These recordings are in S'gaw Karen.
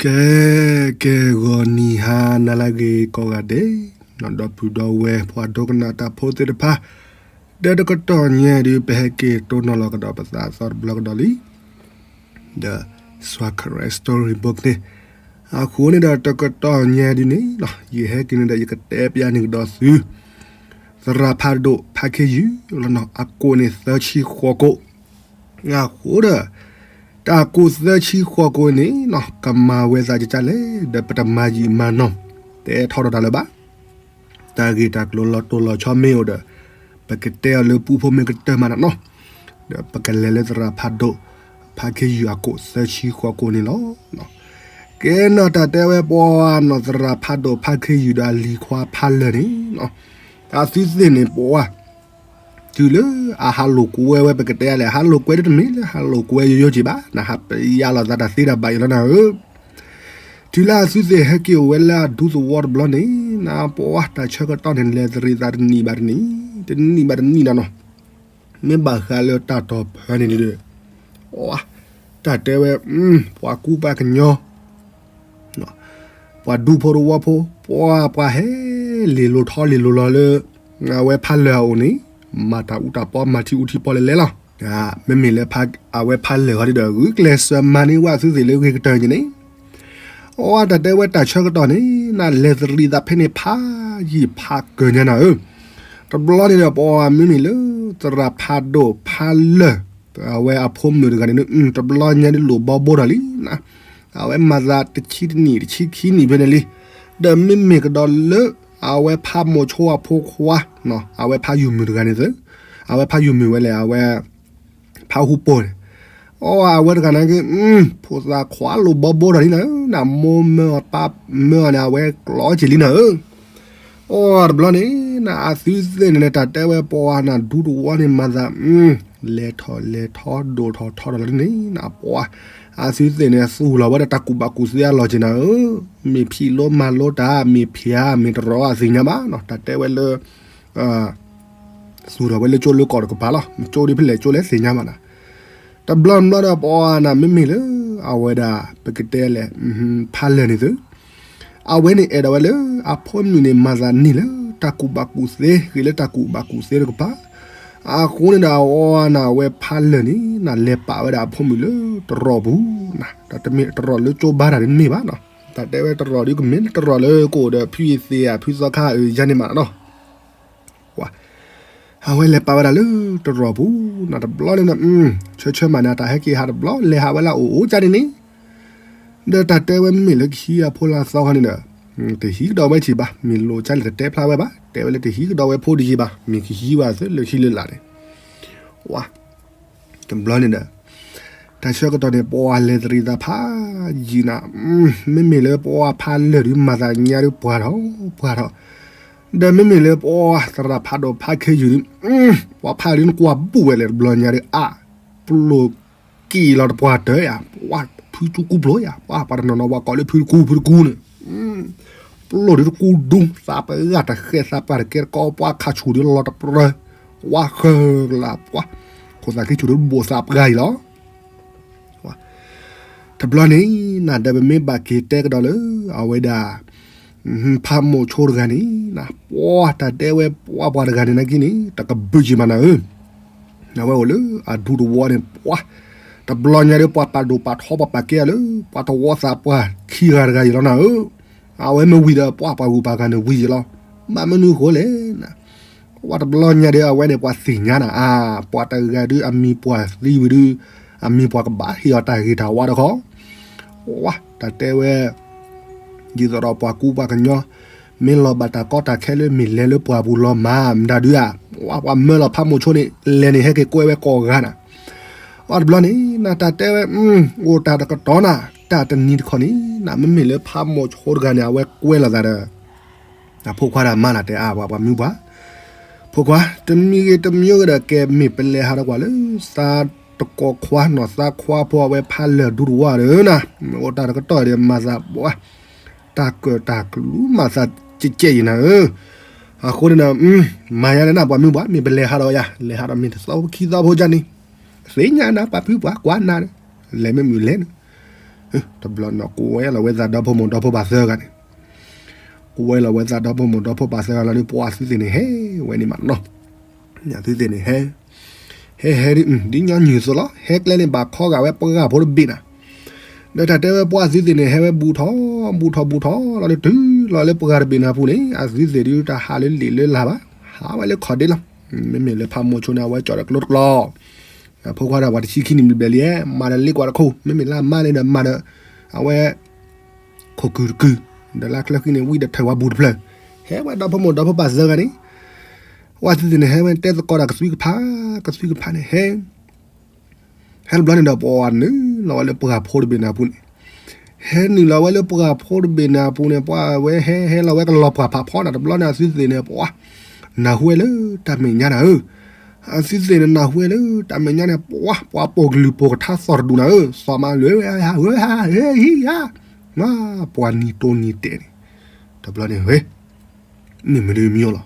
ကဲ ကဲ ဂီၤနံၤဟါနၤလၢအဂ့ၤကိးဂၤဒဲး, ဒီပုၢ်ဒီဝဲၢ်ပှၤဒိကနၣ်တၢ်ဖိသ့ၣ်တဖၣ်, ဒီးတကတီၢ်ညါဒုး ပဟဲက့ၤတိၢ်နီၣ်လီၤကဒီးပသးအသီတဘျီကဒီးလံ ဒီး Sawakura Storybook န့ၣ်, အဃိန့ၣ်ဒီးတကတီၢ်ညါဒုးန့ၣ်လီၤ ယဟဲက့ၤန့ၣ်ဒီးယကတဲပျးန့ၢ်ကဒီးသု သရၣ်ဖးဒိၣ်ဖးခ့ယုၢ်လီၤနီၤ အကိးန့ၣ်သၢဆံဃိးကိး, အဃိဒီး တၢ်ကိးသၢဆံဃိးကိးန့ၣ်နီၤ ကမၤဝဲသးကကလဲၣ် ဒီးပတမၤယံာ်မၤနီၢ် တဲထီၣ်ဒီးတၢ်လၢၤဘၣ်. တၢ်ဂ့ၢ်တၢ်ကျိၤလီၤတိၢ်လီၤဆီမ့ၢ်အိၣ်ဒီး ပကတဲအီၤလၢပူဖိမ့ၢ်ကတၢၢ်မးနီၤနီၤ, ဒီးပကလဲၤလၢသရၣ်ဖးဒိၣ် ဖးခ့ယုၢ်အကိးသၢဆံဃိးကိးန့ၣ်လီၤ. ကဲနီၤ တၢ်တဲဝဲပှၤနီၤ သရၣ်ဖးဒိၣ်ဖးခ့ယုၢ်ဒီးအလံၤခွါဖးလၢာ်န့ၣ်နီၤ, အသုသ့ၣ်န့ၣ်ပှၤ တုၤလၢအဟးလိာ်ကွဲဝဲ ပကတဲလဲၣ် ဟးလိာ်ကွဲတမ့ၢ်လၢဟးလိာ်ကွဲယိယိက့ၤဘၣ် နဟးပယါလီၤသးတၢ်သ့တၢ်ဘၣ်အံၤလီၤနၤဧၢ. တုၤလၢအသုသ့ၣ်ဟဲက့ၤအိၣ်ဝဲလၢအဒူသဝီတဘျီန့ၣ် နပှၤတၢ်ဆၢကတီၢ်န့ၣ် လဲၤသရံးသးတနံၣ်ဘၣ်တနံၣ်, တနံၣ်ဘၣ်တနံၣ်နီၤနီၤ, မ့ၢ်ဘၣ်ဃးလၢတၢ်တီၢ်ဖဲန့ၣ်ဒီး တၢ်တဲဝဲ ပှၤကူပှၤကညီ ပှၤဒူဖိတဝီဖိ ပှၤ ပှၤဟဲလ့ၤလိၤထီလ့ၤလိၤလီၤလၢ အဝဲဖးလၢာ်အအိၣ်န့ၣ် မၤတၢ်အူတၢ်ပီ မၤထံအူထံပီလဲၤလဲၤလီၤ. မ့မ့ၢ်လၢ အဝဲဖးလၢာ်ဃီဒီး ဂုာ်ကျဲးစၢးမၤန့ၢ်ဝဲအသုသ့ၣ်လၢဂ့ၤကတၢၢ်န့ၣ် အတၢ်တဲဝဲတၢ်ဆၢကတီၢ်န့ၣ် နလဲၤသရံးသးဖဲန့ၣ်ဖးယံာ်ဖးကၢၢ်ညါနၤဧၢ. တဘျီန့ၣ်ဒီး ပှၤမ့မ့ၢ်လၢ သရၣ်ဖးဒိၣ်ဖးလၢာ် အဝဲအဖိမုၣ်တဂၤန့ၣ် တဘျီညါဒုးလိၣ်ဘီဘိဒီးလံနၤ, အဝဲမၤသးတဆံတနံၣ်တဆံခံနံၣ်ဖဲန့ၣ်လံ. ဒီးမ့မ့ၢ်ကဒီးလၢ အဝဲဖးမိၤဆိအဖိခွါ အဝဲဖးယုၢ်မုၢ်တဂၤန့ၣ်သ့, အဝဲဖးယုၢ်မုၢ်ဝဲလဲၣ် အဝဲ ဖးဟူပိၢ်န့ၣ်, အဝဲတဂၤန့ၣ်က့ ဖိသၣ်ခွါလိၣ်ဘီဘိဒီးလံနၤဧၢ, နမိၢ်မၢအီၤပၢ်မၢအီၤန့ၣ် အဝဲကျီစ့ၢ်လံနၤဧၢ. အတဘျီန့ၣ် နအသုသ့ၣ်န့ၣ် တၢ်တဲဝဲပှၤနၤဒူတဝီန့ၣ်မၤသး လဲၤထီၣ်လဲၤထီဒိၣ်ထီၣ်ထီထီၣ်လီၤန့ၣ် နပှၤ အသုသ့ၣ်န့ၣ် သူၣ်လီၤဝဲဒၣ်တၢ်ကူၣ်ဘၣ်ကူၣ်သ့အလီၢ်က့ၤနၤဧၢ. မ့ၢ်ဖံးလိမၤလိတၢ် မ့ၢ်ဖံးဧါ မ့ၢ်တရီၤအသ့ၣ်ညါဘၣ်နီၤ, တၢ်တဲဝဲလၢ သူၣ်ထီၣ်ဝဲလၢကၠိလၢကီၢ်တကပၤလီၤ, ကၠိဒ်ဖဲလဲၣ်ကၠိလဲၣ်သ့ၣ်ညါဘၣ်နၤ. တဘျီတဘျီဒီးပှၤနၤမ့မ့ၢ်လၢ အဝဲဒၣ် ပကတဲလဲၣ် ဖးလၢာ်န့ၣ်သ့, အဝဲန့ၣ်အဲၣ်ဒိးဝဲလၢ အဖိမုၣ်န့ၣ်မၤသးန့ၢ်လၢ တၢ်ကူၣ်ဘၣ်ကူၣ်သ့ ဂ့ၤလၢတၢ်ကူၣ်ဘၣ်ကူၣ်သ့တကပၤ, အဃိန့ၣ်ဒီးအဝဲနၤ အဝဲဖးလၢာ်န့ၣ် နလဲၤပာ်ဝဲဒၣ်အဖိမုၣ်လၢတရီၣ်ပူၤနၤ, တမ့ၢ်တရီၣ်လၢကၠိဘါတၢ်န့ၣ်တမ့ၢ်ဘၣ်နီၤ, တၢ်တဲဝဲတရီၣ်ဒ်ကမ့ၢ်တရီၣ်လၢကအိၣ်ဒီးဖုအသ့ၣ်ဧါ ဖုသီခါအၢယါန့ၣ်မးနီၤ ပှၤ အဝဲလဲၤပာ်ဝဲဒၣ်လၢတရီၣ်ပူၤနၤ, တဘျီန့ၣ်ဒီး ဆၢဆၢမးန့ၣ် တၢ်ဟဲက့ၤဟးတဘျီ လဲၤဟးဝဲလၢအအိၣ်အိၣ်ကၢ်န့ၣ်န့ၣ်, ဒီးတၢ်တဲဝဲမ့မ့ၢ်လၢကဟံးအဖိလၢအသီခါန့ၣ်ဒီး တဟံးကဒီးဝဲက့ၤဘၣ်, မ့ၢ်လိၣ်ကၢ်လဲၣ်တတဲဖျါဝဲဘၣ်, တဲဝဲလၢတဟံးကဒီးဝဲဖိတယံၤဘၣ်, မ့ၢ်ကဟံးဝဲသ့လၢခံလၢလာ်န့ၣ်, ဝါ တဘျီန့ၣ်ဒီး တၢ်ဆၢကတီၢ်န့ၣ် ပှၤလဲၤသရံးသးဖးယံာ်နၤ, မ့မ့ၢ်လၢပှၤဖးလၢာ်ဒုးမၤသးညါဒုးပှၢ်ထီၣ် ပှၢ်ထီၣ်, ဒီးမ့မ့ၢ်လၢပှၤသရၣ်ဖးဒိၣ်ဖးခ့ယုၢ်ဒုး ပှၤဖးဒုးနကွၢ်ဘူၣ်ဝဲလဲၣ် တဘျီညါဒုး အါ ပလိၣ်က့ၤလီၤတပှၢ်တၢၢ်ယါ, ပှၤဖုသူကူပျိယါ, ပှၤတနီၤနီၤ ပှၤကိးလၢဖုတကူ ဖုတကူန့ၣ် ပလိၣ်ဒုးတကူဒူ သးပှၢ်ဂၤတဃဲ သးပှၢ်တကဲတကီ ပှၤခးဆူၣ်ဒုးလီၤတပြၢ ဝါဃၢလၢ်ပှၤ ခိၣ်သးခ့ဆူၣ်ဒုးဘိၣ်သးပှၢ်အံၤလီၤ. တဘျီန့ၣ် နဒီးပမ့ၢ်ဘၣ်က့ၤတဲကဒီးလၢ အဝဲဒၣ် ဖးမိၤဆိတဂၤန့ၣ် ပှၤတၢ်တဲဝဲပှၤပှၤတဂၤန့ၣ်နာ်က့န့ၣ် တကဘုးက့ၤမးနၤဧၢ အဝဲအိၣ်လၢအဒူတဝီန့ၣ် ပှၤ တဘျီညါဒီး ပှၤပာ်ဒိၣ်ပာ်ထီပှၤပာ်ကဲအီၤလၢ ပှၤတဝီသးပှၢ်ခံဂၤတဂၤအံၤလီၤနၤဧၢ, အဝဲမ့ၢ်ဝံၤဒီး ပှၤပှၤဂုၤပှၤဂၤန့ၣ်ဝံၤယံၤလီၤ, ဘၣ်မနုၤအဃိလဲၣ် ပှၤတဘျီညါဒီး အဝဲန့ၣ်ပှၤသ့ၣ်ညါနၤ အါ ပှၤတဂၤဒုးအမံၤပှၢ်သံဝံၤဒုး အမံၤပှၢ်ကဘၣ်ဟ့ၣ်အီၤတၢ်ဂ့ၤတၢ်ဝါတခီ, ဝါ တၢ်တဲဝဲ ဒ်သိးဒီးပှၤကူပှၤကညီ မ့ၢ်လီၤဘၣ်တၢ်ကီတၢ်ခဲလၢမ့ၢ်လဲၤလၢပှၢ်ပူၤလီၤမၢ်မတၤဒုဧါ, ဝါ ပှၤမၢလီၤဖးမိၤဆိန့ၣ် လဲၤန့ၣ်ဟဲက့ၤကွဲဝဲကိးဂၤနၤ, ဝါ တဘျီန့ၣ် နတၢ်တဲဝဲ အိၣ်တၢ်တကတီၢ်နၤ တၢ်တနံၤတခီန့ၣ် နမ့မ့ၢ်လၢဖးမိၤဆိတဂၤန့ၣ် အဝဲကွဲလိာ်သးဒီး အဖိခွါဒီးမါနၤတဲအါ ပှၤပှၤမုၢ်ပှၢ်, ဖိခွါ တမံၤဂ့ၤတမံၤဂ့ၤဒီး ကဲမ့ၢ်ပလဲၤဟးဒီးကွၢ်လၢ သးတကိးခွါနီၢ်သးခွါဖိအဝဲဖးလၢာ်ဒူတဝီဒီးနၤ, အိၣ်တၢ်တကတီၢ်ဒီးမၤသးပှၢ် တၢ်ကၢၣ်တၢ်ကလူးမၤသးကဲကဲအံၤနၤဧၢ, အဃိန့ၣ်ဒီး မၤယါန့ၣ်နၤ ပှၤမုၢ်ပှၢ် မ့ၢ်ပလဲၤဟးဒီးယၤ လဲၤဟးဒီးမ့ၢ်တသီဖိခံသီဖိကၢ်န့ၣ်, သ့ၣ်ညါနၤ ပှၤဖုပှၤကွၢ်နၤ လဲၤမ့ၢ်မုၢ်လဲၤန့ၣ်, တဘျီန့ၣ် ကွဲလီၤဝဲသးဒီဖိမိၢ်ဒီဖိပၢ်သၢဂၤန့ၣ်, ကွဲလီၤဝဲသးဒီဖိမိၢ်ဒီဖိပၢ်သၢဂၤလီၤဒီး ပှၤသုသ့ၣ်န့ၣ်ဟဲဝဲန့ၣ်မးနီၤ. သုသ့ၣ်န့ၣ်ဟဲ, ဟဲဟဲဒ်ညီနုၢ်အသိးလီၤ. ဟဲကျဲန့ၣ် ဘၣ်ခီဂာ်ဝဲပှၢ်ဖိတဘ့ၣ်နၤ. ဒီးတၢ်တဲဝဲပှၤသုသ့ၣ်န့ၣ် ဟဲဝဲဘူးထီၣ်ဘူးထီၣ်ဘူးထီၣ်လီၤဒီး တုၤလီၤလၢပှၢ်တဘ့ၣ်နၤအပူၤန့ၣ် အသုသ့ၣ်ဒုးတၢ်ဟးလၢလံာ်လၢလၤဘၣ်, ဟးဝဲလၢခီၣ်ဒ့လီၤ. မ့မ့ၢ်လၢဖးမိၢ်ဆိန့ၣ် အဝဲကၠီၣ်ဒီးကျိတကျီ အဖိခွါဒီးပှၤတဆံခံနံၣ်ဘျဲၣ်လံ, မၤဒီးလ့ကွၢ်တခိၣ်, မ့မ့ၢ်လၢအမါန့ၣ်ဒီးမၤဒီး အဝဲ ခိၣ်ကုၢ်တကုၢ်, ဒီးလၢချၢဃံန့ၣ် ဝံၣ်ဒီးထၢၣ်ဝဲဘူးတဖျၢၣ်, ဟဲဝဲဒီဖိမိၢ်ဒီဖိပၢ်သၢဂၤန့ၣ်, ပှၤသုသ့ၣ်န့ၣ် ဟဲဝဲတဲသကိးတၢ်ကသွံကဖး, ကသွံကဖးန့ၣ်ဟဲ ဟဲတဘျီန့ၣ်ဒီး ပှၤနုာ်လီၤဝဲလၢပှၢ်ဖိတဘ့ၣ်န့ၣ်အပူၤန့ၣ်, ဟဲနုာ်လီၤဝဲလၢပှၢ်ဖိတဘ့ၣ်န့ၣ်အပူၤန့ၣ် ပှၤဝဲဟဲဟဲလီၤဝဲကလီၤပှၢ်ဖးဖီန့ၣ် တဘျီန့ၣ် အသုသ့ၣ်န့ၣ် ပှၤ နၢ်ဟူဝဲလၢတၢ်မဲာ်ညါနၤဧၢ, အသုသ့ၣ်န့ၣ် နၢ်ဟူဝဲလၢတၢ်မဲာ်ညါန့ၣ် ပှၤ ပှၤပိာ်ကလုၢ်ပိာ်ကထါသီၣ်တဒူၣ်နၤဧၢ, သီၣ်မးလၢဝဲဧၢဧါ, ပှၤနံၤတိနံၤတဲာ်န့ၣ်, တဘျီန့ၣ် မ့ၢ်မနုၤမံၤလီၤ.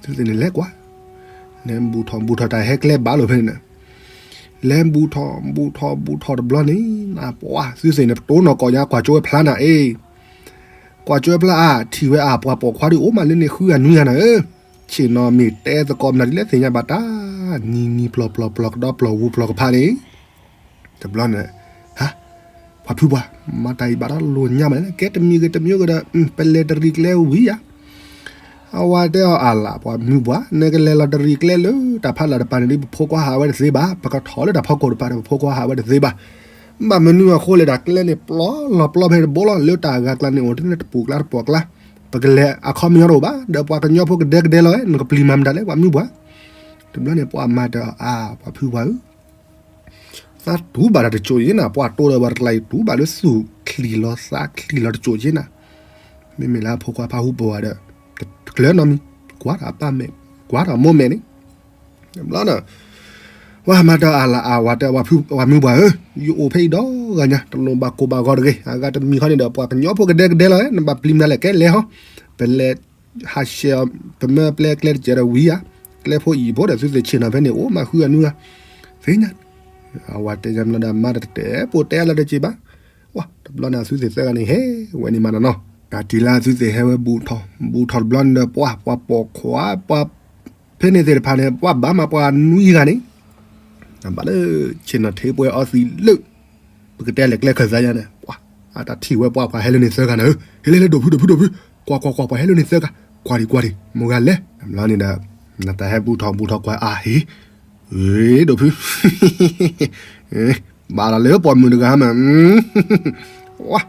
သုသ့ၣ်န့ၣ်လဲၤကွၢ်, လဲၤဘူးထီၣ်ဘူးထီၣ်တၢ်ဟဲကျဲဘၣ်လိာ်ဖဲန့ၣ်, လဲၤဘူးထီၣ်ဘူးထီၣ်ဘူးထီၣ်တဘျီန့ၣ် ပှၤသုသ့ၣ်န့ၣ် ပတိၢ်နီၢ်ကီၢ်ညါကွၢ်ကၠိဝဲဖျါနၤအ့, ကွၢ်ကၠိဝဲဖျါအါ ထံၣ်ဝဲအါ ပှၤပိာ်ခွါဒုးအိၣ်မးလၢန့ၣ်ဃုဂၤနွံဂၤနၤဧၢ, ဆ့ၣ်နီၤမ့ၢ်တဲသကိးမနုၤဒ်လဲၣ်သ့ၣ်ညါဘၣ်တၢ်, နံၤနံၤပျီၢ်ပျီၢ်ပျီၢ်ကဒီပျီၢ်ဝူပျီၢ်ကဖးန့ၣ် တဘျီန့ၣ်, ဟါ, ပှၤဖုပှၢ်, မၤတၢ်အံၤဘၣ်ဒီးလိာ်ညါမးန့ၣ် ကဲတမံၤဂ့ၤတမံၤဂ့ၤဒီး ပလဲၤတရံးကျဲဝံၤဧါ, အဝၤတဲအီၤအါလၢ် ပှၤမုၢ်ပှၢ် နကလဲၤလီၤတရံးကျဲလၢတၢ်ဖးလၢ်တပၤန့ၣ်ဒီး ပဖိခွါဟးဝဲတသ့ဘၣ်, ပကထီၣ်လၢတၢ်ဖီခိၣ်တပၤဒီး ပဖိခွါဟးဝဲတသ့ဘၣ်, ဘၣ်မနုၤအဃိလဲၣ် တၢ်ကျဲန့ၣ် ပျီလီၤပျီဖဲတဘိလီၤ လၢတၢ်ဂၤကျါန့ၣ် အိၣ်တန့ၢ်တပူၤကျါတပှီၢ်ကျါ, ပကလဲၤအခီပညီတအိၣ်ဘၣ် ဒီးပှၤကညီဖိကဒဲကဒဲလီၤ နကပျံၤမၤမတၤလဲၣ် ပှၤမုၢ်ပှၢ်, တဘျီန့ၣ် ပှၤမၤတၢ်အါ ပှၤဖုပှၢ်ဧၢ သးတူၢ်ဘၣ်တၢ်တစိၤယ့နၤ ပှၤတိၢ်ဒီးဝဲတကျါအံၤ တူၢ်ဘၣ်လၢသူၣ်ချံၣ်လီၤသးချံၣ်လီၤတစိၤယ့နၤ, မ့မ့ၢ်လၢအဖိခွါဖးဟူပဝဲဒီး တကျၢၤနီတမံၤ, ကွၢ်ဒီးအပၢ်မဲာ်, ကွၢ်ဒီးအမိၢ်မဲာ်န့ၣ်, တဘျီန့ၣ် ပှၤမၤတၢ်အါလၢ်အါ ဝၤတဲ ပှၤမုၢ်ပှၢ်ဧၢ, ယအိၣ်ဖဲအံၤဒီဂၤညါ တလိၣ်ဘၣ်ကိၢ်ဘၣ်ဂီၤတဂ့ၤ, အဂၤတမံၤခီန့ၣ်ဒီး ပှၤကညီဖိကဒဲကဒဲလီၤ နဘၣ်ပျံၤမတၤလဲၣ် ကဲလဲၤဟီ, ပလဲၤ ဟးဆှဲးအီၤ ပမၢပျဲကျဲတစဲးဒီးဝံၤဧါ, ကျဲဖိအံၤဖိဒီး သုသ့ၣ်ဆ့ၣ်နီၤဖဲန့ၣ် အိၣ်မးဃုဂၤနွံဂၤ, သ့ၣ်ညါ, အဝၤတဲညါမနီၤဒီး မါတတဲပိာ်တဲအလၢတစ့ဘၣ်, တဘျီန့ၣ် အသုသ့ၣ်သၢဂၤန့ၣ် ဟဲဝဲန့ၣ်မးနီၤနီၤ, တၢ်တံၤလၢအသုသ့ၣ်ဟဲဝဲဘူးထီၣ် ဘူးထီၣ်တဘျီန့ၣ်ဒီး ပှၤ ပှၤပိာ်ခွါ ပှၤ ဖဲန့ၣ်သ့ၣ်တဖၣ်န့ၣ် ပှၤဘၣ်မးပှၤနွံဂၤန့ၣ်, ဘၣ်လၢ ဆ့ၣ်နီၤထ့ပှဲၤအီသံးလၢ ပကတဲလဲၤကျဲခၢၣ်သးယါန့ၣ်, ပှၤ အတၢ်ထံၣ်ဝဲပှၤ ပှၤဟဲလၢန့ၣ်သၢဂၤန့ၣ်ဧၢ, ဟဲလၢလၢဒိၣ်ဖုဒိၣ်ဖုဒိၣ်ဖု, ကွၢ်ကွၢ်ကွၢ် ပှၤဟဲလၢန့ၣ်သၢဂၤ, ကွၢ်ဒံးကွၢ်ဒံး မိၢ်ဂၤလဲၣ်, တဘျီန့ၣ်ဒီး နတၢ်ဟဲဘူးထီၣ်ဘူးထီၣ်ကွၢ်အါဟ့ၣ်, ဒိၣ်ဖု ဘၣ်လီၤလၢပိာ်မုၣ်တဂၤမး,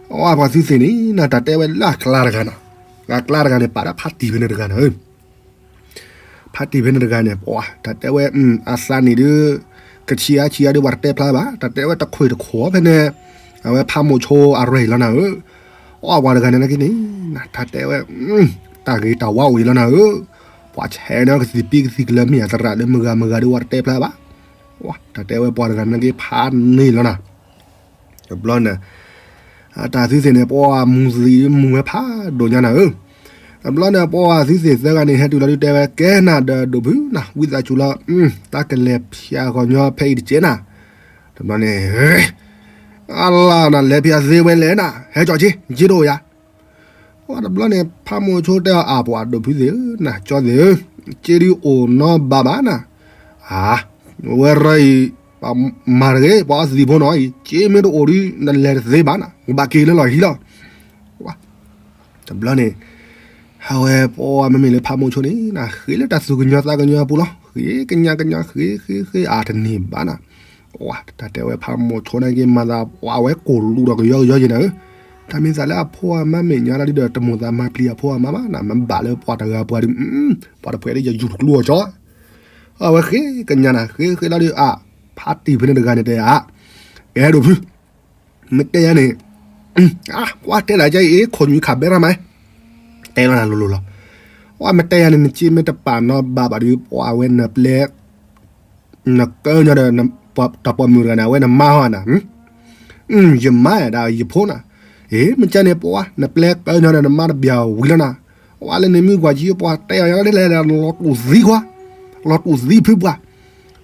ပှၤသုသ့ၣ်န့ၣ် နတၢ်တဲဝဲလၢအကျါတဂၤနီၤ, အကျါတဂၤန့ၣ် ပာ်ဒၣ်ဖးတံၢ်ဖဲန့ၣ်တဂၤနီၤဧၢ ဖးတံၢ်ဖဲန့ၣ်တဂၤန့ၣ် ပှၤ တၢ်တဲဝဲ အသးနံၣ်ဒုး ကဆံးအါဆံးအါဒုး ပှၤတတဲဖျါဘၣ်, တၢ်တဲဝဲတခွံၣ်တခိၣ်ဖဲန့ၣ်, အဝဲဖးမိၢ်ဆိအရ့ၣ်လီၤနၤဧၢ, အီၣ်ပှၤတဂၤန့ၣ်နာ်က့န့ၣ်, တၢ်တဲဝဲ တၢ်ဂ့ၤတၢ်ဝါအိၣ်အံၤလီၤနၤဧၢ, ပှၤဆဲးန့ၢ်ကသံၣ်ပံကသံၣ်ကလၢမ့ၢ်အသရၣ်လၢမုၢ်ဂၤမုၢ်ဂၤဒုး ပှၤတတဲဖျါဘၣ်, တၢ်တဲဝဲပှၤတဂၤနာ်က့ဖးန့ၢ်လီၤနၤ တဘျီန့ၣ် အတၢ်သုသ့ၣ်န့ၣ် ပှၤမူၤသံးမူၤဝဲဖးဒိၣ်ညါနၤဧၢ, တဘျီန့ၣ် ပှၤသုသ့ၣ်သၢဂၤန့ၣ် ဟဲတုၤလီၤဒုးတဲဝဲ ကဲနၤဒီးဒိၣ်ဖုနၤ ဝံသးစူၤလီၤ, တၢ်ကလဲၤဖျါဂီၤညီဖဲအံၤတက့ၢ်နၤ, တဘျီန့ၣ် အလၢနလဲၤဖျါသ့ဝဲလဲၣ်နၤ ဟဲကၠီၣ်က့ က့တအိၣ်ယၤ တဘျီန့ၣ် ဖးမိၢ်ဆိတဲအီၤ အၢ ပှၤဒိၣ်ဖုသ့ၣ်ဧၢ နကၠီသ့ၣ်ဧၢ, က့ဒုးအိၣ်နီဘးဘၣ်နၤ, အၢ ဝဲရၢအံၤ ပှၤမၤတဂ့ၤ ပှၤအီသံးဖိနီၤအံၤ က့မ့ၢ်တအိၣ်ဒုး နလဲၤတသ့ဘၣ်နၤ ဘၣ်က့ၤလၢလီၢ်ဟံးလီၤ, တဘျီန့ၣ် အဝဲပှၤမ့မ့ၢ်လၢဖးမိၢ်ဆိန့ၣ် နဃ့လၢတၢ်သူၣ်ကညီၤသးကညီၤအပူၤလီၤ, ဃ့ကညးကညး ဃ့ဃ့ဃ့ အါတန့ၢ်ဘၣ်နၤ တၢ်တဲဝဲဖးမိၢ်ဆိန့ၣ်က့ၤမၤသး ပှၤဝဲကိၢ်လူးဒီးကယီကယီယဲနၤဧၢ, တၢ်မ့ၢ်သးလၢအဖိအမါမဲာ်ညါလီၤဒုးဒီး တမိၣ်သးမၤပျံၤအဖိအမါဘၣ်နၤ, မ့ၢ်ဘၣ်လၢပှၤတဂၤပှၤဒုး ပှၤတဖှဲးဒုးယယူၤတကျိအီၤကၠီ, အဝဲဃ့ကညးနၤ ဃ့ဃ့လီၤဒုး အါ ဖးတံၢ်ဖဲန့ၣ်တဂၤန့ၣ်တဲအါ ကဲဒိၣ်ဖု မ့ၢ်တဲယၤန့ၣ် ကွၢ်တဲဒၣ်ကဲအံၤ ခိၣ်ညွံခးဘဲရၣ်မး, တဲလီၤနၤလိၤလိၤလီၤ, ကွၢ်မ့ၢ်တဲယၤန့ၣ် နက့မ့ၢ်တပာ်နီဘၣ်ဘၣ်ဒုး ပှၤဝဲနပျဲ နကၢညီဒီး တၢ်ပိာ်မုၣ်တဂၤန့ၣ် အဝဲနမါဟီနၤ, ယမါဒၣ်ယဖိနၤ, အ့ မ့ၢ်ကဲန့ၣ် ပှၤ နပျဲကၢညီဒီးနမါတဘျီဝံၤလီၤနၤ, ပှၤလၢန့ၣ်မုၢ်ပှၤကံ ပှၤတဲအီၤလၢလဲၤလီၤတူၢ်သံခွါ, လီၤတူၢ်သံဖုပှၤ,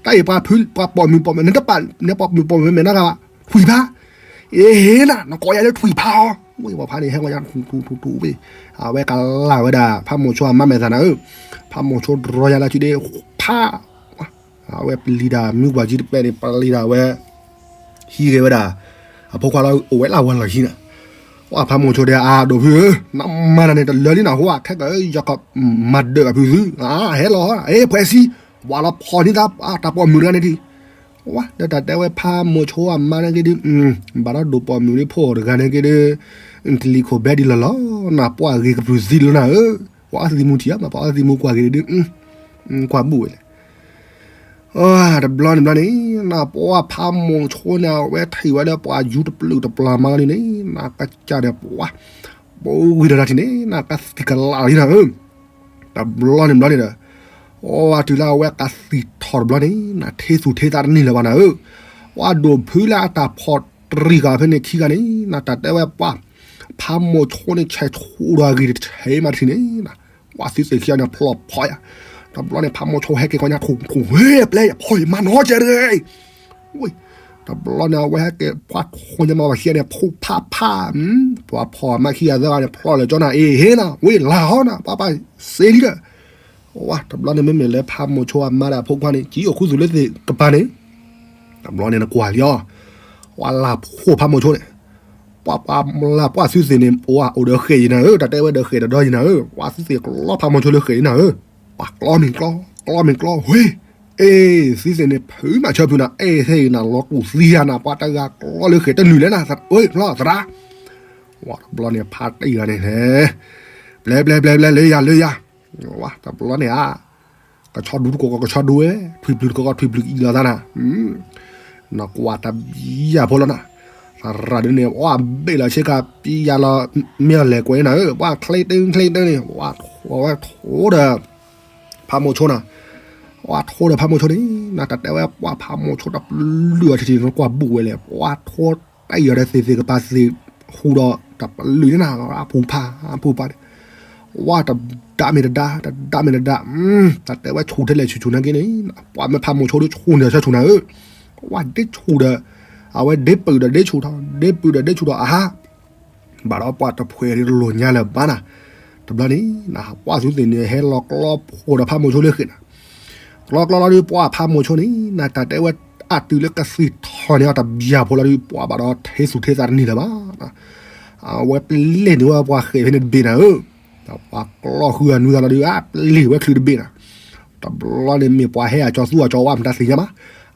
တၢ်အံၤပှၤဖု ပှၤပိာ်မုၣ်ပိာ်မုၣ် နတပာ် နပိာ်မုၣ်ပိာ်မုၣ်မဲာ်နါဂၤဘၣ်, ဝံၤဘၣ်, အ့ဟ့နၤ နကိးယၤလၢထွံၣ်ဖးအီၤ, ဝဲပှၤဖးန့ၣ် ဟဲဝဲယၤထူထူထူထူဝဲ, အဝဲကလၢ်ဝဲဒၣ် ဖးမိၤဆိအမါမဲာ်သးနၤဧၢ, ဖးမိၤဆိတြီယၤလၢခံဒ့ ဖး အဝဲပျံၤတၢ်မုၢ်ကွၢ်ကံတပဲာ်န့ၣ် ပျံၤတၢ်ဝဲ ဟံးဂ့ၤဝဲဒၣ် အဖိခွါလၢအိၣ်ဝဲလၢဝဲလီၢ်ခံနၤ, ပှၤဖးမိၤဆိတဲအါဒိၣ်ဖုဧၢ, နမါတၢ်န့ၣ်တလၢလံနၤ ဟိခဲကယီကမၤဒၢးအဖုသု, ဟဲလီၤ အ့ဖှဲးဆံ, ဝးလီၤဖီၣ်န့ၢ်သးတၢ်ပိာ်မုၣ်တဂၤန့ၣ်ထံး, ဝဲဒီးတၢ်တဲဝဲဖးမိၤဆိအမါန့ၣ်က့ဒုး, ဘၣ်ဒီးဒိၣ်ပိာ်မုၣ်ဒ်ဖိတဂၤန့ၣ်က့ဒုး, ကလံၤခိၣ်ဘဲဒ်လီၤလီၤ, နပှၤဂ့ၤကပြုၢ်သံလၢနၤဧၢ, ပှၤသံမူထံၣ်ဧါ ပှၤသံမူကွၢ်ဂ့ၤဒုး, ကွၢ်ဘူၣ်ဝဲလဲၣ် တဘျီန့ၣ်ဘျီန့ၣ်, နပှၤဖးမိၤဆိန့ၣ် အဝဲထံၣ်ဝဲလၢပှၤယူတပျုာ်တပျၢ်မၤလီၤန့ၣ်န့ၣ် နကစၢ်ဒီးပှၤ, ပဝံၤဒီးတၢ်ထံၣ်န့ၣ် နကသံၣ်ကလးလီၤနၤဧၢ, တဘျီန့ၣ်ဘျီန့ၣ်ဒီး, အီတုၤလၢအဝဲကသံၣ်ထီၣ်တဘျီန့ၣ် နထ့သူၣ်ထ့သးတန့ၢ်လၢၤဘၣ်နၤဧၢ, ပှၤဒိၣ်ဖုလၢအတၢ်ဖီၣ်တရံးဃာ်ဖဲန့ၣ်ခံဂၤန့ၣ် နတၢ်တဲဝဲပှၤ, ဖးမိၤဆိန့ၣ် ဆဲးဆူဒီးအဂ့ၢ်တဆဲးမးတထံၣ်န့ၣ် ပှၤသုသ့ၣ်ခံဂၤန့ၣ်ဖျီၣ်ဖီၣ်ယၤ, တဘျီန့ၣ် ဖးမိၤဆိဟဲက့ၤကွၢ်ညါထူၣ်ထူၣ် ဟ့ၣ်ပျဲယၤဖီၣ်ယၤမၤနီၢ်ကဲတဂ့ၤ, ဝဲ, တဘျီန့ၣ် အဝဲဟဲက့ၤပှၤထူၣ်ညါမၤဝဲခံဂၤန့ၣ် ဖူဖးဖး, ပှၤဖီၣ်မးခံဂၤသၢဂၤန့ၣ် ဖျီၣ်လၢာ်ကၠီနၤ အ့ဟ့နၤ ဝဲလၢဟီနၤ ပှၤပှၤစ့လံဒီး, ဝဲ, တဘျီန့ၣ်မ့မ့ၢ်လၢဖးမိၤဆိအမါဒီးအဖိခွါန့ၣ် ကံအိၣ်ခူသူၣ်လၢသ့ၣ်ကပၤန့ၣ်, တဘျီန့ၣ်နကွၢ်လံအီၤ, ပှၤလၢဖှိၣ်ဖးမိၤဆိန့ၣ် ပှၤပှၤလၢပှၤသုသ့ၣ်န့ၣ် ပှၤအိၣ်ဒီးဃဲၣ်ယံၤနၤဧၢ, တၢ်တဲဝဲဒီးဃဲၣ်ဒီးဒီယံၤနၤဧၢ, ပှၤသုသ့ၣ်ကျီဖးမိၤဆိလၢဃဲၣ်ယံၤနၤဧၢ, ပှၤကျီမ့ၢ်ကျီ, ကျီမ့ၢ်ကျီ, ဝ့, အ့, သုသ့ၣ်န့ၣ် ဖုမးဆၢဖုနၤ, အဲၣ်ထဲအံၤနၤ လီၤတူာ်သံယၤနၤ, ပှၤတဂၤကျီလၢဃဲၣ်တနုာ်လဲၣ်နၤ, အ့, ဖျီသရၣ်, ဝဲတဘျီန့ၣ် ဖးတံၢ်ဂၤန့ၣ်လဲၣ်, ဘျဲဘျဲဘျဲဘျဲ လၢယၤလၢယၤ, ဝဲတဘျီန့ၣ်ဧါ ကဆီဒူတကိးကီးကဆီဒူဝဲ, ထွံၣ်ပျုၢ်တကိးကီးထွံၣ်ပျုၢ်အံၤလီၤသးနၤ, နကွၢ်တဘျီဖိလီၤနၤ, သရၣ်ဒ်န့ၣ် ဝဲဘ့ၣ်လီၤဆ့ကၤပျံၤယၤလီၤ, မ့ၢ်အလဲၤကွဲးနၤဧၢ, ပှၤချ့တၢချ့တၢန့ၣ်, ဝဲထိးဒီး ဖးမိၤဆိနၤ, ဝဲထိးဒီးဖးမိၤဆိန့ၣ်, နတၢ်တဲဝဲပှၤဖးမိၤဆိတပျုာ်အီၤထံထံး နကွၢ်ဘူၣ်ဝဲလဲၣ်, ပှၤထိးတံၢ်အီၤဒီးသ့ၣ်သ့ၣ်ကပၤသ့ၣ်ဟူဒီးတပျုာ်န့ၣ်နၤ, အဖူဖး, အဖူဖးန့ၣ် ဝဲတဒါမ့ၢ်တဒါ, တဒါမ့ၢ်တဒါ, တၢ်တဲဝဲဆူၣ်ထဲလဲၣ်ဆူၣ်ဆူၣ်နၤက့န့ၣ်, ပှၤမ့ၢ်ဖးမိၤဆိဒ်ဆူၣ်န့ၣ်ဆၢဆူၣ်နၤဧၢ, ဝဲဒ်ဆူၣ်ဒီး, အဝဲဒ်ပုၢ်ဒီးဒ်ဆူၣ်ထီၣ်, ဒ်ပုၢ်ဒီးဒ်ဆူၣ်ထီၣ်အဟါ, ဘၣ်ဒီးပှၤတဖှဲးဒ်တလိၣ်ညါလၢၤဘၣ်နၤ, တဘျီန့ၣ်, ပှၤသုသ့ၣ်န့ၣ် ဟဲလီၤကျီဖှိၣ်ဒီးဖးမိၤဆိလၢဃဲၣ်နၤ, ကျီကျီလီၤဒ်ပှၤဖးမိၤဆိန့ၣ်, နတၢ်တဲဝဲအတုၤလၢကသံၣ်ထီၣ်န့ၢ်အီၤတဘျီဖိလီၤဒ်ပှၤဘၣ်ဒီးထ့သူၣ်ထ့သးတန့ၢ်လၢၤဘၣ် အဝဲပျဲၢ်န့ၢ်ဝဲပှၤဃဲၣ်ဖဲန့ၣ်တဘ့ၣ်နၤဧၢ, ပှၤကျီဃုအနွံသးလီၤဒုး အပျဲၢ်ဝဲချုးတဘ့ၣ်နၤ, တဘျီန့ၣ်မ့ၢ်ပှၤဟဲအကၠီသူအကၠီဝဲမတၤသ့ၣ်ညါမး,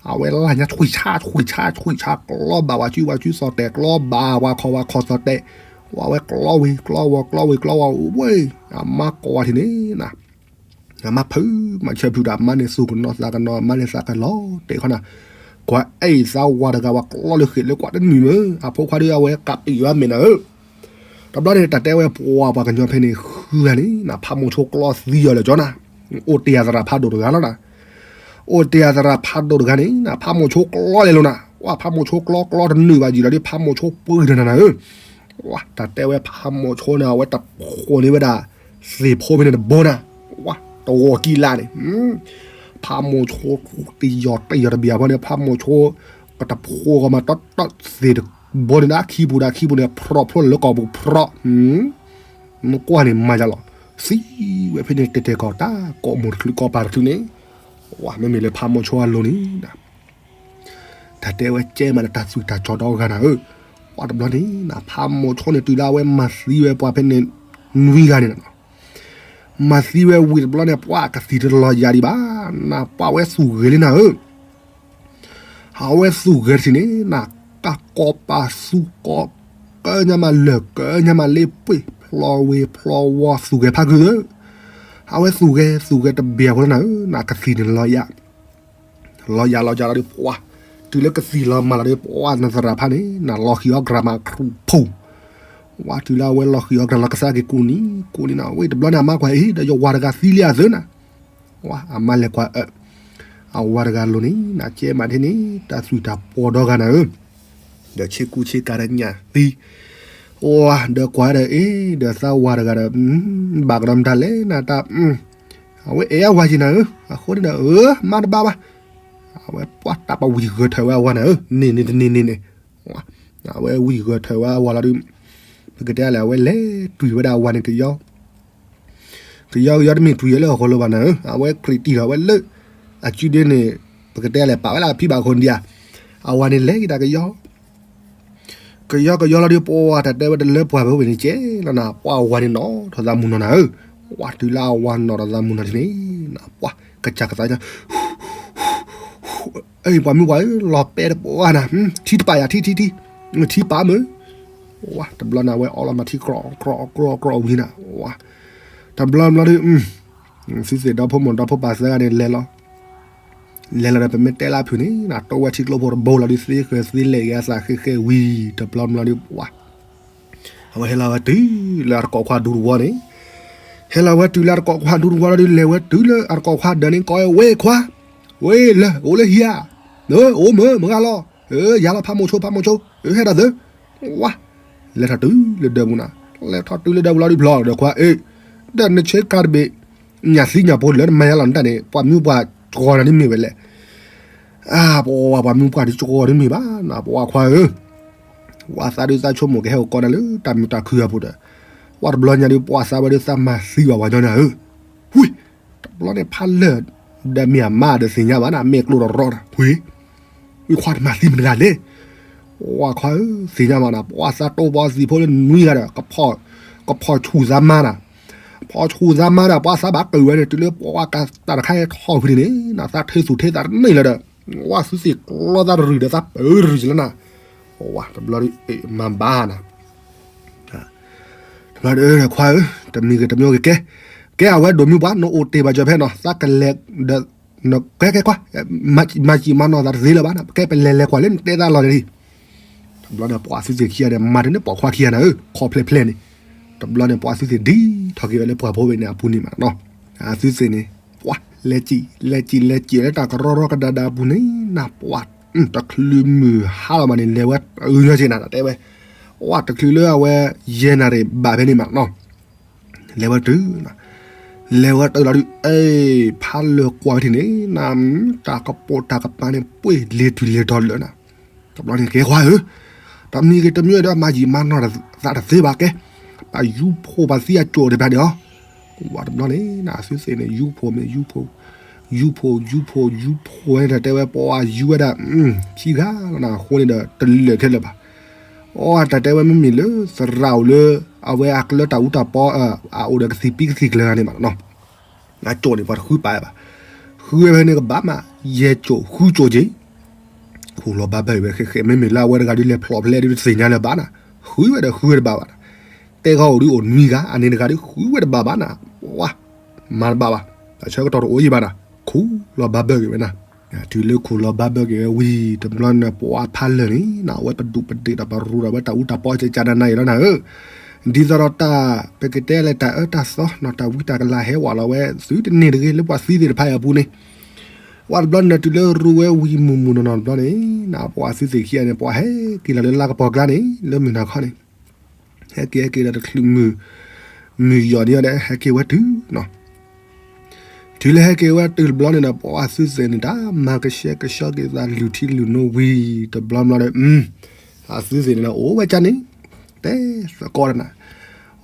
အဝဲလၢညါဆွံၣ်ဆါဆွံၣ်ဆါဆွံၣ်ဆါ ကျီဘၣ်ဝဲစုဝဲစုသီၣ်တဲာ် ကျီဘၣ်ဝဲခီၣ်ဝဲခီၣ်သီၣ်တဲာ်, ဝဲဝဲကျီဝံၤကျီဝီၤကျီဝံၤကျီဝီၤဝဲ, အမါကိးဝဲထံၣ်န့ၣ် အမါဖုးမၤဆၢဖုးဒီး အမါန့ၣ်သူၣ်ကနီၤသးကနီၤ အမါန့ၣ်သးကလီၤတဲာ်ခီနၤ, ကွၢ်အဲၣ်သးဝၤတဂၤဝဲကျီလၢဃဲၣ်လၢကွၢ်တနုာ်မ့ၢ် အဖိခွါဒုးအဝဲကးပံာ်ဝဲမ့ၢ်နၤဧၢ, တဘျီန့ၣ် တၢ်တဲဝဲပှၤပှၤကညီဖဲန့ၣ်ဃုဂၤန့ၣ် နဖးမိၤဆိကျီသံအီၤလၢာ်ကၠီနၤ, အိၣ်တ့ၢ်ယၤသရၣ်ဖးဒိၣ်တဂၤလီၤနၤ, အိၣ်တ့ၢ်ယၤသရၣ်ဖးဒိၣ်တဂၤန့ၣ် နဖးမိၤဆိကျီလဲၤလိာ်နၤ, ပှၤဖးမိၤဆိကျီကျီတနုာ်ဘၣ်ယံၤလီၤဒ် ဖးမိၤဆိပှ့ၤဒီးနၤနၤဧၢ တၢ်တဲဝဲဖးမိၤဆိန့ၣ် အဝဲတဖိးန့ၢ်ဝဲဒၣ် သ့ၣ်ဖိဖဲန့ၣ်တဘိနၤ, တဂီၤကံလါန့ၣ်, ဖးမိၤဆိတယီၤတယီၤတဘ့ၣ်အဖီန့ၣ် ဖးမိၤဆိ ကတဖိးကီးမးတီတီသ့ၣ်တဘိန့ၣ်ဒၣ်ခံပူၤဒၣ်ခံပူၤန့ၣ် ဖြီၣ်ဖျိလၢကီၢ်ပူၤဖြီၣ်, နကွၢ်န့ၣ်မၤယၤလီၤ, သံဝဲဖဲန့ၣ်တဲာ်တဲာ်ကီၢ်တၢ်ကိးမူၤတချုးကီၢ်ပၤတချုးန့ၣ်, မ့မ့ၢ်လၢဖးမိၤဆိအလိၤန့ၣ် တၢ်တဲဝဲကဲမးလၢတၢ်သွံၣ်တၢ်စီၤဒီဂၤနၤဧၢ, ပှၤတဘျီန့ၣ် နဖးမိၤဆိန့ၣ်တုၤလၢအဝဲမၤသံဝဲပှၤဖဲန့ၣ် နွံဂၤန့ၣ်လီၤ, မၤသံဝဲဝံၤတဘျီန့ၣ် ပှၤကသံၣ်တလီၤယၤဒံးဘၣ်, နပှၤဝဲသူၣ်ဂဲၤလံနၤဧၢ, အဝဲသူၣ်ဂဲၤတထံၣ်န့ၣ် နကးကိးပာ်သူၣ်ကိး ကညါမးလၢာ်ကညါမးလ့ပှ့ၤ ဖျီဝ့ၤဖျီဝီၤ သူၣ်ဂဲၤဖးကုၢ်ဧၢ, အဝဲသူၣ်ဂဲၤသူၣ်ဂဲၤတဘ့ၣ်အဃိလီၤနၤဧၢ, နကသံၣ်န့ၣ်လီၤယၤ လီၤယၤလီၤယၤလီၤဒီးပှၤ, တုၤလၢကသံၣ်လီၤမၤလီၤဒီးပှၤ နသရၣ်ဖးန့ၣ် နလီၤဃံၤအီၤ grandma ခရူၣ်ဖူၣ်, ဝဲတုၤလၢအဝဲလီၤဃံၤအီၤ grandma လီၤကစၢ်က့ၤကူၣ်နံၤ ကူၣ်နံၤနၤ ဝဲတဘျီန့ၣ် အမါကွၢ်အံၤ ဒီးယဝၤတဂၤသံလံအသၢနၤ, ဝဲအမါလဲၤကွၢ်အၢ, အဝၤတဂၤလိၤန့ၣ် နကဲမးဒ်န့ၣ် တၢ်သွံၣ်တၢ်ပီၤဒီဂၤနၤဧၢ, ဒီးဆ့ကူဆ့ကၤဒီးညၣ်သံ ဝဲဒီးကွၢ်ဒီးအ့ ဒီးသးဝၤတဂၤဒီး ဘၣ်ကဒီးမတၤလဲၣ်နတၢ်, အဝဲအဲၣ်အဝၤယံၤနၤဧၢ, အဃိန့ၣ်ဒီး အၢ မါတဘၣ်ဘၣ်, အဝဲပှၤတၢ်ပဝံၤဂၢၢ်ထၢၣ်ဝဲအဝၤနၤဧၢ, န့ၣ်န့ၣ်တန့ၢ်န့ၣ်န့ၣ်, အဝဲဝံၤဂဲၤထၢၣ်ဝဲအဝၤလီၤဒုး, ပကတဲလဲၣ် အဝဲလဲၤတွံၢ်ဝဲဒၣ်အဝၤန့ၣ်ကယီ, ကယီကယီတမ့ၢ်တွံၢ်ဝဲလၢအဃိလၢၤဘၣ်နၤဧၢ, အဝဲကြံးတံၢ်ထီၣ်ဝဲလၢ အစုဒုန့ၣ်, ပကတဲလဲၣ် ပာ်ဝဲလၢအဖံဘၣ်အဃိန့ၣ်ဒံးဧါ, အဝၤန့ၣ်လဲၤက့ၤတၢ်ကယီ ကယီကယီလီၤဒုး ပှၤတၢ်တဲဝဲတလၢပှၤဖဲဝဲန့ၣ်ကဲလီၤနၤ, ပှၤအဝၤန့ၣ်နီၢ်ထီၣ်သးမုၢ်နီၢ်နၤဧၢ, ပှၤတုၤလၢအဝၤနီၢ်ထီၣ်သးမုၢ်နီၢ်ဒ်န့ၣ်, ပှၤကစၢ်ကသး, အ့ ပှၤမုၣ်ပှၢ်ဧၢ, လီၤပဲတပှၤနၤ, ထံတပာ်ယၤ ထံ ထံ ထံ, ထံပာ်မုၢ်, ဝါ တဘျီန့ၣ် အဝဲအီလီၤမၤထံကြီ ကြီ ကြီ ကြီဝံၤနၤ, ဝါ တဘျီဘျီဒုး သုသ့ၣ်ဒီဖိမိၢ်ဒီဖိပၢ်သၢဂၤန့ၣ်လဲၤလီၤ, လဲၤလီၤဒီး ပမ့ၢ်တဲလၢအဖုၣ်န့ၣ် နတိဝဲထံကျိဖိတဘိလီၤဒုး သ့ဃဲၤသ့လဲၣ်ဂ့ၤအသးဃဲၤဃဲၤဝံၤ တဘျီဘျီဒုး ပှၤ အဝဲဟဲလီၤဝဲတုၤလၢအတကိးခွါဒူတဝီန့ၣ်, ဟဲလီၤဝဲတုၤလၢအတကိးခွါဒူတဝီလီၤဒုး လဲၤဝဲတုၤလၢအတကိးခွါဒၢးန့ၣ် ကိးဝဲ ဝ့ၢ်ခွါ, ဝ့ၢ်လၢ အိၣ်လၢဟံဧါ, အိၣ်မုၢ် မုၢ်ဂၤလီၤ, ယၤလီၤ ဖးမိၤဆိ ဖးမိၤဆိ, ဟဲဒီးသု ဝါ လဲၤထီၣ်တုၤလၢဒၢးပူၤနၤ, လဲၤထီၣ်တုၤလၢဒၢးပူၤလီၤဒုး ဖျီဒီးခွါ အ့ ဒီးနဆၢကၤတဘ့ၣ် ညၣ်သံညၣ်ဖိလၢနမၤယါလီၤနတၢ်န့ၣ် ပှၤမုၣ်ပှၢ်ကီၤနၤဒ်မ့ၢ်ဝဲလဲၣ်, အါ ပှၤပှၤမုၣ်ပှၢ်ဒ်ကီၤဒ်မ့ၢ်ဘၣ်နၤ ပှၤခွါဧၢ, ပှၤသးဒုးသးဆိကမိၣ်ကဟဲအိၣ်ကီးနၤလၢတၢ်မုာ်တၢ်ခုၣ်အပူၤဒီး, ပှၤတဘျီညါဒုးပှၤသးဝဲဒုးသးမၤသံဘၣ်ပှၤညီနၤဧၢ, ဝံၤ တဘျီန့ၣ်ဖးလၢာ် ဒီးမ့ၢ်အမါဒီးသ့ၣ်ညါဘၣ်နၤ မ့ၢ်ကျိၣ်တရီတၢ် ဝံၤ ဝံၤခွါတမၤသံမတၤလဲၣ်, ပှၤခွါဧၢ, သ့ၣ်ညါဘၣ်နၤ ပှၤသးတိပှၤသံၣ်ဖိလၢနွံဂၤဒီး ကဖီၣ်ဆူၣ်သးမါနၤ, ဖီၣ်ဆူၣ်သးမါဒီး ပှၤသးဘၣ်ကၢၣ်ဝဲန့ၣ် တုၤလၢပှၤကတၢ်တခါထီၣ်ဖုးန့ၣ် နသးထ့သူၣ်ထ့သးတန့ၢ်လၢၤဒီး, ဝါ သုသ့ၣ်ကျီသးတရံၣ်ဒီးသးပၢၤတရံၣ်လၢနၤ, ဝါ တဘျီဒုး မၤဘၣ်နၤ တဘျီဒုးခွါဧၢ, တမံၤဂ့ၤတမံၤဂ့ၤကဲ, ကဲအဝဲဒိၣ်မုၢ်ပှၢ် နအိၣ်တ့ၢ်ဘၣ်ကၢၤဖဲနီၤ သးကလဲၤဒီး, ကဲကဲခွါ, မၤစံၣ်မၤနီၢ်သးတသ့လၢၤဘၣ်နၤ ကဲပလဲၤလဲၤကွၢ်လၢနတဲသးလီၤန့ၣ်လံ, တဘျီန့ၣ် ပှၤသုသ့ၣ်ခံဂၤန့ၣ် မၤတန့ၢ်ပိာ်ခွါခံဂၤနၤဧၢ ခီဖျဲးဖျဲးန့ၣ်, တဘျီန့ၣ် ပှၤသုသ့ၣ်ဒ်ထီၣ်က့ၤဝဲလၢပှၤဖိဝဲန့ၣ်အပူၤန့ၣ်မးနီၤ, အသုသ့ၣ်န့ၣ် ပှၤလဲၤစံၣ် လဲၤစံၣ် လဲၤစံၣ်လၢတၢ်ကရီရီကဒါဒါအပူၤန့ၣ် နပှၤ တချုးမုၢ်ဟါလီၤမးန့ၣ် လဲၤဝဲအုၣ်ညီက့ၤနၤတဲဝဲ, ဝါ တချုးလၢအဝဲ ယဲၢ်နၣ်ရံၣ်ဘၣ်ဖဲန့ၣ်မးနီၤ, လဲၤဝဲတုၤ လဲၤဝဲတုၤလီၤဒုး အ့ ဖးလၢာ်ကွၢ်ဝဲထံၣ်န့ၣ် န တၢ်ကပိာ်တၢ်ကပၤန့ၣ် ပှ့ၤလ့ၤတုၤလ့ၤတီၤလၢာ်နၤ, တဘျီန့ၣ်ကဲခွါဧၢ, တမံၤဂ့ၤတမံၤဒီး မၤယံာ်မၤနီၢ်သးတသ့ဘၣ်ကဲ, ပယူဖိပှၤသံအကၠိၣ်တဖၣ်န့ၣ်အီၤ, ဝါ တဘျီန့ၣ် နသုသ့ၣ်န့ၣ် ယူဖိမ့ၢ်ယူဖိ, ယူဖိ ယူဖိ ယူဖိဝဲန့ၣ် တၢ်တဲဝဲပှၤယူဝဲဒၣ် ခံဂၤလီၤနၤ အဃိန့ၣ်ဒီး တလၢာ်ခဲလၢာ်ဘၣ်, အတၢ်တဲဝဲမ့မ့ၢ်လၢ သရၣ်အိၣ်လၢ အဝဲအကျၢတၢ်အူတၢ်ပီ အအိၣ်ဒီးကသံၣ်ပံကသံၣ်ကျၢၤဂၤန့ၣ်မးနီၤ, အကၠိၣ်န့ၣ် ပှၤတဃုပာ်ဘၣ်, ဃုဝဲဖဲန့ၣ်ကဘၣ်မး ယဲၢ်ကၠိၣ် ဃုကၠိၣ်က့ၤ, ခိၣ်လီၤဘၣ်ဘၢၣ်က့ၤဝဲဃဲဃဲ မ့မ့ၢ်လၢအဝဲတဂၤဒုးလဲၤဖျိးဖဲလဲၣ်ဒုးတသ့ၣ်ညါလၢၤဘၣ်နၤ, ဃုဝဲဒီးဃုဝဲတဘၣ်ဘၣ်နၤ, တဲဂီၤအိၣ်ဒုးအိၣ်နွံဂၤ အန့ၣ်တဂၤဒုးဃုဝဲတဘၣ်ဘၣ်နၤ, ဝါ မၤတဘၣ်ဘၣ်, တၢ်ဆၢကတီၢ်တအိၣ်ယံၤဘၣ်နၤ, ခိၣ်လီၤဘၣ်ဘၢၣ်က့ၤဝဲနၤ, တုၤလၢခိၣ်လီၤဘၣ်ဘၢၣ်က့ၤဝဲဝံၤ တဘျီန့ၣ် ပှၤဖးလၢာ်န့ၣ် အဝဲပဒူၣ်ပဒ့ၣ်ဒီးပရူးဒီးဝဲတၢ်အူတၢ်ပီကကနနၤအံၤလီၤနၤဧၢ, ဒ်သိးဒီးတၢ် ပကတဲလဲၣ်တၢ်အၢတၢ်သီနီၤ တၢ်ဝံတၢ်ကလၤဟဲဝးလီၤဝဲ သုတန့ၢ်တဂ့ၤလၢပှၤသံသ့ၣ်တဖၣ်အံၤအပူၤန့ၣ်, ဝဲတဘျီန့ၣ် တုၤလၢရူဝဲဝံၤမုၢ်မုၢ်နီၢ်နီၢ်တဘျီန့ၣ် နပှၤသုသ့ၣ်ခံဂၤန့ၣ် ပှၤဟဲက့ၤလီၤလၢလါကပီၤကျါန့ၣ် လၢမုၢ်နၤခီန့ၣ် ဟဲက့ၤဟဲက့ၤဒီးတချုးမုၢ် မုၢ်ယီၤန့ၣ်ဒီး ဟဲက့ၤဝဲတုၤနီၤ, တုၤလၢဟဲက့ၤဝဲတုၤတဘျီန့ၣ်ဒီး ပှၤသုသ့ၣ်န့ၣ် တၢ်မၤကဆှဲကဆှီက့ၤသးလုၢ်ထံလုၢ်နိဝံၤ တဘျီဘျီဒီး အသုသ့ၣ်န့ၣ်ဒီး အိၣ်ဝဲကၢ်န့ၣ် တဲသကိးတၢ်နၤ,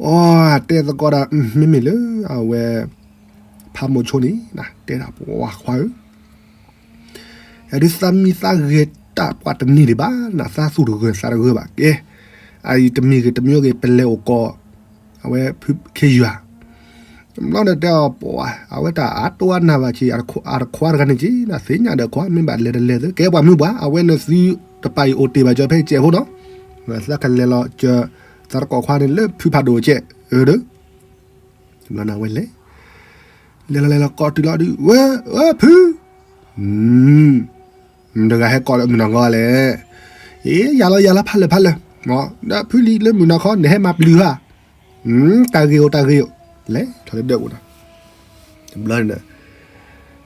အိ တဲသကိးတၢ် မ့မ့ၢ်လၢအဝဲ ဖးမိၤဆိန့ၣ် တဲဒၣ်ပှၤခွါဧၢ အဒုးသးမံသးဂဲၤတၢ်ပှၤတန့ၢ်ဒံးဘၣ်နၤ သးသူၣ်တဂၢၢ်သးတဂၢၢ်ဘၣ်ကဲ, အအံၤတမံၤဂ့ၤတမံၤဂ့ၤ ပလဲၤအိၣ်ကိး အဝဲဖုခ့ယွၤ, တဘျီန့ၣ်တဲအီၤပှၤ အဝဲတၢ်အါတိၢ်အါနၢ်ဘၣ်က့ၤ အတခွါတဂၤန့ၣ်က့ၤ နသ့ၣ်ညါဒီးခွါ မ့ၢ်ဘၣ်လဲၤတလဲၤသု ကဲပှၤမုၢ်ပှၢ် အဝဲနသုတပာ်အံၤအိၣ်တ့ၢ်ဘၣ်ကၢၤဖဲကဲးဖိနီၤ, သးကလဲၤလီၤကၢၤ သးတကိးခွါန့ၣ်လၢဖုဖးဒိၣ်ကဲး အၢ ဒီး တဘျီန့ၣ်အဝဲလဲၤ လဲၤလီၤလဲၤလီၤကိးတုၤလီၤဒုး ဝဲ ဝဲဖု မ့ၢ်တဂၤဟဲကိးလၢမုၢ်နၤခီလဲၣ်, အ့ ယၤလီၤယၤလီၤ ဖးလၢာ်ဖးလၢာ်, ဒီးဖုလံလၢမုၢ်နၤခီ နဟဲမၤပျုၤဧါ, တၢ်ဂ့ၤအိၣ်တၢ်ဂ့ၤအိၣ်, လဲၤထီၣ်လၢဒၢးပူၤနီၤ, တဘျီန့ၣ်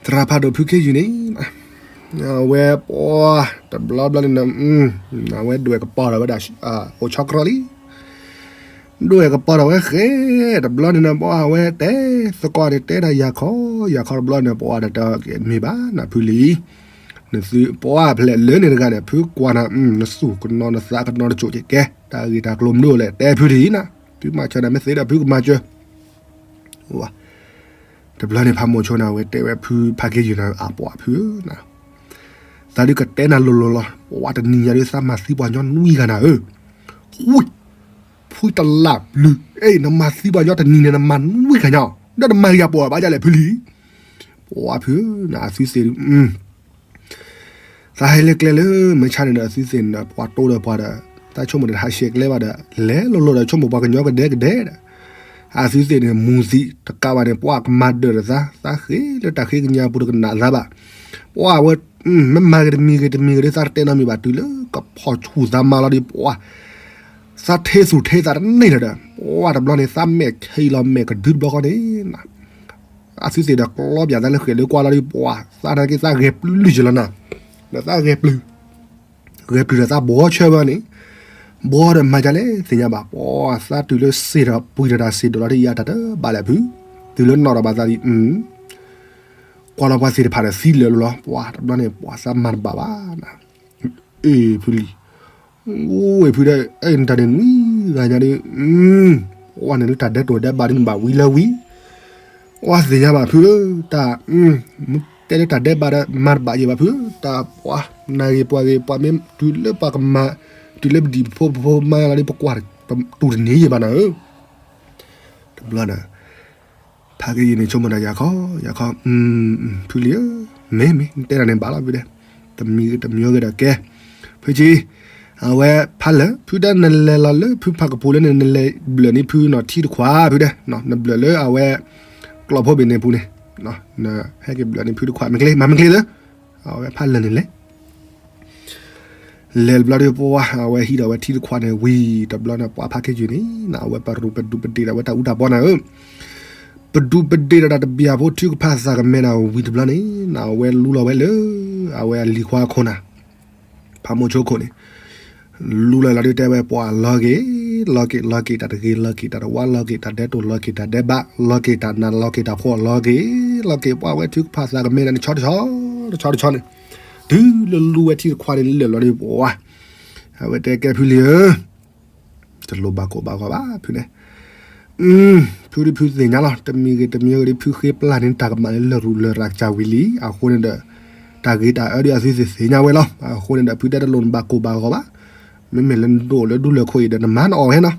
သရၣ်ဖးဒိၣ်ဖုခ့ယုၢ်န့ၣ် အဝဲပှၤ တဘျီဘျီန့ၣ် အဝဲဒွဲၣ်ကပီၤထီၣ်ဝဲဒၣ် အိၣ်ဆီကြီလံ ဒွဲၣ်ကပီၤထီၣ်ဝဲဃဲ တဘျီန့ၣ် ပှၤအဝဲတဲသကိးန့ၣ် တဲဒၣ်ယၤခီ ယၤခီတဘျီန့ၣ် ပှၤတၢ်တမ့ၢ်ဘၣ်နဖုလံ နသုပှၢ်ဖျဲးလၢန့ၣ်တဂၤန့ၣ် ဖုကွၢ်နၤ နသူၣ်ကနီၤနသးကနီၤတစိၢ်ကဲကဲ တၢ်ဂ့ၢ်တၢ်ကျိၤမနုၤလဲၣ် တဲဖုဒ်အံၤနၤ, ဖုမၤစၢၤနၤမ့ၢ်သ့ဒီးဖုကမၤစၢၤ, တဘျီန့ၣ် ဖးမိၤဆိန့ၣ် အဝဲတဲဝဲဖုဖးက့ယုာ်နၤ အပှၤဖုဧၢ, သးဒုးကတဲနၤလိၤလိၤလီၤ, ပှၤတနံၤညါဒုးသးမၤသံပှၤကညီနွံဂၤနၤဧၢ, ဝံၤ ဖုတလးဘျုး, အဲ နမၤသံပှၤကညီတနံၤန့ၣ် နမၤနွံဂၤညါ, ဒီးနမၤယၤပှၤဘၣ်ဒ်လဲၣ်ဖုလံ, ပှၤဖုဧၢ နအသုသ့ၣ်ဒုး သးဟဲလၢကျဲလၢ မ့ၢ်ဆါန့ၣ်ဒီး အသုသ့ၣ်န့ၣ်ဒီး ပှၤတိဒီးပှၤဒီး သးဆိကမိၣ်ဒီး ဟးဆှဲးကျဲဘၣ်ဒီး လဲၤလိၤလိၤဒီး ဆိကမိၣ်ပှၤကညီကဒဲကဒဲဒီး အသုသ့ၣ်န့ၣ် မူၤသံးတကးဘၣ်န့ၣ် ပှၤကမၤဒၢးဒီးသး, သးဃ့လၢတၢ်ဃ့ကညးပူၤတကနၣ်သးဘၣ်, ပှၤဝဲ မ့ၢ်မၤဂ့ၤတမံၤဂ့ၤတမံၤဂ့ၤဒီး သးတတဲနီတမံၤဘၣ် တုၤလၢကဖီၣ်ဆူၣ်သးမါလီၤဒီး ပှၤသးထဲသူၣ်ထဲသးတန့ၢ်လၢၤဒီး ပှၤတဘျီန့ၣ် သးမဲာ်ခံးလီၤမဲာ်ကဒုတဘျီဃီန့ၣ် အသုသ့ၣ်ဒီးကျီပၠးသးလၢဃဲၣ်လၢကွၢ်လီၤဒီး ပှၤသးနာ်က့ သးဂဲၤပျုၢ်ယလီၤနၤ, ဒီးသးဂဲၤပျုၢ်, ဂဲၤပျုၢ်ဒီးသးဘှီဆၢဝဲန့ၣ်, ဘှီဒီးမၤဒ်လဲၣ်သ့ၣ်ညါဘၣ်, ပှၤသးတုၤလၢစ့ၢ်ဒီးပှံၤဒီးတၢ်စ့ၢ်ဒိးလီၤဒီး ယၤတၢ်တဘၣ်လဲၣ်ဖု, တုၤလၢနီၢ်ဒီးဘၣ်သးဒ် ကွၢ်လီၤပှၤသ့ၣ်တဖၣ်ဒီးသံလၢာ်လီၤ, ပှၤတဘျီန့ၣ် ပှၤသးမၤတဘၣ်ဘၣ်နၤ, အ့ၣ်ဖုလံ အိၣ်ဝဲဖုဒီး အဲၣ်နတၢ်န့ၣ်နွံဂၤညါဒီး ပှၤန့ၣ်လၢတၢ်ဒဲးတိၢ်ဒဲးဘးဒ်န့ၣ်ဘၣ်ဝံၤလၢဝံၤ, ပှၤသ့ၣ်ညါဘၣ်ဖုဧၢ, တၢ် တဲလၢတၢ်ဒဲးဘးဒီး မၤတဘၣ်ယဲဘၣ်ဖုဧၢ, တၢ်ပှၤ နၤဂ့ၤပှၤဂ့ၤ ပှၤမ့ၢ်တုၤလၢပှၤကမၤ တုၤလၢပဒံၣ်ဖိဖိမါလီၤဒီး ပကွၢ်တူၢ်တန့ၢ်ယဲဘၣ်နၤဧၢ, တဘျီဒီး ဖးက့ယုာ်န့ၣ် ဆိကမိၣ်ဒီး ယၤခီ ယၤခီ ဖုလံဧၢ, မ့ၢ်မ့ၢ် နတဲတၢ်န့ၣ်ဘၣ်လီၤဖုဒဲး, တမံၤဂ့ၤတမံၤဂ့ၤဒီးကဲ, ဖုကံ အဝဲဖးလၢာ် ဖုဒဲးနလဲၤလီၤလၢဖုဖးကပူၤလၢန့ၣ် နလဲၤဘျၢၣ်န့ၢ်ဖုနီၤထံတခွးဖုဒဲး, နဘျၢၣ်လၢအဝဲ ကျီၢ်ဖိဘ့ၣ်န့ၣ်ပူၤန့ၣ်, နဟဲက့ၤဘျၢၣ်န့ၢ်ဖုတခွး မ့ၢ်ကျ့ မၤမ့ၢ်ကျ့လၢ အဝဲဖးလၢာ်န့ၣ်လဲၤ လဲၤတဘျီဒီးပှၤ အဝဲဟံးဒီးဝဲထံတခွးန့ၣ်ဝံၤ တဘျီန့ၣ် ပှၤဖးက့ယုာ်န့ၣ် နအဝဲပရူးပဒူးပဒ့ၣ်ဒီးဝဲတၢ်အူတၢ်ပီနၤဧၢ, ပဒူးပဒ့ၣ်ဒီးတၢ်တဘျၢ်ဖိထုကဖၣ်သးကမဲနၤဝံၤတဘျီန့ၣ် နအဝဲလူလီၤဝဲလၢ အဝဲအလံၤခွါအခိၣ်နၤ, ဖးမိၤဆိခိၣ်န့ၣ် လူလီၤလီၤဒီးတဲဝဲ ပှၤလီၤက့ၤ လီၤက့ၤ လီၤက့ၤတၢ်တဂ့ၤ လီၤက့ၤတၢ်တဝါ လီၤက့ၤတၢ်ဒဲးတိၢ် လီၤက့ၤတၢ်ဒဲးဘး လီၤက့ၤတၢ်နး လီၤက့ၤတၢ်ဖှီၣ် လီၤက့ၤ လီၤက့ၤ ပှၤဝဲထုကဖၣ်သးကမဲနၤန့ၣ် ဆီတဆီ တဆီတဆီန့ၣ် တုၤလၢလူဝဲထံတခွးန့ၣ်လၢာ်လီၤဒီးပှၤ အဝဲတဲကဲဖုလံဧၢ တလိၣ်ဘၣ်ကိၢ်ဘၣ်ဂီၤဘၣ်ဖုန့ၣ်, ဖုဒုးဖုသ့ၣ်ညါလီၤ တမံၤဂ့ၤတမံၤဂ့ၤဒီး ဖုဃ့ပျၢ်န့ၣ် တၢ်ကမၣ်လၢလရာ်ကစၢ်ဝံၤလံ အဃိန့ၣ်ဒီး တၢ်ဂ့ၤတၢ်အၢဒုးအသုသ့ၣ်ညါဝဲလီၤ အဃိန့ၣ်ဒီး ဖုတဲတလိၣ်နဘၣ်ကိၢ်ဘၣ်ဂီၤဘၣ်, မ့မ့ၢ်လၢနဒိၣ်လၢဒူလၢခိၣ်အံၤဒီး နမၤနအီၣ်ဝဲနီၤ,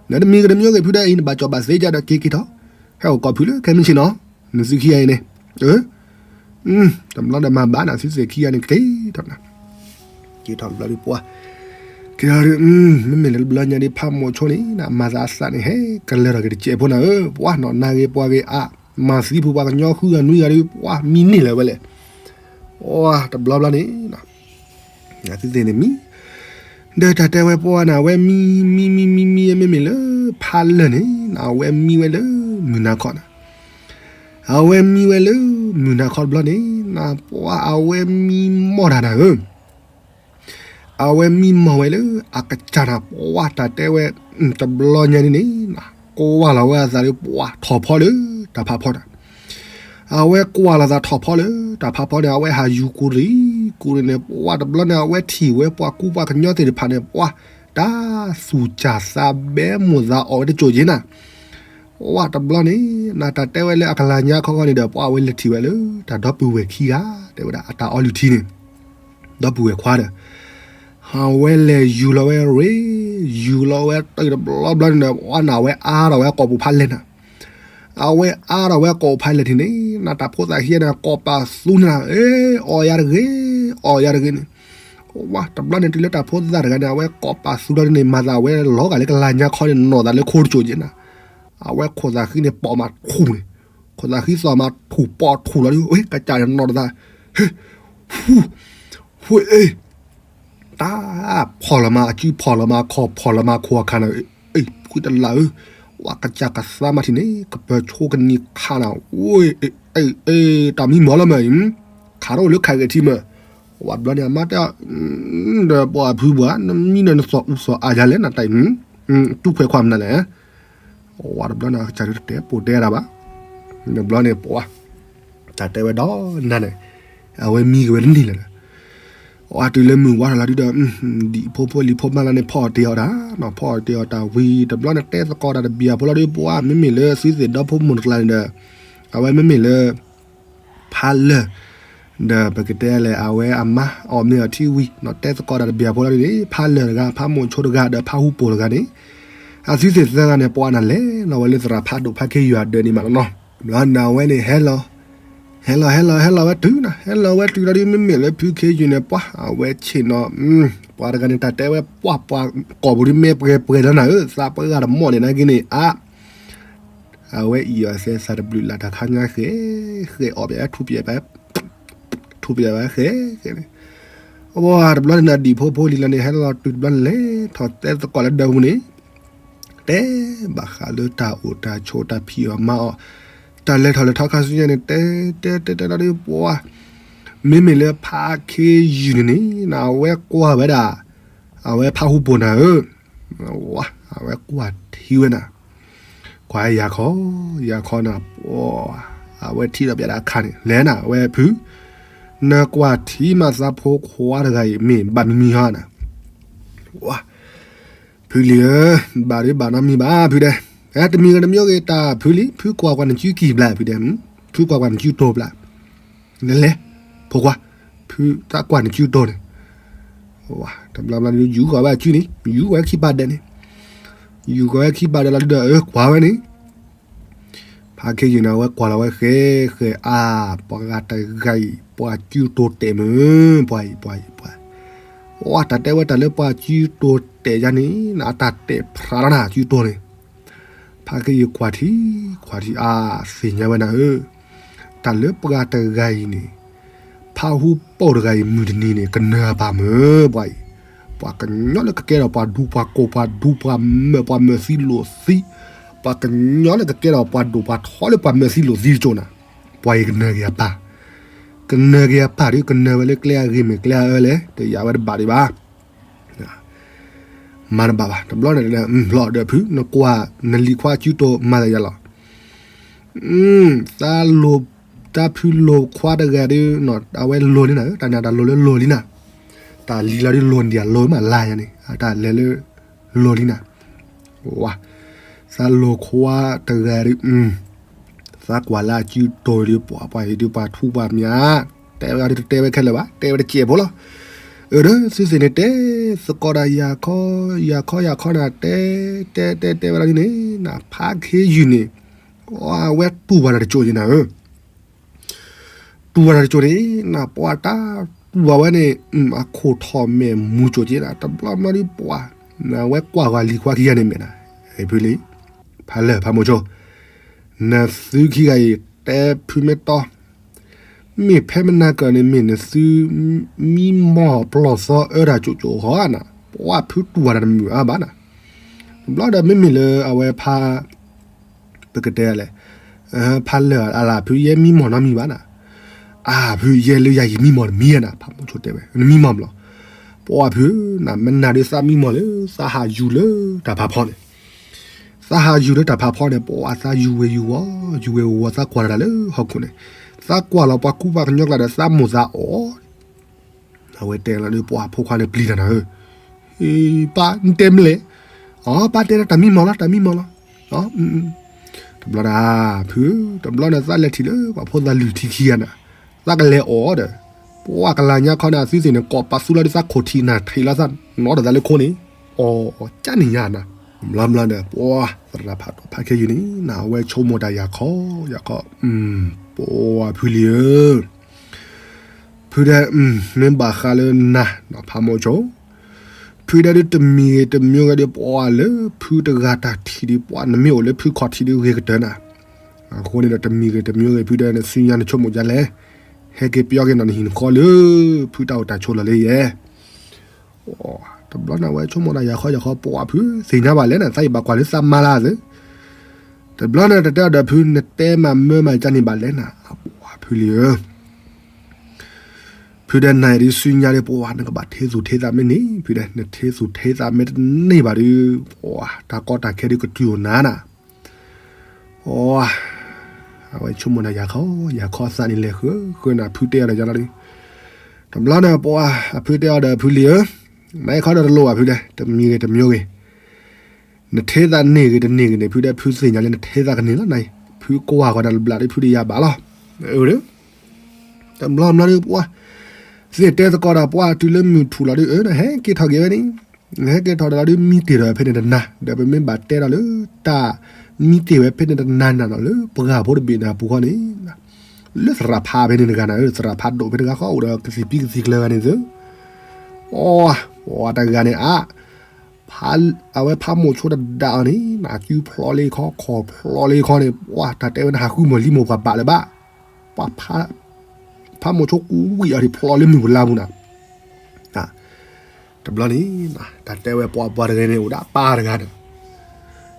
နတမံၤဂ့ၤတမံၤဂ့ၤ ဖုတဲအံၤ နဘၣ်ကၠီၣ်ဘၣ်သ့ကဒီး က့ၤက့ၤထီၣ် ဟဲအိၣ်ကီၢ်ဖုလၢခဲမုၢ်ဆ့ၣ်နီၤ, နသုခံဂၤအံၤန့ၣ် တဘျီဒီးမၤဘၣ်နသုသ့ၣ်ခံဂၤန့ၣ် က့ၤထီၣ်နၤ, က့ၤထီၣ်တဘျီဒီးပှၤ က့ၤထီၣ်ဒီး မ့မ့ၢ်လၢတဘျီညါဒီး ဖးမိၤဆိန့ၣ် နမၤသးအသးန့ၣ် ဟဲကလၢထီၣ်က့ၤတစဲးဖိနၤဧၢ, ပှၤနီၤ နၤဂ့ၤပှၤဂ့ၤအါ, မၤသံဖိပှၤကညီဃုဂၤနွံဂၤဒီး ပှၤမံန့ၢ်လၢၤဝဲလဲၣ်, ပှၤတဘျီဘျီန့ၣ် သုသ့ၣ်န့ၣ်မံ, ဒီးတၢ်တဲဝဲပှၤနၤ အဝဲမံ မံ မံ မံ မံ မ့မ့ၢ်လၢ ဖးလၢာ်န့ၣ် နအဝဲမံဝဲလၢ မုၢ်နၤခီနၤ, အဝဲမံဝဲလၢ မုၢ်နၤခီတဘျီန့ၣ် နပှၤ အဝဲမံမီၢ်တၢ်နၤဧၢ, အဝဲမံမီၢ်ဝဲလၢ အကစၢ်နၤ ပှၤတၢ်တဲဝဲ တဘျီညါန့ၣ်န့ၣ် ကွၢ်လီၤဝဲအသးဒီးပှၤထီၣ်ဖီလၢ တၢ်ဖးဖီတၢ် အဝဲကွၢ်လီၤသးထီၣ်ဖီလၢ တၢ်ဖးဖီန့ၣ် အဝဲဟးယူၤကူၤရံၣ်ကူၤရံၣ်န့ၣ် ပှၤတဘျီန့ၣ် အဝဲထံၣ်ဝဲပှၤကူပှၤကညီသ့ၣ်တဖၣ်န့ၣ် ပှၤ တၢ်သူၣ်စၢ်သးဘဲမိၢ်သးအီၣ်ဝဲတစိၢ်က့ၤနၤ, ပှၤတဘျီန့ၣ် နတၢ်တဲဝဲလၢအကလၤညါခီခီန့ၣ်ဒီး ပှၤအဝဲလဲၤထံၣ်ဝဲလၢ တၢ်ဒီပုၢ်ဝဲၢ်ခံဂၤ တဲဝဲဒၣ်အတၢ်အီလုၢ်ထံန့ၣ် ဒီပုၢ်ဝဲၢ်ခွါဒီး အဝဲလဲၤယူၤလီၤဝဲရ့ၣ် ယူၤလီၤဝဲတၢ်တဘျီဘျီန့ၣ်ဒီး ပှၤနၤအဝဲအါထီၣ်ဝဲကိာ်ပူၤဖးလဲၢ်နၤ, အဝဲအါထီၣ်ဝဲကိာ်ပူၤဖးလဲၢ်ထံန့ၣ် နတၢ်ဖိသၣ်ခံဂၤန့ၣ် ကိးပသူန့ၣ် အ့ အီၣ်ယၤတဂ့ၤ အီၣ်ယၤတဂ့ၤန့ၣ်, ပှၤတဘျီန့ၣ် တုၤလၢတၢ်ဖိသၣ်တဂၤန့ၣ် အဝဲကိးပသူလီၤန့ၣ် မၤသးဝဲလီၤဂာ်လၢကလၤညါခီန့ၣ် နီၢ်သးလၢခိတစိၢ်က့ၤနၤ, အဝဲခိၣ်သၣ်ဃံန့ၣ် ပိာ်မၤထူၣ်န့ၣ်, ခိၣ်သၣ်ဃံသီၣ်မၤထူၣ်ပိာ်ထူၣ်လီၤဒီး ဝဲကစၢ်န့ၣ်နီၢ်သး ဟ့ ဟူ ဟူအ့ တၢ်ဖီၣ်လီၤမး အစုဖီၣ်လီၤမး ခီၣ်ဖီၣ်လီၤမး ခိၣ်အခါန့ၣ်, အ့ ဖုတလးဧၢ, ဝဲကစၢ်ကသါမးထံၣ်န့ၣ် ကပၢၤဆိကနံၤခါနၤ, အ့ တၢ်မံမီၢ်လီၤမးအံၤ, ခးထီၣ်လၢခးဂဲၤထံမး, ဝဲဘျီန့ၣ် အမါတဲ ဒီးပှၤဖုပှၤ နမံဒီးနသီၣ်အူသီၣ်အါယၤလဲၣ် နတၢ်အံၤ, တူၢ်ခွဲးခွါမနုၤလဲၣ် ဝဲတဘျီန့ၣ် အကစၢ်ဒုးတတဲပိာ်တဲဒၣ်ဘၣ်, တဘျီန့ၣ်ပှၤ တၢ်တဲဝဲဒီးနၤန့ၣ်, အဝဲမံက့ၤဝဲတန့ၢ်လၢၤဒီး, ပှၤတုၤလၢမုၢ်ဝါထီၣ်လီၤဒုဒီး ဒံၣ်ဖိဖိလံၤဖိမါလီၤန့ၣ် ဖီအီၣ်တ့ၢ်အီၣ်တၢ်နီၤ, ဖီအီၣ်တ့ၢ်အီၣ်တၢ်ဝံၤ တဘျီန့ၣ် တဲသကိးတၢ်တဘျီဖိလီၤဒု ပှၤမ့မ့ၢ်လၢသုသ့ၣ်ဒီဖိမိၢ်တကျါန့ၣ်ဒီး အဝဲမ့မ့ၢ်လၢ ဖးလၢာ် ဒီးပကတဲလဲၣ် အဝဲအမါအီၣ်မ့ၤအီထံဝံၤ တဲသကိးတၢ်တဘျီဖိလီၤဒုန့ၣ် ဖးလၢာ်တဂၤ ဖးမိၣ်ဆိတဂၤ ဒီးဖးဟူပိၢ်တဂၤန့ၣ် အသုသ့ၣ်သၢဂၤန့ၣ် ပှၤနၤလဲၤလီၤဝဲလၢသရၣ်ဖးဒိၣ်ဖးခ့ယုၢ်အဒၢးန့ၣ်မးလီၤနီၤ. ဘျီန့ၣ်အဝဲန့ၣ်ဟဲလီၤ ဟဲလီၤ ဟဲလီၤ ဟဲလီၤဝဲတုၤနီၤ, ဟဲလီၤဝဲတုၤလီၤဒု မ့မ့ၢ်လၢဖုခ့ယုၢ်န့ၣ် ပှၤအဝဲဆ့ၣ်နီၤ ပှၤတဂၤန့ၣ် တၢ်တဲဝဲပှၤ ပှၤကိာ်ပူၤဒု မ့ၢ်ပှဲၤပှဲၤလီၤနၤဧၢ, သးပှဲၤဂၤတမီၣ်န့ၣ် နာ်က့န့ၣ် အါ အဝဲအံၤအီၤသဲသးတဘျုးလၢ် တၢ်ခါညါဃဲ ဃဲအီၣ်ပျဲ ထူးပျဲ ထူးပျဲဝဲဃဲဃဲန့ၣ်, အဝဲတဘျီန့ၣ် ဒံၣ်ဖိဖိလံၤလီၤန့ၣ် ဟဲလီၤတုၤတဘျီန့ၣ် လဲၤထီၣ်တဲသကိးလၢဒၢးပူၤန့ၣ် တဲဘၣ်ဃးလၢတၢ်အိၣ်တၢ်ဆိး တၢ်ဖံးအီၣ်မၤအီၣ် တၢ်လဲၤထီၣ်လဲၤထီခါဆူညါန့ၣ် တဲတဲတဲတဲလီၤဒု ပှၤ မ့မ့ၢ်လၢဖးခ့ယုၢ်န့ၣ်န့ၣ် အဝဲကွၢ်ဝဲဒၣ် အဝဲဖးဟူပိၢ်နၤဧၢ, ဝါ အဝဲကွၢ်ထံဝဲနၤ, ကွၢ်ယၤခီ ယၤခီနၤ ပှၤ အဝဲထံၣ်ဒီးပျဲဒၣ်အခါန့ၣ် လဲၤနၤ အဝဲဖု နကွၢ်ထံမး သးဖိခွါတဂၤအံၤ မ့ၢ်ဘၣ်မံမံဟီနၤ, ဝါ ဖုလံၤဧၢ, ဘၣ်ဒုဘၣ်နီတမံၤဘၣ် ဖုဒဲး, တမံၤဂ့ၤတမံၤဂ့ၤ တၢ်ဖုလံ ဖုကွၢ်ကွၢ်နစုကံၢ်ဘျး ဖုဒဲး, ဖုကွၢ်ကွၢ်နစုတိၤဘျး, လဲၤလဲၤ ဖိခွါ, ဖုသးကွၢ်နစုတိၤန့ၣ်, ဝါ တဘျီဘျီဒု ယူၤဃီၤဝဲအစုန့ၣ် ယူၤဃီၤဝဲခံဘၣ်ဒဲးန့ၣ်, ယူၤဃီၤဝဲခံဘၣ်ဒဲးလီၤဒုဒီး အၢ ကွၢ်ဝဲန့ၣ် ဖးခ့ယုၢ်န့ၣ် အဝဲကွၢ်လီၤဝဲဃဲဃဲ အါ ပှၤဂၤတဂၤအံၤ ပှၤစုတိၤတဲာ်မုၢ် ပှၤအံၤ ပှၤအံၤ ပှၤ, ဝါ တၢ်တဲဝဲတၢ်လၢပှၤစုတိၤတဲာ်ယါန့ၣ် အတၢ်တဲာ်ဖြးလီၤနၤ စုတိၤန့ၣ်, ဖးခ့ယုၢ်ကွၢ်ထံ ကွၢ်ထံ အါ သ့ၣ်ညါဝဲနၤဧၢ, တၢ်လၢပှၤတဂၤအံၤန့ၣ် ဖးဟူပိၢ်တဂၤအံၤ မုၢ်တနံၤန့ၣ် ကနၢၤပၢ်မုၢ် ပှၤအံၤ, ပှၤကညီလၢကကဲထီၣ်ပှၤဒူပှၤကိၢ်ပှၤဒူပှၤမၢာ်ပှၤမၢာ်သံလိာ်သံ, ပှၤကညီလၢကကဲထီၣ်ပှၤဒိၣ်ပှၤထီလၢပှၤမၢာ်သံလိာ်သံတကၠိၤနၤ, ပှၤအံၤကနၢၤက့ၤအပၢ်, ကနၢၤက့ၤအပၢ်ဒီး ကနၢၤဝဲလၢကျဲအဂ့ၤမ့ၢ်ကျဲအအၢလဲၣ် တယာ်ဝဲတဘၣ်ဒံးဘၣ် မၤတဘၣ်ဘၣ် တဘျီန့ၣ် လီၤဒီးဖု နကွၢ်နလံၤခွါစုတိၤမၤတယာ်လီၤ, သးလိၤ တၢ်ဖုလိၤခွါတဂၤဒီး အဝဲလိၤလံနၤ တၢ်န့ၣ် တၢ်လိၤလံနၤဧၢ, တၢ်လံၤလီၤဒု လိၤနဒံးအလိၤမးလါယါန့ၣ် တၢ်လဲၤလၢ လိၤလံနၤ, ဝါ သးလိၤခွါတဂၤဒီး သးကွၢ်လၢအစုတိၤဒီး ပှၤပှၤအံၤဒီး ပှၤထူပှၤမး, တဲဝဲဒၣ်ဒီး တတဲဝဲခဲလၢာ်ဘၣ် တဲဝဲတစဲးဖိလီၤ, အၢ ဒီးသုသ့ၣ်န့ၣ် တဲသကိးတၢ်ယၤခီ ယၤခီယၤခီနၤ တဲ တဲတဲတဲဝဲဒၣ်ဒ်န့ၣ် နဖးခ့ယုၢ်န့ၣ် အဝဲတူၢ်ဝဲဒၣ်တကၠိၤယဲနၤဧၢ တူၢ်ဝဲဒၣ်တကၠိၤန့ၣ် နပှၤတၢ်တူၢ်ဘၣ်ဝဲန့ၣ် အခိၣ်ထီၣ်မဲာ်မူကၠိၤက့နၤ တဘျီဘျီဒုပှၤ နဝဲကွၢ်ဝဲလံၤခွါခံဂၤန့ၣ်မဲာ်နၤ, ဖုလံ ဖးလၢာ်ဖးမိၢ်ဆိ နသုခံဂၤအံၤ တဲဖုမ့ၢ်တီ မ့ၢ်ဖဲမနၤကၢၢ်န့ၣ် မ့ၢ်နသု မံမီၢ်ပျီၢ်သီအၢတၢ်ကၠိကၠိဃီနၤ, ပှၤဖုတူၢ်ဝဲဒၣ်တမုာ်အါဘၣ်နၤ, တဘျီဒီးမ့မ့ၢ်လၢအဝဲဖး ပကတဲလဲၣ်, ဖးလၢာ်အလၢ်ဖုယဲမံမီၢ်နီတမံၤဘၣ်နၤ, အၢ ဖုယဲလၢယၤယံာ်မံမီၢ်တမံၤနၤ ဖးမိၢ်ဆိတဲဝဲ နမံမီၢ်မလီၤ, ပှၤဖု နမနၤဒုးသးမံမီၢ်လၢ သးဟးယူၤလၢတၢ်ဖးဖီန့ၣ် သးဟးယူၤလၢတၢ်ဖးဖီန့ၣ် ပှၤသးယူၤဝဲယူၤဝီၤ ယူၤဝဲဝီၤ သးကွၢ်လီၤတၢ်လၢဟီၣ်ခိၣ်န့ၣ်, သးကွၢ်လီၤပှၤကူပှၤကညီကျါဒီး သးမိၢ်သးအီၣ် အဝဲတဲလီၤဒုး ပှၤဖိခွါန့ၣ်ပျံၤတၢ်နၤဧၢ, ပၢ်တဲမလဲၣ်, အ ပၢ်တဲလီၤတၢ်မံမီၢ်လီၤ တၢ်မံမီၢ်လီၤ, တဘျီဒၣ် ဖု တဘျီန့ၣ်သးလဲၤထံၣ်လၢပှၤဖိသၣ်လွံၢ်ထံခံဂၤနၤ, သးကလဲၤအီၣ်ဒီး ပှၤကလၤညါခီန့ၣ်သုသ့ၣ်န့ၣ် ကိးပာ်သူလီၤဒုးသးခိၣ်ထံးနၤထံးလီၤသးနီၢ်ဒီးသးလၢခိန့ၣ်, အီၣ်ကၢ်န့ၣ်ညါနၤ, ဘျီဘျီဒီး ပှၤသရၣ်ဖးဒိၣ်ဖးခ့ယုၢ်န့ၣ် နဝဲဆိကမိၣ်တၢ်ယၤခီ ယၤခီ, ပှၤဖုလံၤဧၢ ဖုဒဲး မ့ၢ်ဘၣ်ဃးလၢနၤ ဖးမိၢ်ဆိ, ဖုဒဲးဒုးတမံၤဂ့ၤတမံၤဂ့ၤဒီး ပှၤလၢဖုတဂၤတၢ်ထံၣ်ဒီး ပှၤနမ့ၢ်အိၣ်လၢဖုခီၣ်ထံးဒီးဂ့ၤကတၢၢ်နၤ, အဃိန့ၣ်ဒီးတမံၤဂ့ၤတမံၤဂ့ၤ ဖုဒဲးနစုညါနဆိကမိၣ်ဒ်လဲၣ်, ဟဲက့ၤပယီၤက့ၤနီၤ နဟံၣ်နဃီလၢဖုတၢ်အိၣ်တၢ်ဆိးလီၤလၢယဲ တဘျီန့ၣ်ဝဲဆိကမိၣ်တၢ်ယၤခီယၤခီ ပှၤဖုသ့ၣ်ညါဘၣ်လဲၣ်နၤ သးအံၤဘၣ်ကွၢ်လၢသးမါလၢသ့, တဘျီန့ၣ်တတဲအီၤဒီးဖု နတဲမးမၢမးကၢ်န့ၣ်ဘၣ်လဲၣ်နၤ ပှၤဖုလံၤဧၢ ဖုဒဲးနၤအံၤဒုးစုညါဒီး ပှၤနကဘၣ်ထ့သူၣ်ထ့သးမ့ၢ်န့ၣ် ဖုဒဲး နထ့သူၣ်ထ့သးမ့ၢ်တန့ၢ်ဘၣ်ဒီး ပှၤတၢ်ကီတၢ်ခဲဒုးကတုၤအိၣ်နၤနၤ, အဝဲဆိကမိၣ်နၤယၤခီ ယၤခီသးန့ၣ်လဲၤဃုဃုနၤ ဖုတဲအီၤဒီးယၤလီၤဒုး တဘျီန့ၣ် ပှၤအဖုတဲအီၤဒီး ဖုလံၤဧၢ, မ့ၢ်ခီဒီးတလိၣ်ဘၣ်ဖုဒီး တမံၤဂ့ၤတမံၤဂ့ၤ, နထဲသးန့ၢ်ဂ့ၤတန့ၢ်ဂ့ၤန့ၣ် ဖုဒီးဖုသ့ၣ်ညါလၢနထဲသးကန့ၢ်လီၤနၤ, ဖုကွၢ်ဃီၤဒီးဘျးဒီးဖုဒီးယၤဘၣ်လီၤ. တဘျီဘျီဒီးပှၤ သ့ၣ်တဲသကိးဒီးပှၤတုၤလၢမုၢ်ထူၣ်လီၤဒီး အၢ နဟဲက့ၤထီၣ်က့ၤဝဲန့ၣ်, နဟဲက့ၤထီၣ်ဒီးလီၤဒီး မံတ့ၢ်ဒီးဖဲန့ၣ်တနၤ, ဒီးပမ့ၢ်ဘၣ်တဲဒီးလၢတၢ်မံတ့ၢ်ဝဲဖဲန့ၣ်တနၤနၤဒီး လၢပှၢ်ဖိတဘ့ၣ်န့ၣ်အပူၤဃီန့ၣ် လၢသရၣ်ဖးဖဲန့ၣ်တဂၤနၤဧၢ, သရၣ်ဖးဒိၣ်ဖဲတဂၤဃီ အိၣ်ဒီးကသံၣ်ဖံကသံၣ်ကျၢၤဂၤန့ၣ်သု, အီ ပှၤတဂၤန့ၣ်အါ, အဝဲဖးမိၢ်ဆိတဒၣ်အီၤန့ၣ် နစုဖျီလ့ခီ ခီၣ်ဖျီလ့ခီန့ၣ် ပှၤတၢ်တဲဝဲနဟးဃုမီၢ်လံမိၢ်ပှၢ်ဘၣ်လၢၤဘၣ်, ပှၤ ဖးမိၢ်ဆိကူဝံၣ်အီၤဒံးဖျီလၢမုၢ်ပူၤလါပူၤနၤ တဘျီန့ၣ် တၢ်တဲဝဲပှၤပှၤတဂၤန့ၣ် အိၣ်ဒီးအပၢ်တဂၤန့ၣ်,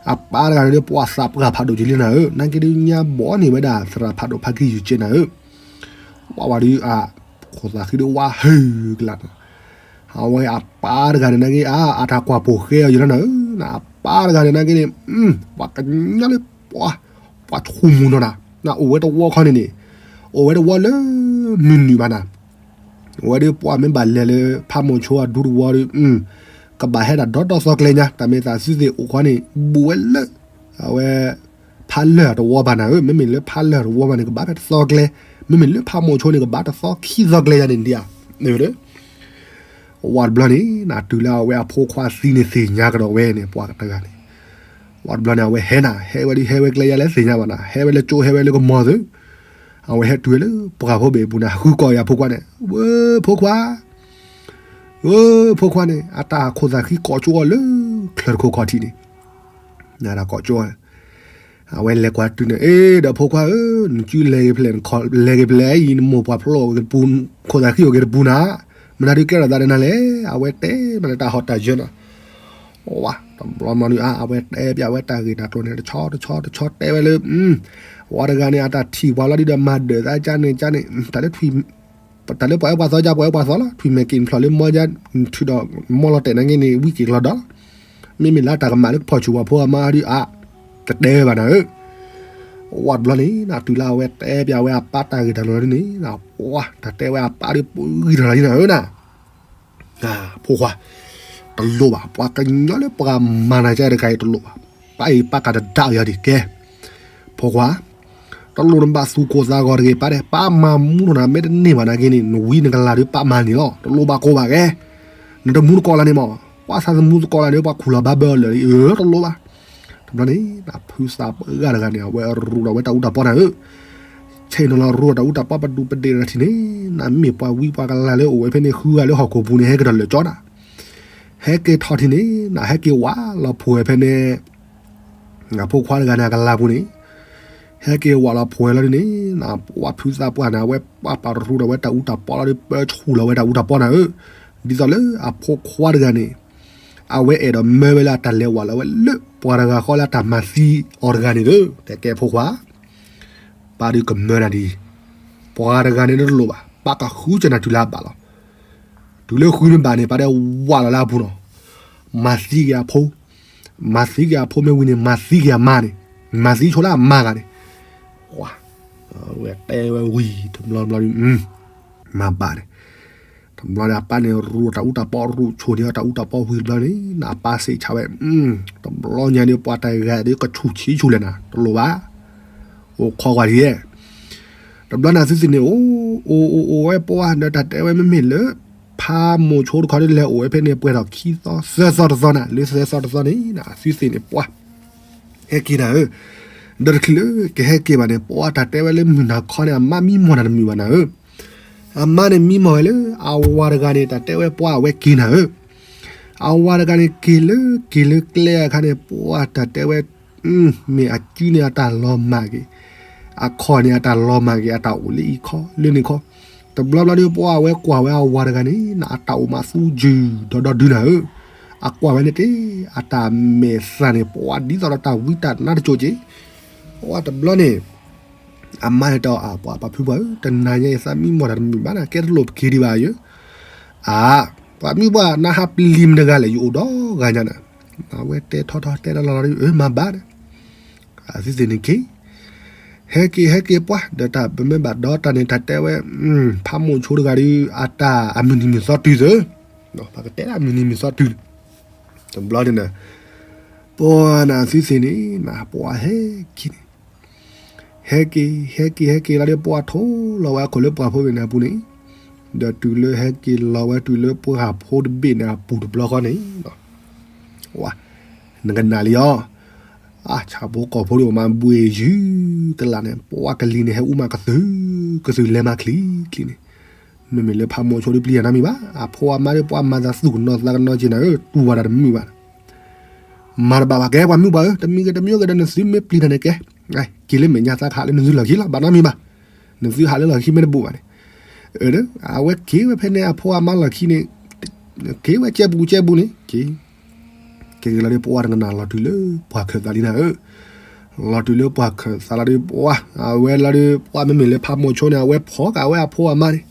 အပၢ်တဂၤန့ၣ်ဒီး ပှၤသးပှၢ်ဖးဒိၣ်က့ၤလံနၤဧၢ, နာ်က့ဒုးညါဘီန့ၢ်ဝဲဒၣ် သရၣ်ဖးဒိၣ်ဖးကံယုၢ်ကဲနၤဧၢ, ဝဲဝဲဒီး အခိၣ်သးဃံဒီးဝါဟုၣ်ကလာ်နၤ, အဝဲအပၢ်တဂၤန့ၣ်နာ်က့ အတၢ်ကွၢ်ပိာ်ဃဲအီၤယံၤလီၤနၤဧၢ, အပၢ်တဂၤန့ၣ်နာ်က့န့ၣ် ပှၤကညီလၢပှၤ ပှၤဆိမူနီၤနၤ, အိၣ်ဝဲတဝီခီန့ၣ်န့ၣ်, အိၣ်ဝဲတဝီလၢမုၢ်နုာ်ဘၣ်နၤ, အိၣ်ဝဲဒီးပှၤမ့ၢ်ဘၣ်လဲၤလၢဖးမိၢ်ဆိအဒူတဝီဒီး ကဘၣ်ဟဲဒၣ်ဒီတသီကျဲညါ, တၢ်မ့ၢ်သးသုသ့ၣ်အိၣ်ဃီန့ၣ် ဘူးဝဲလၢ အဝဲ ဖးလၢၢ်တဝီဘၣ်နၤဧၢ, မ့မ့ၢ်လၢဖးလၢၢ်တဝီဘၣ်န့ၣ် ကဘၣ်ဖဲတသီကျဲ, မ့မ့ၢ်လၢဖးမိၢ်ဆိန့ၣ် ကဘၣ်တသီခံသီကျဲယါန့ၣ်ဒံးဧါ, ဝဲတဘျီန့ၣ် နတုၤလၢအဝဲအဖိခွါသံန့ၣ်သ့ၣ်ညါကဒီးဝဲန့ၣ် ပှၤတဂၤန့ၣ်, ဝဲတဘျီန့ၣ် အဝဲဟဲနၤ, ဟဲဝဲဒုးဟဲဝဲကျဲယါလဲၣ်သ့ၣ်ညါဘၣ်နၤ, ဟဲဝဲလၢကၠိဟဲဝဲလၢကမီၤသု, အဝဲဟဲတုၤဝဲလၢပှၢ်ဖိဘ့ၣ်အပူၤန့ၣ် ဟးဃုကိးအံၤအဖိခွါန့ၣ်, ဝဲဖိခွါ ဝဲဖိခွါန့ၣ် အတၢ်ခိၣ်သးဃံကိးကၠိအီၤလၢ ချၢၣ်တခိၣ်ခီၣ်ထံးန့ၣ်, နတၢ်ကိးကၠိ အဝဲလဲၤကွၢ်တုၤန့ၣ်, အ့ ဒီးဖိခွါဧၢ, နစုလဲၤဂ့ၤဖဲလဲၣ်, လဲၤဂ့ၤဖဲလဲၣ်အံၤ နမိၢ်ပှၢ်ဖျိအီၤဂ့ၤတပူၤ, ခိၣ်သးဃံအိၣ်ဂ့ၤတပူၤနၤ, မနုၤဒုးကဲထီၣ်သးဒီးနၤလဲၣ်, အဝဲတဲမးလၢတၢ်ဟီၣ်တၢ်ယၢၤနီၤ, ဝဲ တဘျီမနုၤအါ အဝဲတဲပျးဝဲတၢ်ဂ့ၢ်တၢ်ကျိၤန့ၣ် တဆီတဆီတဆီတဲဝဲလၢ ဝဲတဂၤန့ၣ် အတၢ်ထံၣ်ပှၤလီၤဒုးဒီးမၤဒၢၣ်သးကါန့ၣ်ကါန့ၣ်, တၢ်လၢ တၢ်လၢပှၤအၢပှၤသီကါ ပှၤအၢပှၤသီလီၤ, ထွံၣ်မဲာ်က့ၤဖျိးလၢမီကါ, ထုးဒီးမီလီၤတဲာ်နာ်က့န့ၣ် ဝံက့ၤကလီၤဒီး, မ့မ့ၢ်လၢတၢ်ကမၣ်လၢကဖီၣ်ဆူၣ်ပှၤဖိအမါဒုးအါ, တတဲဝဲဘၣ်နၤဧၢ, ဝဲတဘျီန့ၣ် နတုၤလၢအဝဲတဲပျးဝဲအပၢ်တၢ်ဂ့ၢ်တၢ်ကျိၤလီၤဒ်န့ၣ်, ပှၤတၢ်တဲဝဲအပၢ်ဒုးပဂံၢ်ထီၣ်လီၤဒ်နၤဧၢနၤ ဖိခွါ, တလိၣ်ဘၣ်, ပှၤကညီလၢပှၤမၤနၤကဲတခါအံၤတလိၣ်ဘၣ်, ပၢ်အံၤပၢ်ကးတဒၣ်အီၤယၤဒံးကဲ, ဖိခွါ, တလိၣ်နဘၣ်သူၣ်ကိၢ်သးဂီၤတဂ့ၤ, ပၢ်တဲ ပၢ်မၤမူထီၣ်နၤမ့ၢ်တန့ၢ်ဘၣ်နာ်က့န့ၣ် နဝံနကလၤဒုးပၢ်မၤန့ၢ်လီၤ, တလိၣ်ဘၣ်ကိးဘၣ်ကဲ, နတမူတကိးလၢန့ၣ်မး, ပှၤသးသမူတကိးလၢန့ၣ် ပှၤခူၣ်လီၤဘၣ်ဘၢအီၤလၢာ်, အၢ တလိၣ်ဘၣ်, တဘျီန့ၣ် နဖုသးပှၢ်တဂၤန့ၣ် အဝဲရူးဒီးဝဲတၢ်အူတၢ်ပီနၤဧၢ ဆဲးနီၤလီၤရူးတၢ်အူတၢ်ပီပဒူပဒ့ၣ်တထံၣ်န့ၣ်, နမ့ၢ်ပှၤဝံပှၤကလၤလၢအိၣ်ဝဲဖဲန့ၣ် ဃုဂၤလၢဟီၣ်ခိၣ်ပူၤန့ၣ် ဟဲက့ၤထီၣ်လၢာ်ကၠီနၤ, ဟဲက့ၤထီၣ်ထံၣ်န့ၣ် နဟဲက့ၤဝးလီၤဖိဝဲဖဲန့ၣ်, ဖိခွါတဂၤန့ၣ် အကလၤပူၤန့ၣ်, ဟဲက့ၤဝးလီၤဖိဝဲလီၤဒ်န့ၣ်, ပှၤဖုသးပှၢ်န့ၣ် အဝဲပှၤပာ်ရူးဒီးဝဲတၢ်အူတၢ်ပီလီၤဒီး ပၢဆူၣ်လီၤဝဲတၢ်အူတၢ်ပီနၤဧၢ, ဒ်သိးလၢအဖိခွါတဂၤန့ၣ် အဝဲအဲၣ်ဒိးမၢဝဲလၢအတၢ်လဲၤဝးလီၤဝဲလၢပှၤတဂၤဃီလၢအတၢ်မၤသံအီၤတဂၤန့ၣ်ဒီး တဲကဲဖိခွါ, ပၢ်ဒုးကမၢနၤဒ်အံၤ, ပှၤတဂၤန့ၣ်တလိၣ်ဘၣ်, ပၢ်ကဃုကနၤတုၤလၢအဘၣ်လီၤ, တုၤလၢဃုမ့ၢ်ဘၣ်န့ၣ် ပၢ်တဲဝးလီၤလၢအပူၤနီၤ, မၤသံက့ၤအဖိ, မၤသံက့ၤအဖိမ့ၢ်ဝံၤန့ၣ် မၤသံက့ၤအမါန့ၣ်, မၤသံဆိလၢအမါဂၤန့ၣ်, ဝဲတဲဝဲဝံၤ တဘျီဘျီဒုး မၤဘၣ်န့ၣ်, တဘျီန့ၣ် အပၢ်န့ၣ် ရူးတၢ်အူတၢ်ပီ ရူးဆိၣ်န့ၢ်အီၤတၢ်အူတၢ်ပီဝံၤတဘျီန့ၣ် နအပၢ်စံးဆၢဝဲ, တဘျီညါန့ၣ် ပှၤတဂၤဒီးကဆူၣ်ဆံးဆူၣ်လဲၣ်နၤ တလိၣ်ဘၣ်, အိၣ်ခိးကွၢ်ဒ်, တဘျီန့ၣ်သုသ့ၣ်န့ၣ် အိၣ်အိၣ်အိၣ်ဝဲပှၤ ဒီးတၢ်တဲဝဲမ့မ့ၢ်လၢ ဖးမိၢ်ဆိတခီဒ်လဲၣ်အိၣ်ဝဲဖဲန့ၣ် ပှဲၤထီၣ်ခံသီသၢသီတသီနၤ လၢသၢသီတသီန့ၣ် သုသ့ၣ်န့ၣ်ပှၤ ဟဲက့ၤနၤဧၢ, ဒီးတချုးလၢကဟဲက့ၤဘၣ်န့ၣ် ပှၤတၢ်တဲဝဲလၢမုၢ်နၤခီန့ၣ် အမါမံမီၢ်တၢ်တမုာ်ဘၣ်နၤဧၢ, အမါန့ၣ်မံမီၢ်ဝဲလၢ အဝၤတဂၤန့ၣ် တၢ်တဲဝဲပှၤအဝဲက့ၤနၤဧၢ, အဝၤတဂၤန့ၣ် က့ၤလၢက့ၤလၢကျဲအခါန့ၣ် ပှၤတၢ်တဲဝဲ မ့ၢ်အစုန့ၣ်အတၢ်လီၤမၢ်က့ၤ, အခီၣ်န့ၣ်အတၢ်လီၤမၢ်က့ၤ အတၢ်အိၣ်လၢအံၤခီလၢန့ၣ်ခီ, တဘျီဘျီဒီး ပှၤအဝဲကွၢ်ဝဲအဝၤတဂၤန့ၣ် နအတၢ်အိၣ်မးသူယုၢ်ဒီဒီဒုနၤဧၢ, အကွၢ်ဝဲန့ၣ်တ့ၢ် အတၢ်မဲာ်သၣ်န့ၣ် ပှၤဒ်သိးဒီးတၢ်ဝံတၢ်နါတစိၤက့ၤ, ပှၤတဘျီန့ၣ် အမါန့ၣ်တဲအီၤ ပှၤပှၤဖုပှၢ်ဧၢ တနၤညါအံၤသးမံမီၢ်တၢ်တမုာ်ဘၣ်နၤ ကဲတလိၣ်ပက့ၤဒံးဘၣ်ယဲ, အါ, ပှၤမံပှၢ်နဟးပျံၤမတဂၤလဲၣ် ယအိၣ်ဒီးဂၤညါနၤ, အဝဲတဲထီထီတဲလီၤလီၤဒီး အၢ မၤဘၣ်ဒီး, သုသ့ၣ်န့ၣ်က့ၤ, ဟဲက့ၤ ဟဲက့ၤပှၢ် ဒီးတၢ်ပမ့ၢ်ဘၣ်ဒီတၢ်န့ၣ် တၢ်တဲဝဲ ဖးမိၣ်ဆိတဂၤဒီး အတၢ်အမုၢ်နံၤမုၢ်သီတုၤသၢ, ပကတဲဒၣ်မုၢ်နံၤမုၢ်သီတုၤ, တဘျီန့ၣ် ပှၤနသုသ့ၣ်န့ၣ် ပှၤဟဲက့ၤန့ၣ် ဟဲက့ၤ ဟဲက့ၤ ဟဲက့ၤလီၤဒီး ပှၤထိလီၤဝဲအခိၣ်လၢပှၢ်ဖိဝဲန့ၣ်အပူၤန့ၣ်, ဒီးတုၤလၢဟဲက့ၤလီၤဝဲတုၤလၢပှၢ်ဖိတဘ့ၣ်န့ၣ်အပူၤတဘျီဃီန့ၣ်, ဝါ, နကနၣ်လံအီၤ, အဆၣ်ဖိကီၢ်ဖိဒ်ပမၤဘှ့ၣ်ယုၤ တလးန့ၣ် ပှၤကလံၤန့ၣ် ဟဲအူမးကသုၤ, ကသုၤလဲၤမၤချံချံန့ၣ်, မ့မ့ၢ်လၢဖးမိၣ်ဆိဒ်ပျံၤတၢ်နီတမံၤဘၣ်, အဖိအမါဒ်ပှၤမၤသးသူၣ်ကနီၤသးကနီၤက့ၤနၤဧၢ, တူၢ်ဝဲဒၣ်တမုာ်ဘၣ် မၤတဘၣ်ဘၣ်ကဲ ပှၤမုၣ်ပှၢ်ဧၢ, တမံၤဂ့ၤတမံၤဂ့ၤဒီး နသုမ့ၢ်ပျံၤတၢ်န့ၣ်ကဲ, က့ၤလၢမဲာ်ညါသးကဟးလၢနသုလီၢ်ခံလီၤ, ဘၣ်နီတမံၤဘၣ်, နသုဟးလၢလီၢ်ခံမ့ၢ်တဘူးဘၣ်န့ၣ်, အဝဲက့ၤဝဲဖဲန့ၣ် အဖိအမါလီၢ်ခံန့ၣ်, က့ၤဝဲကဲဘူးကဲဘူးန့ၣ်, က့ၤ က့ၤက့ၤလီၤဒီး ပှၤတကနၣ်လီၤတုၤလၢပှၢ်ခၢၣ်သးလံနၤဧၢ, လီၤတုၤလၢပှၢ်ခၢၣ်သးလီၤဒီးပှၤ, အဝဲလီၤဒီးပှၤ မ့မ့ၢ်လၢဖးမိၣ်ဆိန့ၣ် အဝဲဖီက့ၤဝဲအဖိအမါန့ၣ်,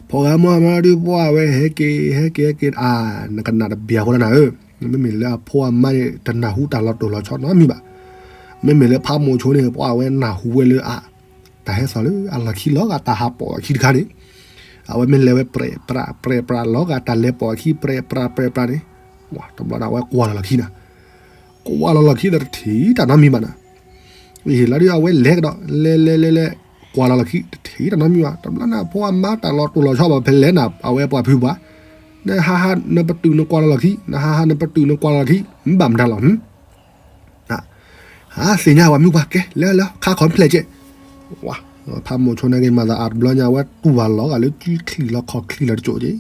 ဖီက့ၤအမိၢ်အမါလီၤဒီးပှၤ အဝဲဟဲက့ၤ ဟဲက့ၤ ဟဲက့ၤ အါ, နကနၣ်တဘၣ်ဃိလၢနၤဧၢ, မ့မ့ၢ်လၢအဖိအမါန့ၣ် တနၢ်ဟူတၢ်လီၤတိၢ်လီၤဆီနီတမံၤဘၣ်, မ့မ့ၢ်လၢဖးမိၣ်ဆိန့ၣ် ပှၤအဝဲနၢ်ဟူဝဲလၢအ တၢ်ဟဲသီၣ်လၢအလီၢ်ခံလီၤဂာ်တၢ်ဟးပိာ်အခံတခါန့ၣ်, အဝဲမ့ၢ်လဲၤဝဲပြဲးပြးပြဲးပြးလီၤဂာ်တၢ်လဲၤပိာ်အခံပြဲးပြးပြဲးပြးန့ၣ်, တဘျီန့ၣ် အဝဲကွၢ်လီၤလီၢ်ခံနၤ, ကွၢ်လီၤလီၢ်ခံဒီးတထံၣ်တၢ်နီတမံၤဘၣ်နၤ, ဟ့ၣ်လီၤဒီးအဝဲလဲၤကဒီး လဲၤလဲၤလဲၤလဲၤ, ကွၢ်လီၤလီၢ်ခံတထံၣ်တၢ်နီတမံၤဘၣ်, တဘျီန့ၣ် အဖိအမါတၢ်လီၤတိၢ်လီၤဆီဘၣ်ဖဲလဲၣ်နၤ အဝဲပှၤဖုပှၢ်, နဟးဟးနပတုာ်နကွၢ်လီၤလီၢ်ခံ, နဟးဟးနပတုာ်နကွၢ်လီၤလီၢ်ခံ မ့ၢ်ဘၣ်မတၤလီၤ ဟါ, သ့ၣ်ညါပှၤမုၣ်ပှၢ်ကဲ လဲၤလၢခါခီၣ်ဖျဲၣ်ကဲ, ဝါ, ဖးမိၣ်ဆိန့ၣ်က့ၤမၤသးအါတဘျီညါ အဝဲတူၢ်ဘၣ်လီၤဂာ်လၢကၠံချံၣ်လီၤခီၣ်ချံလီၤတကၠိၣ်က့ၤ, ဒီး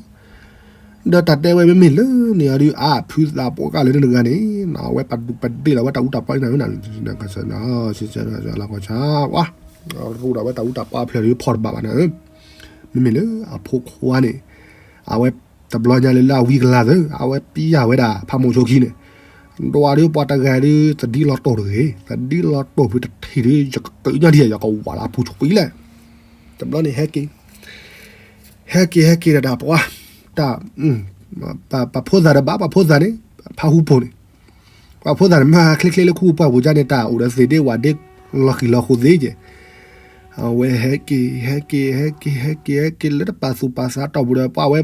တၢ်တဲဝဲမ့မ့ၢ်လၢန့ၣ်အီၤဒုး အါဖုသးပှဲၤကၢ်လၢနတဂၤန့ၣ် အဝဲပဒူးပဒ့ၣ်လီၤဝဲတၢ်အူတၢ်ပီနၤ, ဝါ, ရူးဒၣ်ဝဲတၢ်အူတၢ်ပီဖျၢၣ်ဒီးဖီၣ်တဘၣ်ဘၣ်နၤ, မ့မ့ၢ်လၢအဖိခွါန့ၣ်, အဝဲတဘျီညါလၢလၢအဝံကလၤသၢ အဝဲပျံၤဝဲဒၣ်ဖးမိၣ်ဆိခံန့ၣ်, ဒွးဒီးပှၤတဂၤဒီး သဒံလီၤတိၢ်တဂ့ၤ, သဒံလီၤတိၢ်ဖုတထံၣ်ဒီး ယကကၢၣ်ညါဒံး ယကဝးလၢအပူၤဆှံလဲၣ်, တဘျီန့ၣ်ဟဲက့ၤ, ဟဲက့ၤဟဲက့ၤဒီးတၢ်ပှၤ, တၢ်, ပှၤဖိသၣ်တဘၣ် ပှၤဖိသၣ်န့ၣ်, ဖးဟူဖိန့ၣ်, ပှၤဖိသၣ်န့ၣ် မ့ၢ်ဟးချ့ချ့လၢခူပှၢ်ပူၤကါန့ၣ် တၢ်အိၣ်ဒီးသ့ၣ်ဒ့ဝၣ်ဒ့ လီၤဃံၤလီၤဃိသ့ကဲ, အဝဲဟဲက့ၤ ဟဲက့ၤ ဟဲက့ၤ ဟဲက့ၤ ဟဲက့ၤလၢတပာ်သူၣ်ပာ်သးတီၢ်ပူၤဒီး ပှၤဝဲ,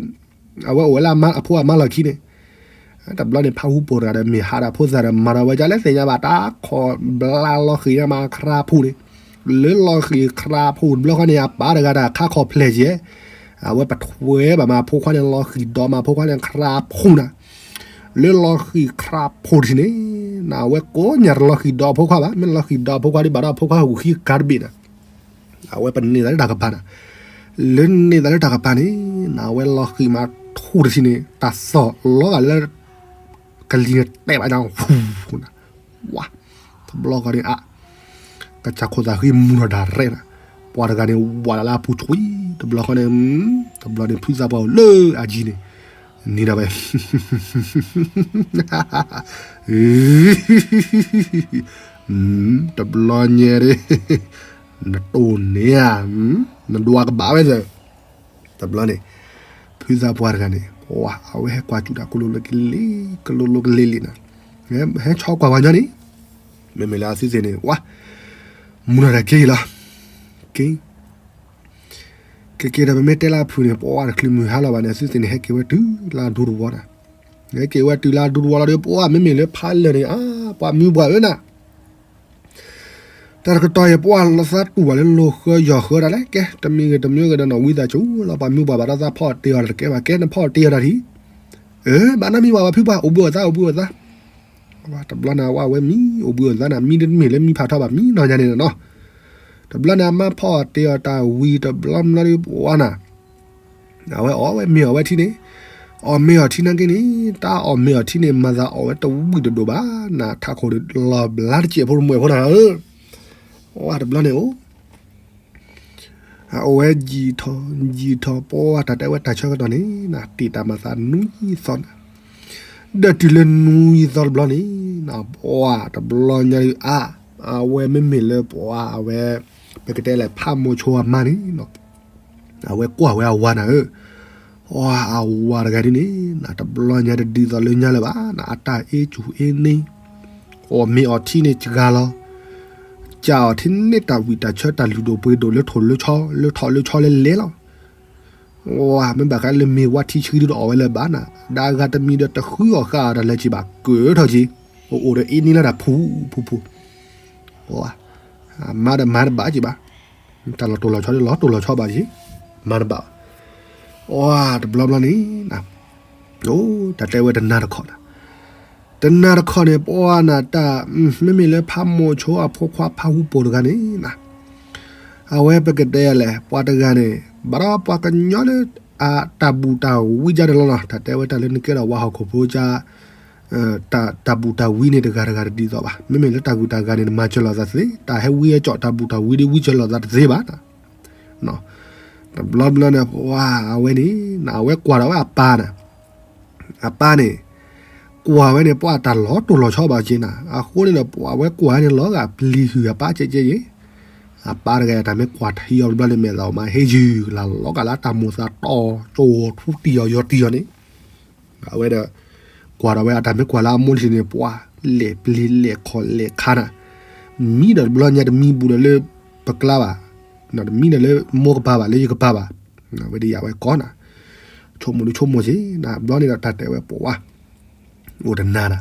အဝဲအိၣ်ဝဲလၢအဖိအမါလီၢ်ခံန့ၣ်, တဘျီန့ၣ် ဖးဟူဖိတဂၤဒီး မ့ၢ်ဟးဒီးဖိသၣ်ဒီး မၤဒီးဝဲဒ်လဲၣ်သ့ၣ်ညါဘၣ် တၢ်ခီၣ်ဘျါလီၤဃံၤညါမးခရါဖိန့ၣ်, လၢလီၤဃံၤခရါဖိတဘျီဃီန့ၣ် အပၢ်တဂၤတၢ်ခါခီၣ်ဖျဲၣ်ကဲ, အဝဲပထွဲဘၣ်မးဖိခွါန့ၣ် လီၤဃံၤဒီးမးဖိခွါန့ၣ်ခရါဖိနၤ လၢလီၤဃံၤခရါဖိတထံၣ်န့ၣ်, နဝဲကိးညါတလီၤဃံၤဒီးအဖိခွါဘၣ်, မ့ၢ်လီၤဃံၤဒီးအဖိခွါဒ်ဘၣ်ဒီးအဖိခွါဟူးဃံကါတဘ့ၣ်နၤ, အဝဲပန့ၢ်သးလၢတၢ်ကပၤနၤ, လၢန့ၢ်သးလၢတၢ်ကပၤန့ၣ်, နဝဲလီၤဃံၤမးထူၣ်တထံၣ်န့ၣ် တၢ်သီၣ်လီၤဂာ်လၢ ကလံၤန့ၣ်တဲဘၣ်ညါ, ဝါ, တဘျီဃီန့ၣ်အါ ကစၢ်ခိၣ်သၣ်ဃံမူထီၣ်ဒၣ်ရဲၣ်နၤ, ပှၤတဂၤန့ၣ် ဝးလၢအပူၤဆှံ, တဘျီဃီန့ၣ်, တဘျီန့ၣ် ဖုသးပှၢ်အိၣ်လၢအယံၤန့ၣ်, န့ၣ်ဒီးဝဲ, တဘျီညါ, နတိၢ်န့ၣ်ဧါ, နဒွးကဘၣ်ဝဲသၢ တဘျီန့ၣ်, ဖုသးပှၢ်တဂၤန့ၣ်, အဝဲဟဲကွၢ်စူၣ်တၢ်ကလိလၢကလ့, ကလိလၢကလ့လံနၤ, ဟဲဆီကွၢ်ပှၤညီန့ၣ်, မ့မ့ၢ်လၢအသုသ့ၣ်န့ၣ်, ဝါ, မူထီၣ်တၢ်က့ၤလီၤ, က့ၤ, က့ၤက့ၤဒီးပမ့ၢ်တဲလၢအဖုၣ်န့ၣ် ပှၤတချုးမုၢ်ဟါလီၤဘၣ်န့ၣ် အသုသ့ၣ်န့ၣ် ဟဲက့ၤဝဲတုၤလၢအဒူတဝီနၤ, ဟဲက့ၤဝဲတုၤလၢအဒူတဝီလီၤဒီး ပှၤမ့မ့ၢ်လၢဖးလၢာ်န့ၣ် အါ, ပှၤမုၢ်ပှၢ်ဧၢနၤ တၢ်တကတီၢ်အံၤ ပှၤလီၤသးတူၢ်ဘၣ်လၢလိၤဃၢယီၤဃၢတၢ်လဲၣ်, ကဲ, တမံၤဂ့ၤတမံၤဂ့ၤဒီး နဝံသးစူၤလီၤ ပှၤမုၢ်ပှၢ်ဘၣ်ဒီးသးဖီၣ်တ့ၢ်အီၤတကဲဘၣ်, ကဲ နဖီၣ်တ့ၢ်အီၤတၢ်ထံၣ်, အၢ, ဘၣ်နီတမံၤဘၣ် ပှၤဖုပှၢ် အိၣ်ဘှံးအိၣ်သါ အိၣ်ဘှံးအိၣ်သါ, တဘျီန့ၣ် အဝဲမံ အိၣ်ဘှံးအိၣ်သါနၤ မံတမ့ၢ်လၢမံဖးထီဘၣ် မံနီၢ်ညါန့ၣ်နီၤ, တဘျီန့ၣ် အမါဖီၣ်တ့ၢ်အီၤတၢ်ဝံၤတဘျီမၢ်ဒီး ပှၤနၤ အဝဲအီၣ်ဝဲမ့ၤအီၣ်ဝဲထံန့ၣ်, အီၣ်မ့ၤအီၣ်ထံနာ်က့န့ၣ် တၢ်အီၣ်မ့ၤအီၣ်ထံန့ၣ် မၤသးအီၣ်ဝဲတဝံၣ်တဒိၣ်ဘၣ်, နထးခိၣ်ဒီးလီၤဘျါတစဲးဖိတမှဲၣ်ဖိနၤဧၢ, ဝဲတဘျီန့ၣ်အိၣ်, အအိၣ်ဝဲယံာ်ထီၣ်ယံာ်ထီၣ် ပှၤတၢ်တဲဝဲတၢ်ဆၢကတီၢ်န့ၣ် နတ့ၢ်တၢ်မၤသးနွံသီနၤ, ဒီးတုၤလၢနွံသီတဘျီန့ၣ် ပှၤတဘျီညါအါ, အဝဲမ့မ့ၢ်လၢပှၤအဝဲ ပကတဲလဲၣ် ဖးမိၢ်ဆိအမါန့ၣ် အဝဲကွၢ်ဝဲအဝၤနၤဧၢ, အဝၤတဂၤဒ်န့ၣ် နတဘျီညါတဒ်သိးလၢညါလၢၤဘၣ်, နအတၢ်အ့ၣ်စူၣ်အ့ၣ်န့ၣ်, အီၣ်မ့ၤအီၣ်ထံန့ၣ်စှၤလီၤ, ကးအီၤထံန့ၢ်တၢ်ဝံၣ်တၢ်ဆၢတၢ်လုၢ်ဒိၣ်ပှ့ၤဒိၣ်လၢထိၣ်လၢဆီ လၢထိၣ်လၢဆီလၢလဲၤလီၤ. ဝါ မ့ၢ်ဘၣ်ဃးလၢမ့ၢ်ဝါထံဆှံဒုတအီၣ်ဝဲလၢၤဘၣ်နၤ, ဒီးအဂၤတမံၤဒီးတဃုအီၣ်ဃာ်အီၤတၢ်လၢၤက့ၤဘၣ် ကၢၤထီၣ်က့ၤ, အိၣ်အိၣ်ဒီးအ့န့လၢတၢ်ဖူဖူဖူ, ဝါ မၤဒီးမၤတဘၣ်က့ၤဘၣ်, တၢ်လီၤတိၢ်လီၤဆီဒီးလီၤတိၢ်လီၤဆီဘၣ်က့ၤ, မၤတဘၣ်ဘၣ်. ဝါ တဘျီဘျီန့ၣ် အိၣ် တၢ်တဲဝဲတနၤတခီနၤ, တနၤတခီန့ၣ် ပှၤနၤတၢ် မ့မ့ၢ်လၢဖးမိၤဆိအဖိခွါဖးဟူပိာ်တဂၤန့ၣ်နၤ, အဝဲပကတဲလဲၣ် ပှၤတဂၤန့ၣ် ဘၣ်ဒီးပှၤကညီလၢ အတၢ်ဘူၣ်တၢ်ဝံကါန့ၣ်လီၤနီၤ, တၢ်တဲဝဲတၢ်လၢနကဲထီၣ်ဝါဟီၣ်ခိၣ်ဖိကါ တၢ် တၢ်ဘူၣ်တၢ်ဝံန့ၣ် တဂၤတဂၤတဒ်သိးဘၣ်. မ့မ့ၢ်လၢတၢ်ဂုၤတၢ်ဂၤန့ၣ် နမၤစၢၤလိာ်သးသ့, တၢ်ဟဲဝံဟဲကၠီၣ်တၢ်ဘူၣ်တၢ်ဝံဒ်ဝံစၢၤလိာ်သးတသ့ဘၣ်. တဘျီဘျီန့ၣ် ပှၤအဝဲန့ၣ် အဝဲကွၢ်ဒီးဝဲအပၢ်နၤ, အပၢ်န့ၣ် ကွၢ်ဝဲန့ၣ် ပှၤတၢ်လီၤတိၢ်လီၤဆီဘၣ်က့ၤနၤ, အဃိန့ၣ်ဒီး အဝဲကွၢ်ဝဲန့ၣ်လီၤဂာ်ပျံၤဟုၣ်အပၢ်ကဲကဲက့ၤ, အပၢ်တဂၤတၢ်မ့ၢ်ကွၢ်ထံအီၤတဘျီန့ၣ် မဲာ်သးမၤဟ့ယုၢ်ကလၤလီၤဂာ်လၢတၢ်မိၣ်သးတီၤ ကၠိထူတံၢ်အီၤယီၤတံၢ်အီၤန့ၣ် အဝဲဒီး ကွၢ်ဒီးဝဲအတၢ်မ့ၢ်ကွၢ်လၢအမိၢ်လံန့ၣ် ပှၤလဲၤပျံၤလဲၤခီၣ်လဲၤခါနၤ, မံဒီးတဘျီညါတမံဘူးဒီးလၢပကျါဘၣ်, တမံဒီးလၢမိၢ်ကပၤဘၣ် လၢယကပၤဘၣ်, အဝဲဒ်ယၤဝဲကီးနၤ, ဆိကမိၣ်ဒုးဆိကမိၣ်က့ၤနၤ, ဘျီန့ၣ်ဒီးတၢ်တဲဝဲပှၤ အိၣ်တနၤနၤ,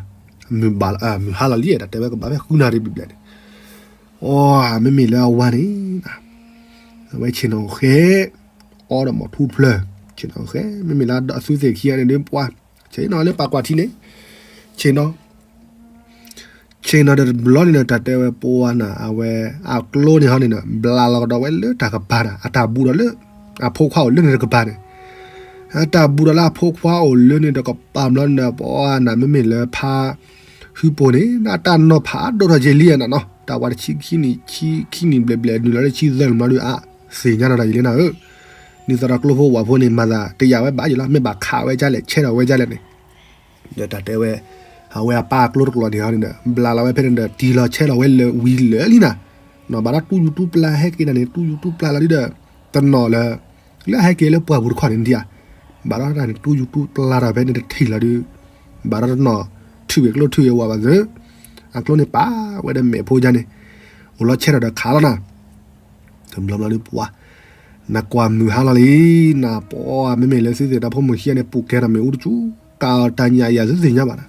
မုၢ်ဘၣ် မုၢ်ဟါလီၤလံ တၢ်တဲဝဲကဘၣ်ဖဲဃုနၣ်ရံၣ်ဘျဲၣ်ဘျဲၣ်န့ၣ်, အိ မ့မ့ၢ်လၢအဝၤန့ၣ် အဝဲဆ့ၣ်နီၤဃဲ အီဒီးမီၢ်ထူဖျၢၣ်, ဆ့ၣ်နီၤဃဲ မ့မ့ၢ်လၢအသုသ့ၣ်ခံဂၤန့ၣ်ဒုးပှၤ ဆ့ၣ်နီၤလၢပာ်ကွၢ်ထံန့ၣ်, ဆ့ၣ်နီၤ ဆ့ၣ်နီၤဒီးတဘျီန့ၣ်ဒီး တၢ်တဲဝဲပှၤနၤ အဝဲ အကျိန့ၣ်ဟီန့ၣ်ဒီး ဘျးလီၤကဒီးဝဲလၢတၢ်ကပၤနၤ အတၢ်ဘူးဒီးလၢ အဖိခွါအိၣ်လၢန့ၣ်တကပၤန့ၣ်, အတၢ်ဘူးဒီးလၢအဖိခွါအိၣ်လၢန့ၣ်တကပၤဘျီန့ၣ်ဒီး ပှၤနၤ မ့မ့ၢ်လၢဖါ ဟုပိာ်န့ၣ် နတၢ်နီၤဖးဒိၣ်ထီၣ်က့ၤလံနၤနီၤ, တၢ်ဝၤတဆံခံနံၣ် ဆံခံနံၣ်ဘျဲၣ်ဘျဲၣ် နုာ်လီၤလၢဆံသၢနံၣ်ဘျီဒီး အါ သ့ၣ်ညါနီၤတၢ်က့ၤလံနၤဧၢ, ဒ်သိးဒီးကျိဖိဝၤဖိန့ၣ် မၤသးတယာ်ဝဲဘၣ်ယံၤလီၤ, မ့ၢ်ဘၣ်ခးဝဲကလဲၣ် ဆဲထီၣ်ဝဲကလဲၣ်န့ၣ်, ဒီးတၢ်တဲဝဲ အဝဲအပၢ်အကျိတကျိၤန့ၣ်ဟီန့ၣ်ဒီး ဘျးလီၤဝဲဖဲန့ၣ်ဒီး တံၢ်လီၤဆဲထီၣ်ဝဲလၢာ်ဝံၤလၢာ်လံနၤ, ဘၣ်ဒီးတူၢ်ယူၤတူၢ်ပျၢ်ဟဲက့ၤနၤန့ၣ် တူၢ်ယူၤတူၢ်ပျၢ်လီၤဒ်ဒီး တနီၤလၢ လၢအဟဲက့ၤလၢပှၢ်ပူၤတခီန့ၣ်ဒံးဧါ, ဘၣ်ဒီးတၢ်န့ၣ် တူၢ်ယူၤတူၢ်ပျၢ်ဒီးဖဲန့ၣ်တထံၣ်လီၤဒုး, ဘၣ်ဒီးတနီၤ ထုးဝဲၤကျိထုးဝဲၤဝးဘၣ်သ့, အကျိန့ၣ်ပာ်ဝဲဒီးမဲာ်ဖိကါန့ၣ်, အိၣ်လီၤဆဲထီၣ်ဒီးခးလီၤနၤ, တဘျီဘျီဒုးပှၤ နကွၢ်မုၢ်ဟါလီၤလံ, နပှၤမ့မ့ၢ်လၢသုသ့ၣ်တၢ်ဖိမိၢ်ခံဂၤန့ၣ် ပူၤကဲထီၣ်မ့ၣ်အူတကၠူၣ်, ကးတၢ်ညၣ်ယၤသုသ့ၣ်ညါဘၣ်နၤ,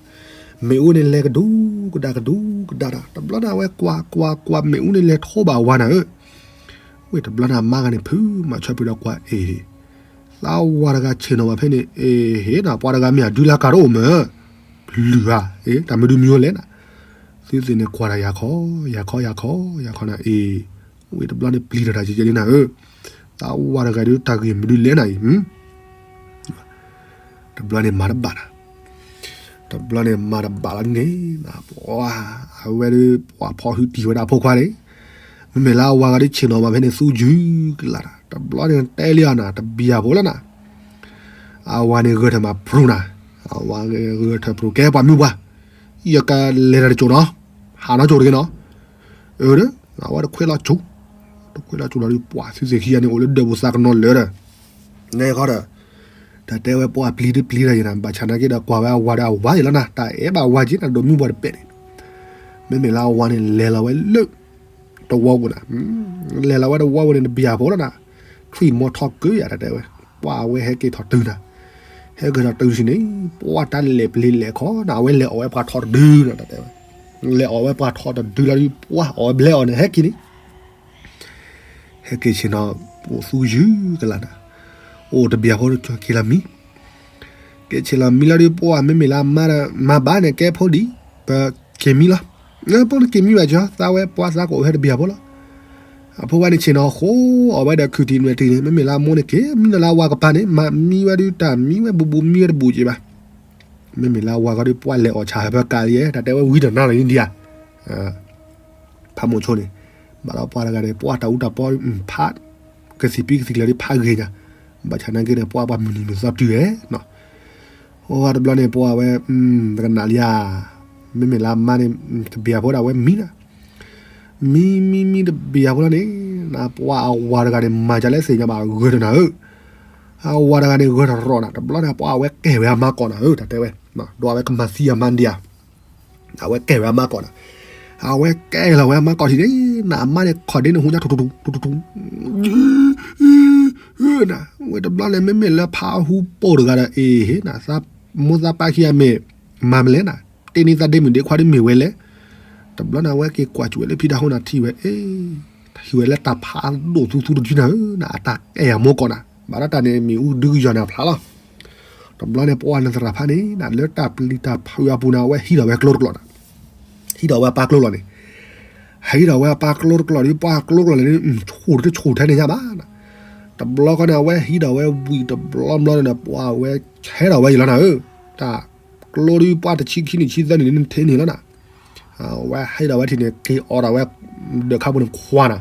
မ့ၣ်အူန့ၣ်လဲၤကဒူကဒါကဒူကဒါဒီး တဘျီန့ၣ်အဝဲကွၢ်ကွၢ်ကွၢ်မ့ၣ်အူန့ၣ်လဲၤထီၣ်ဘၣ်ဝါနၤဧၢ, ဝံၤတဘျီန့ၣ်အမါဂၤန့ၣ် ဖုမၤဆၢပၢၤဒီးကွၢ်အ့ၣ်, သးဝၤတဂၤဆ့ၣ်နီၤဘၣ်ဖဲန့ၣ် အ့ၣ်ဟ့ၣ်နၤ ပှၤတဂၤမ့ၢ်အဒုလၢကးတအိၣ်မၢ, လုၢ်ဧါ, အ့ၣ် တၢ်မနုၤမံၤအိၣ်လဲၣ်နၤ, သုသ့ၣ်န့ၣ်ကွၢ်တၢ်ယၤခီ ယၤခီ ယၤခီ ယၤခီနၤအ့ၣ်, ဝံၤတဘျီန့ၣ်ပျံၤထီၣ်တၢ်ကဲကဲလံနၤဧၢ, သးဝၤတဂၤဒုးတၢ်ဂ့ၢ်မနုၤလဲၣ်နၤအံၤ တဘျီန့ၣ်မၤတဘၣ်နၤ, တဘျီန့ၣ်မၤတဘၣ်လီၤန့ၣ်, ပှၤ အဝဲဒုး ပှၤဖီၣ်ဟုတံၢ်ဝဲဒၣ်အဖိခွါန့ၣ်, မ့မ့ၢ်လၢအဝၤဂၤဒုးဆ့ၣ်နီၤဘၣ်ဖဲန့ၣ် သူယုၢ်ကလာ်နၤ, တဘျီန့ၣ်တဲလံအီၤနၤ တဘံၣ်အဖိလီၤနၤ, အဝၤန့ၣ်ဂဲၤထၢၣ်မးဖြူနၤ, အဝၤဂဲၤထၢၣ်ဖြူကဲပှၤမုၢ်ပှၢ်, ယကလဲၤတၢ်တကၠိၣ်နီၤ, ဟးနီၢ်ကၠိၣ်တဂ့ၤနီၤ, အၢ အဝဲတခွဲးလီၤကၠိၣ်, တခွဲးလီၤကၠိၣ်လီၤဒုး ပှၤသုသ့ၣ်ခံဂၤန့ၣ် အိၣ်လၢဒၢးပူၤသးကနီၤလၢာ်ဒီး, နဲဃီဒီး တၢ်တဲဝဲပှၤပျံၤဒုးပျံၤတၢ်ယံၤနၤ, ဘၣ်ဆၣ်နာ်က့ဒီး ကွၢ်ဝဲအဝၤဒီးအဝၤယံၤလီၤနၤ, တၢ်အဲၣ်ဘၣ်ဝၤက့နၤ ဒိးမုၢ်ပှၢ်တပဲာ်န့ၣ်, မ့မ့ၢ်လၢအဝၤန့ၣ် လဲၤလီၤဝဲလၢ တဝီပူၤနၤ, လဲၤလီၤဝဲတဝီပူၤန့ၣ် တဘံၣ်အဖိလီၤနၤ, ထွံၣ်မီၤထီၣ်ကၢယၤ တၢ်တဲဝဲ, ပှၤအဝဲဟဲက့ၤထီၣ်တုၤနၤ, ဟဲက့ၤထီၣ်တုၤဆံန့ၣ် ပှၤတၢ်လဲၤပျံၤလဲၤခီနၤ, အဝဲလဲၤအီၣ်ဝဲပှၤထီၣ်တဒုလီၤ တၢ်တဲဝဲ, လဲၤအီၣ်ဝဲပှၤထီၣ်တဒုလီၤဒုး ပှၤအီၣ်ဝဲဘျဲအီၤန့ၣ် ဟဲက့ၤန့ၣ် ဟဲက့ၤဆ့ၣ်နီၤ အိၣ်သူယုၢ်ကလာ်နၤ, အိၣ်တဘံၣ်အဖိက့ၤလီၤမံ, က့ၤဆ့ၣ်လီၤမံလီၤဒုး ပှၤမ့မ့ၢ်လၢအမါဒီး မၤဘၣ်န့ၣ် ကဲဖိဒံး ပက့ၤမံလီၤ, ပက့ၤမံဘၣ်ကၠီ သးဝဲပှၤသးကအိၣ်ဟဲတဘံၣ်အဖိလီၤ, အဖိခွါန့ၣ်ဆ့ၣ်နီၤဃိ အီၣ်ဝဲဒီးခုၣ်ထံးနွဲၣ်ထံးန့ၣ် မ့မ့ၢ်လၢအမိၢ်န့ၣ်က့ၤ မံနီၤလၢအဝၤကပၤန့ၣ် မၤမံဝဲဒုး တၢ်မံဝဲဘူးဘူးမံဝဲတဘူးက့ၤဘၣ်, မ့မ့ၢ်လၢအဝၤဃီဒုး ပှၤလဲၤအီၣ်ဆၣ်ဟၢဖၢကးလံ တၢ်တဲဝဲဝံၤတနၤလီၤဒံးဧါ ဖးမိၤဆိန့ၣ်, ဘၣ်ဒီးပှၤတဂၤန့ၣ် ပှၤတၢ်အူတၢ်ပီ ဖး ကသံၣ်ပံကသံၣ်ကျၢၤဒုးဖးဂ့ၤညါ, ဘၣ်ဆၣ်နာ်က့န့ၣ် ပှၤပှၤမုၢ်နံၤမုၢ်သီတုၤဝဲ, အိၣ်ဝဲတဘျီန့ၣ် ပှၤဝဲ တကနၣ်လံဧါ, မ့မ့ၢ်လၢအမါန့ၣ် တဘံၣ်အဖိဒၣ်ဝဲမံနၤ, မံမံမံတဘံၣ်အဖိလီၤန့ၣ်, ပှၤအဝၤတဂၤန့ၣ် မၤကလဲၣ်သ့ၣ်ညါဘၣ်ဂဲၤတနၤဧၢ, အဝၤတဂၤန့ၣ်ဂဲၤထီၣ်ရီၣ်နၤ, တဘျီန့ၣ် ပှၤအဝဲကဲဝဲအမါကီးနၤဧၢ, တၢ်တဲဝဲ, ဒီးအဝဲကမၤသံအမါဒံးဧါ အဝဲကဲဝဲအမါကီးနၤ, အဝဲကဲလီၤဝဲအမါကိးထံးန့ၣ် နအမါန့ၣ် ခီၣ်ဒ့န့ၣ်ဟူညါထူထူထူထူထူထူ နဝဲတဘျီန့ၣ် မ့မ့ၢ်လၢဖါဟူပိၢ်တဂၤဒီး အ့ဟ့နၤ သးမိၢ်သးပၢ်ခံဂၤမ့ၢ်မၤမလဲၣ်နၤ, တ့န့ၢ်သးဒ့မုၣ်ဒ့ခွါဒ်မ့ၢ်ဝဲလဲၣ်. တဘျီန့ၣ် အဝဲက့ၤကွၢ်စူၣ်ဝဲလၢဖံတၢ်ဟူနၤထံၣ်ဝဲ အ့ ထံၣ်ဝဲလၢတၢ်ဖးဒိၣ်သူသူတစုနၤဧၢ, နအတၢ်အဲၣ်ယၤမိၢ်ကိးနၤ, ဘၣ်ဒီးတၢ်န့ၣ်မ့ၣ်အူဒုကယီၤနၤဖျါလီၤ. တဘျီန့ၣ် ပှၤနသရၣ်ဖးန့ၣ် နလၢတၢ်ပျံၤတၢ်ဖုးအပူၤန့ၣ် အဝဲဟံးဒီးဝဲကျိတကျိာ်နၤ, ဟံးဒီးဝဲအပၢ်ကျိလီၤန့ၣ်, ဟံးဒီးဝဲအပၢ်ကျိတကျိာ်ဒီး ပှၤကျိကျိာ်လဲၣ်န့ၣ် ဆူၣ်တဆူၣ်ထဲန့ၣ်ညါဘၣ်နၤ. တဘျီဃီန့ၣ် အဝဲဟံးဒီးဝဲဝံၤတဘျီဘျီန့ၣ် ပှၤဝဲဆဲးဒီးဝဲယံၤလီၤနၤဧၢ, တၢ်ကျိဒီးပှၤတဆံခံနံၣ်ဆံသၢနံၣ်န့ၣ် ထဲန့ၣ်လီၤနၤ. အဝဲဟံးဒီးဝဲထံၣ်န့ၣ် က့ၤအိးဒီးဝဲ ဒၢးခါပူၤန့ၣ်ခွါနၤ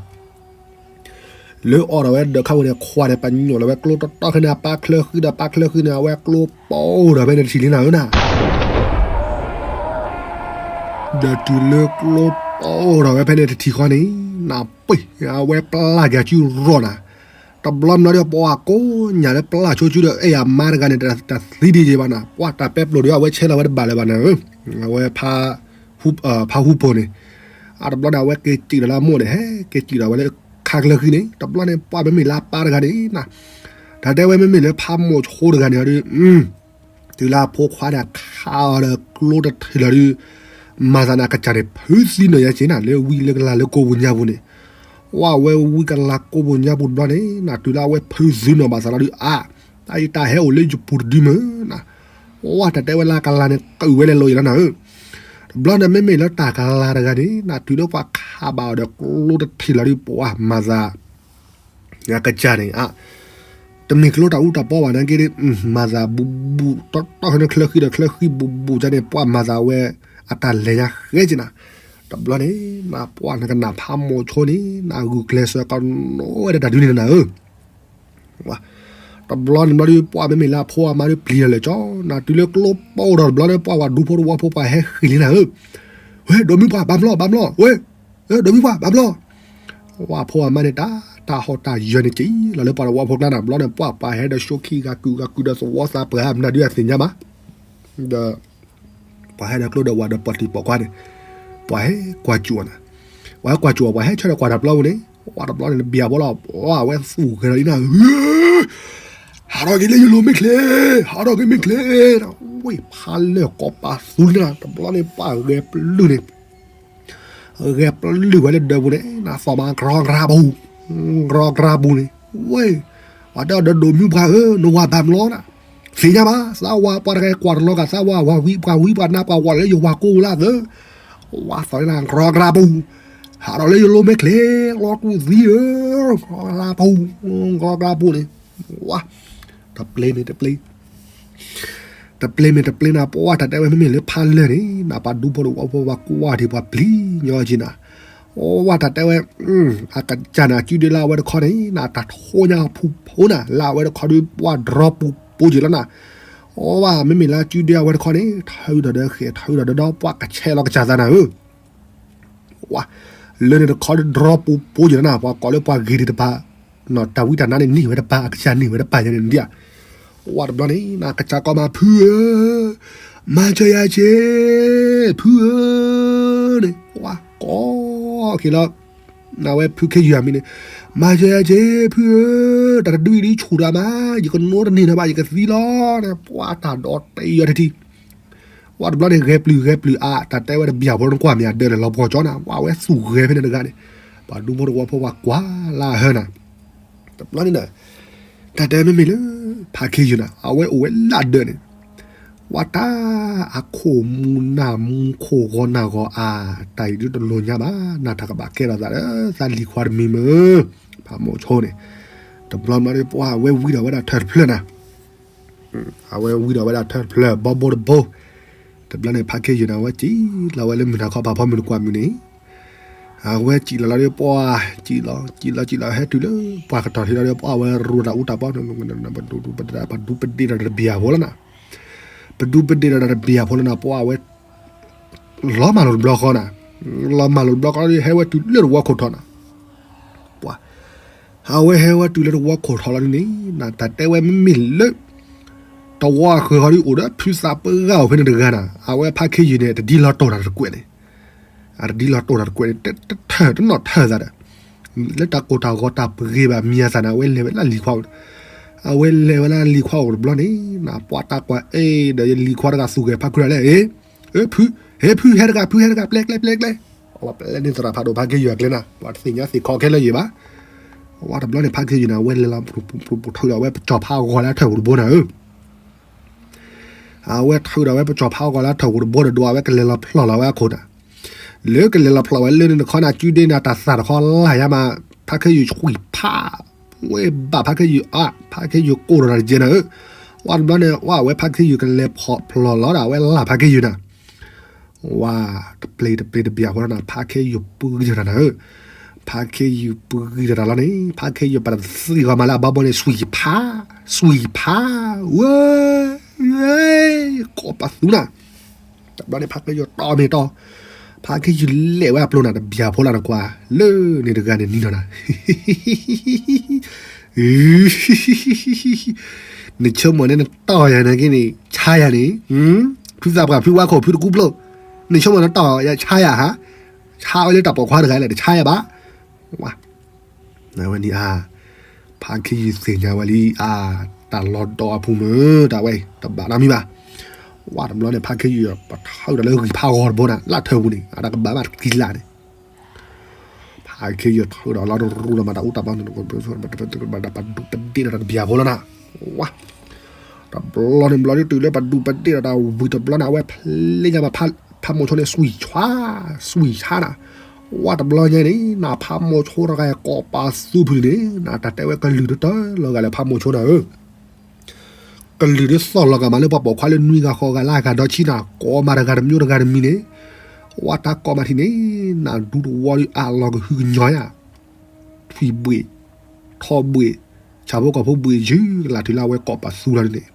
လၢအိးဒီးဝဲဒၢးခါပူၤန့ၣ်ခွါန့ၣ် ပညိၣ်လီၤဝဲကျိတီတီခဲန့ၣ် အပၢ်ချၢဃံဒီးပၢ်ချၢဃံန့ၣ် အဝဲကျိပိၢ်ဒီးဖဲန့ၣ်တထံၣ်လံနၤဧၢနၤ. ဒီးတုၤလၢကျိပိၢ်ဒီးဝဲဖဲန့ၣ်တထံၣ်ဃီန့ၣ် နပှ့ၤ အဝဲပျၢ်က့ၤစုရီၢ်နၤ. တဘျီမ့ၢ်ဒီးပှၤကိးညၣ်လၢပျၢ်ဆိစုဒီး အဲၣ်ယၤမါတဂၤန့ၣ် တသံဒံးက့ၤဘၣ်နၤ, ပှၤတၢ်ပဲပျိၢ်ဒီး အဝဲဆဲးလီၤဝဲတဘၣ်လၢၤဘၣ်နၤဧၢ, အဝဲ ဖါဟူပိၢ်န့ၣ်, အတဘျီန့ၣ် အဝဲက့ၤစံၣ်လီၤလၢအမိၢ်န့ၣ် ဟဲက့ၤစံၣ်လီၤဝဲလၢခါကျၢဃံန့ၣ်, တဘျီန့ၣ် ပှၤမ့မ့ၢ်လၢအပၢ်တဂၤန့ၣ်နၤ, တၢ်တဲဝဲမ့မ့ၢ်လၢဖးမိၢ်ဆိတဂၤန့ၣ်ဒီး တုၤလၢအဖိခွါန့ၣ်ခးအီၤဒီးကျိတထံၣ်လီၤဒီး မၤသးန့ၣ် အကစၢ်န့ၣ် ဖုသံနီၢ်ယါက့ၤနၤ လၢဝံလၢကလၤလၢကိးပူၤညါပူၤန့ၣ်, ဝဲဝံကလၤကိးပူၤညါပူၤတဘျီန့ၣ် နတုၤလၢအဝဲဖုသံနီၢ်ဘၣ်သးလီၤဒီး အါ တၢ်အံၤတၢ်ဟဲအိၣ်လၢယပူၤတဒုမ့ၢ်နၤ, ဝဲတၢ်တဲဝဲလၢကလၤန့ၣ် ကုာ်ဝဲလဲၤလိာ်ယံၤလီၤနၤဧၢ, တဘျီန့ၣ်မ့မ့ၢ်လၢတၢ်ကလၤတဂၤန့ၣ် နတုၤလၢပှၤခးဘၣ်အီၤဒီးကျိတထံၣ်လီၤဒီး ပှၤမၤသး ကစၢ်န့ၣ် တမ့ၢ်ကျိတၢ်အူတၢ်ပီဘၣ်နာ်က့ဒီး မၤသးဘူးဘူးတီတီခဲန့ၣ် ချၢဃံဒီးချၢဃံဘူးဘူးကန့ၣ် ပှၤမၤသးဝဲ အတၢ်လဲၤညါဃဲက့ၤနၤ, တဘျီန့ၣ် နပှၤနကနၣ်ဖးမိၢ်ဆိန့ၣ် နဂုာ်ကျဲးစၢးကနီၤဝဲဒၣ်တၢ်ဒုန့ၣ်နၤဧၢ တဘျီန့ၣ်ဘျီဒီး ပှၤမ့မ့ၢ်လၢအဖိအမါဒီးပျံၤလီၤလဲၤကၠီ, နတုၤလၢကျိပိၢ်ဒီးတဘျီဒီး ပှၤဝဲဒူဖိတဝီဖိပှၤဟဲဃ့ၢ်လံနၤဧၢ, ဝဲ ဒိးမံပှၤ ဘၣ်မျီ ဘၣ်မျီ ဝဲ ဒိးမံပှၤ ဘၣ်မျီ, ဝဲအဖိအမါန့ၣ် တၢ် တၢ်ဟီၣ်တၢ်ယၢၤန့ၣ်က့ၤလီၤလၢပှၤတဝီဖိကျါနၤ, ဘျီန့ၣ် ပှၤပှၤဟဲဒီးၡိခံဂၤကုာ်ဂၤကုာ်ဒီးသဝီသးပှၢ်မနုၤဒုးအသ့ၣ်ညါဘၣ်, ဒီး ပှၤဟဲဒီးကျိဒီးဝၤဒီးပီၣ်တံၢ်ပီၣ်ခွါန့ၣ်, ပှၤဟဲကွၢ်စူၣ်အီၤနၤ, ပှၤဟဲကွၢ်စူၣ်အီၤ ပှၤဟဲဆၢဒီးကွၢ်တၢ်ပျီပူၤန့ၣ်, ဝဲတဘျီန့ၣ် တဘံၣ်အဖိလီၤ, ဝဲသူၣ်ဂဲၤဒီးလံနၤ, ဟးထီၣ်က့ၤလၢယလိၤမ့ၢ်ချ့, ဟးထီၣ်က့ၤမ့ၢ်ချ့, ဝဲဖးလၢာ်ကိးပာ်သူလံနၤ, တဘျီန့ၣ် ပှၤဂဲၤပျုၢ်န့ၣ် ဂဲၤပျုၢ်ဝဲလၢဒၢးပူၤန့ၣ် နသီၣ်မး ကြီကြီပူၤ, ကြီကြီပူၤန့ၣ်, ဝဲ ပှၤတဲအီၤဒီး ဒိးမံပှၤဧၢ နဝၤဘၣ်မျီနၤ, သ့ၣ်ညါဘၣ် သးဝၤပှၤတဂၤကွၢ်တလီၤဂာ် သးဝၤဝၤဝံပှၤဝံပှၤနါပှၤဝီၤလၢယဝၤကိးလၢသၢ, ဝၤသီၣ်န့ၣ် ကြီကြီပူၤ, ဟးထီၣ်လၢယလိၤမ့ၢ်ချ့ လီၤတူၢ်သံဧၢ, ကြီကြီပူၤ, ကြီကြီပူၤန့ၣ်, ဝဲ တပျ့ၤန့ၣ်တပျ့ၤ တပျ့ၤမ့ၢ်တပျ့ၤနၤ ပှၤတၢ်တဲဝဲမ့မ့ၢ်လၢဖးလၢာ်န့ၣ် နပှၤဒူဖိတဝီဖိပှၤကွၢ်ထံးပှၤပျံၤညီက့ၤနၤ, ဝဲတၢ်တဲဝဲ အကစၢ်န့ၣ် အစုဒ့လၢအဝဲတခီန့ၣ် နတၢ်ထိညါဖူဖိနၤ လၢအဝဲတခီဒီးပှၤဒြီပူၤပိက့ၤလီၤနၤ, အဝဲမ့မ့ၢ်လၢအစုဒ့အဝဲတခီန့ၣ် ထုးဒီးဒီးဃဲၤထုးဒီးဒီးဒီး ပှၤကဆဲးလီၤကစၢ်သးနၤဧၢ ဝဲ လၢန့ၣ်တခီဒြီပူၤပိက့ၤလီၤနၤ ပှၤကိးလၢပှၤဂ့ၤဒံးတပၤ, တၢ်ဝံတၢ်နါန့ၣ်န့ၢ်ဝဲတပၤ အကစၢ်န့ၢ်ဝဲတပၤယဲန့ၣ်ဒ်, ဝဲတဘျီန့ၣ် နကစၢ်ကိးမးဖုဧၢ, မၤစၢၤယၤက့ၤ, ဖုဧၢ, န့ၣ် ဝဲကိးက့ၤလီၤ, နဝဲဖုခ့ယုၢ်အမံၤန့ၣ်, မၤစၢၤယၤက့ၤ ဖုဧၢ, တၢ်တဒုအံၤဒ်ဆူၣ်တၢ်မး, ယကနိတန့ၢ်လၢၤဘၣ် ယကသံလီၤ, န့ၣ် ပှၤတၢ်ဒီးတယီၤတထံ ဝဲတဘျီန့ၣ် ဂဲၤပျုၢ်ဂဲၤပျုၢ်အါ တၢ်တဲဝဲတဘံၣ်အဖိလၢနကွၢ်မ့ၢ်အဒၢးန့ၣ် လီၤပှီၢ်ကၠီနၤ ဝဲအဝဲသူၣ်ဂဲၤဖဲန့ၣ်တဂၤန့ၣ်, ပှၤဒူဖိတဝီဖိပှၤကွၢ်လၢအဟၢနၤ, တဘျီန့ၣ်နၤ, တၢ်တဲမ့မ့ၢ်လၢ ဖးခ့ယုၢ်နၤ အဝဲအိၣ်ဝဲလၢအဒၢးန့ၣ်, ဝဲတၢ်အခိၣ်မူနၢ်မူခိၣ်ဂီၤနၢ်ဂီၤအါ, တၢ်အံၤဒ်တလိၣ်ညါဘၣ် နတၢ်ကဘၣ်ကဲထီၣ်သးလၢ သးလံၤခွါတမံၤမ့ၢ်, ဖးမိၢ်ဆိန့ၣ်, တဘျီဘျီန့ၣ် ပှၤအဝဲဝံဒီးဝဲဒၣ်ထၢၣ်တဖျၢၣ်နၤ အဝဲဝံဒီးဝဲဒၣ်ထၢၣ်တဖျၢၣ် ဘီဘိတဘိ, တဘျီန့ၣ် ဖးခ့ယုၢ်န့ၣ် အဝဲစံၣ်လီၤဝဲလၢမုၢ်နၤခီ ဖးဖီမုၢ်နကွၢ်မုၢ်န့ၣ်, အဝဲစံၣ်လီၤလီၤဒီးပှၤ, စံၣ်လီၤ စံၣ်လီၤ စံၣ်လီၤ ဟဲတုၤလၢ ပှၤကတီၢ်ထံလီၤဒီး ပှၤအဝဲရိတၢ်အူတၢ်ပီ, ပဒူပဒ့ဒီးတဘံၣ်အဖိလီၤနၤ, ပဒူပဒ့ဒီးတဘံၣ်အဖိလီၤနၤ, ပှၤအဝဲ လီၤမၢ်လိာ်တဘျီဃီနၤ, လီၤမၢ်လိာ်တဘျီဃီဒီး ဟဲဝဲတုၤလၢတဝီခိၣ်ထီၣ်နၤ, ပှၤ အဝဲဟဲဝဲတုၤလၢတဝီခိၣ်ထီၣ်လီၤဒ်န့ၣ်, နတၢ်တဲဝဲမ့မ့ၢ်လၢ တဝီအဃၢၤဃီဒီး အိၣ်ဒီးဖုသးပှၢ်ဂၤအိၣ်ဖဲန့ၣ်တဂၤနၤ, အဝဲဖးခ့ယုၢ်န့ၣ် တဒ်လီၤတီၢ်တၢ်တကွဲးန့ၣ်, အတဒ်လီၤတိၢ်တၢ်တကွဲးန့ၣ် တထၢၣ်တနီၣ်ထၢၣ်သးဒီး လၢတၢ်ကိၢ်တၢ်ဂီၤတၢ်ပဂ့ၤဘၣ်မံၤအသးန့ၣ် အဝဲလဲၤဝဲလၢလံၤခွါအိၣ်, အဝဲလဲၤဝဲလၢလံၤခွါအိၣ်တဘျီန့ၣ် ပှၤတၢ်ကွၢ်အဲၣ်ဒီးလံၤခွါတဂၤသူၣ်ဂဲၤဖးခုရၤလဲၣ်, ဖု, ဟဲဖုဟဲတဂၤ ဖုဟဲတဂၤ ပျဲကျဲ ပျဲကျဲ, အဝဲပျဲန့ၢ်သရၣ်ဖးဒိၣ်ဖးခ့ယုၢ်အကျဲနၤ ပှၤတသ့ၣ်ညါသ့ၣ်ခီခဲလၢာ်ယံၤဘၣ်. ဝဲတဘျီန့ၣ် ဖးခ့ယုၢ်န့ၣ် အဝဲလဲၤလီၤ ပထုးဒီးအဝဲပစီၤဖးဂီၤလၢထၢၣ်ပူၤတဘိနၤဧၢ အဝဲထုးဒီးဝဲပစီၤဖးဂီၤလၢထၢၣ်ပူၤတဘိဒီး ဒွးဝဲကလဲၤလီၤဖျီၣ်လီၤဝဲအခိၣ်နၤ, လၢကလဲၤလီၤဖျီၣ်ဝဲလၢန့ၣ်တခီန့ၣ် အကုဒ့နၤတၢ်သၣ်တခီလၢ်ယါမး, ဖးခ့ယုၢ်ဆှံဖး, ဝဲဘၣ်ဖးခ့ယုၢ်အါ, ဖးခ့ယုၢ်ကိၢ်ဒီးတၢ်တကဲနၤဧၢ, ဝဲတဘျီန့ၣ် ဝဲအဝဲဖးခ့ယုၢ်ကလဲၤဖျီၣ်လီၤဒီး အဝဲလၢ်ဖးခ့ယုၢ်နၤ ဝဲတပျ့ၤတပျ့ၤတဘျီဖိလီၤနၤ ဖးခ့ယုၢ်ပဂံၢ်ထီၣ်တၢ်နၤဧၢ, ဖးခ့ယုၢ်ပဂံၢ်ထီၣ်တၢ်လီၤန့ၣ် ဖးခ့ယုၢ်ပာ်တသံဂီၤမးလၢအဘီဘိန့ၣ် စွံဖး, စွံဖး, ဝဲ, ကိးပသူနၤ, တဘျီန့ၣ် ဖးခ့ယုၢ်တီမ့ၢ်တီ, ဖးခ့ယုၢ်လဲၤဝဲအပျိနၤတဘျီဖိလီၤနကွၢ်, လၢန့ၣ်တဂၤန့ၣ်နံၤနီၤနၤ နဆိကမိၣ်န့ၣ်နတီၢ်ယၤန့ၣ်က့န့ၣ် ဆါယၤန့ၣ်, ဖုသးပှၢ်ဖုဝါခိၣ်ဖုတကူပျိၢ်, နဆိကမိၣ်နတီၢ်ယၤဆါယၤဟါ, ဆါဝဲလၢတၢ်ပိာ်ခွါတဂၤလဲၣ် တဆါယၤဘၣ်. ဝဲ, ဝဲန့ၣ်အါ, ဖးခ့ယုၢ်သ့ၣ်ညါဝဲလံအါ, တၢ်လီၤဒီးအပူၤမုၢ် တၢ်ဝဲ တဘၣ်နီတမံၤဘၣ်. ဝဲတဘျီန့ၣ် ဖးခ့ယုၢ်ပထုးဒီးလၢဂံၢ်ဖးဂီၤတဘိနၤ လၢထၢၣ်ပူၤန့ၣ် အတၢ်ကဘၣ်ဘၣ်တကံလၢ်န့ၣ် ဖးခ့ယုၢ်ထုးဒီးလီၤတရူးဒီးမၤတၢ်အူတၢ်ပီ ပဒူးပဒ့ၣ်ဒီးတၢ်တဘျီဖိလီၤနၤ, ဝဲ, တဘျီန့ၣ်ဘျီဒ်တုၤလၢပဒူးပဒ့ၣ်ဒီးတၢ်ဝံၤတဘျီန့ၣ် အဝဲဖျ့ညါမး ဖးမိၤဆိန့ၣ် စွံၣ်ဆါ, စွံၣ်ဆါနၤ, ဝဲတဘျီညါန့ၣ် နဖးမိၤဆိတဂၤကိးပသူဖုန့ၣ် နတၢ်တဲဝဲကလုၢ်ဒ်တၢ်လီၤဂာ်လၢဖးမိၤဆိနၤဧၢ ကလုၢ်ဒ်သိးလီၤဂာ်မးလၢပှၤပိာ်ခွါလၢနွံဂၤဃိးဂၤလၢအဂၤဒီးဆံနၤ ကိးမးတဂၤတမံၤတဂၤတမံၤန့ၣ်, ဝဲတၢ်ကိးမးထံၣ်န့ၣ် နဒူတဝီဒ်အလီၤကဟုကညီယါ, ထွံၣ်ဘှ့ၣ်, ထီဘှ့ၣ်, ဆၣ်ဖိကီၢ်ဖိဘှ့ၣ်ယုၢ်ကလၢ်တုၤလၢအဝဲကိးပသူလီၤန့ၣ်,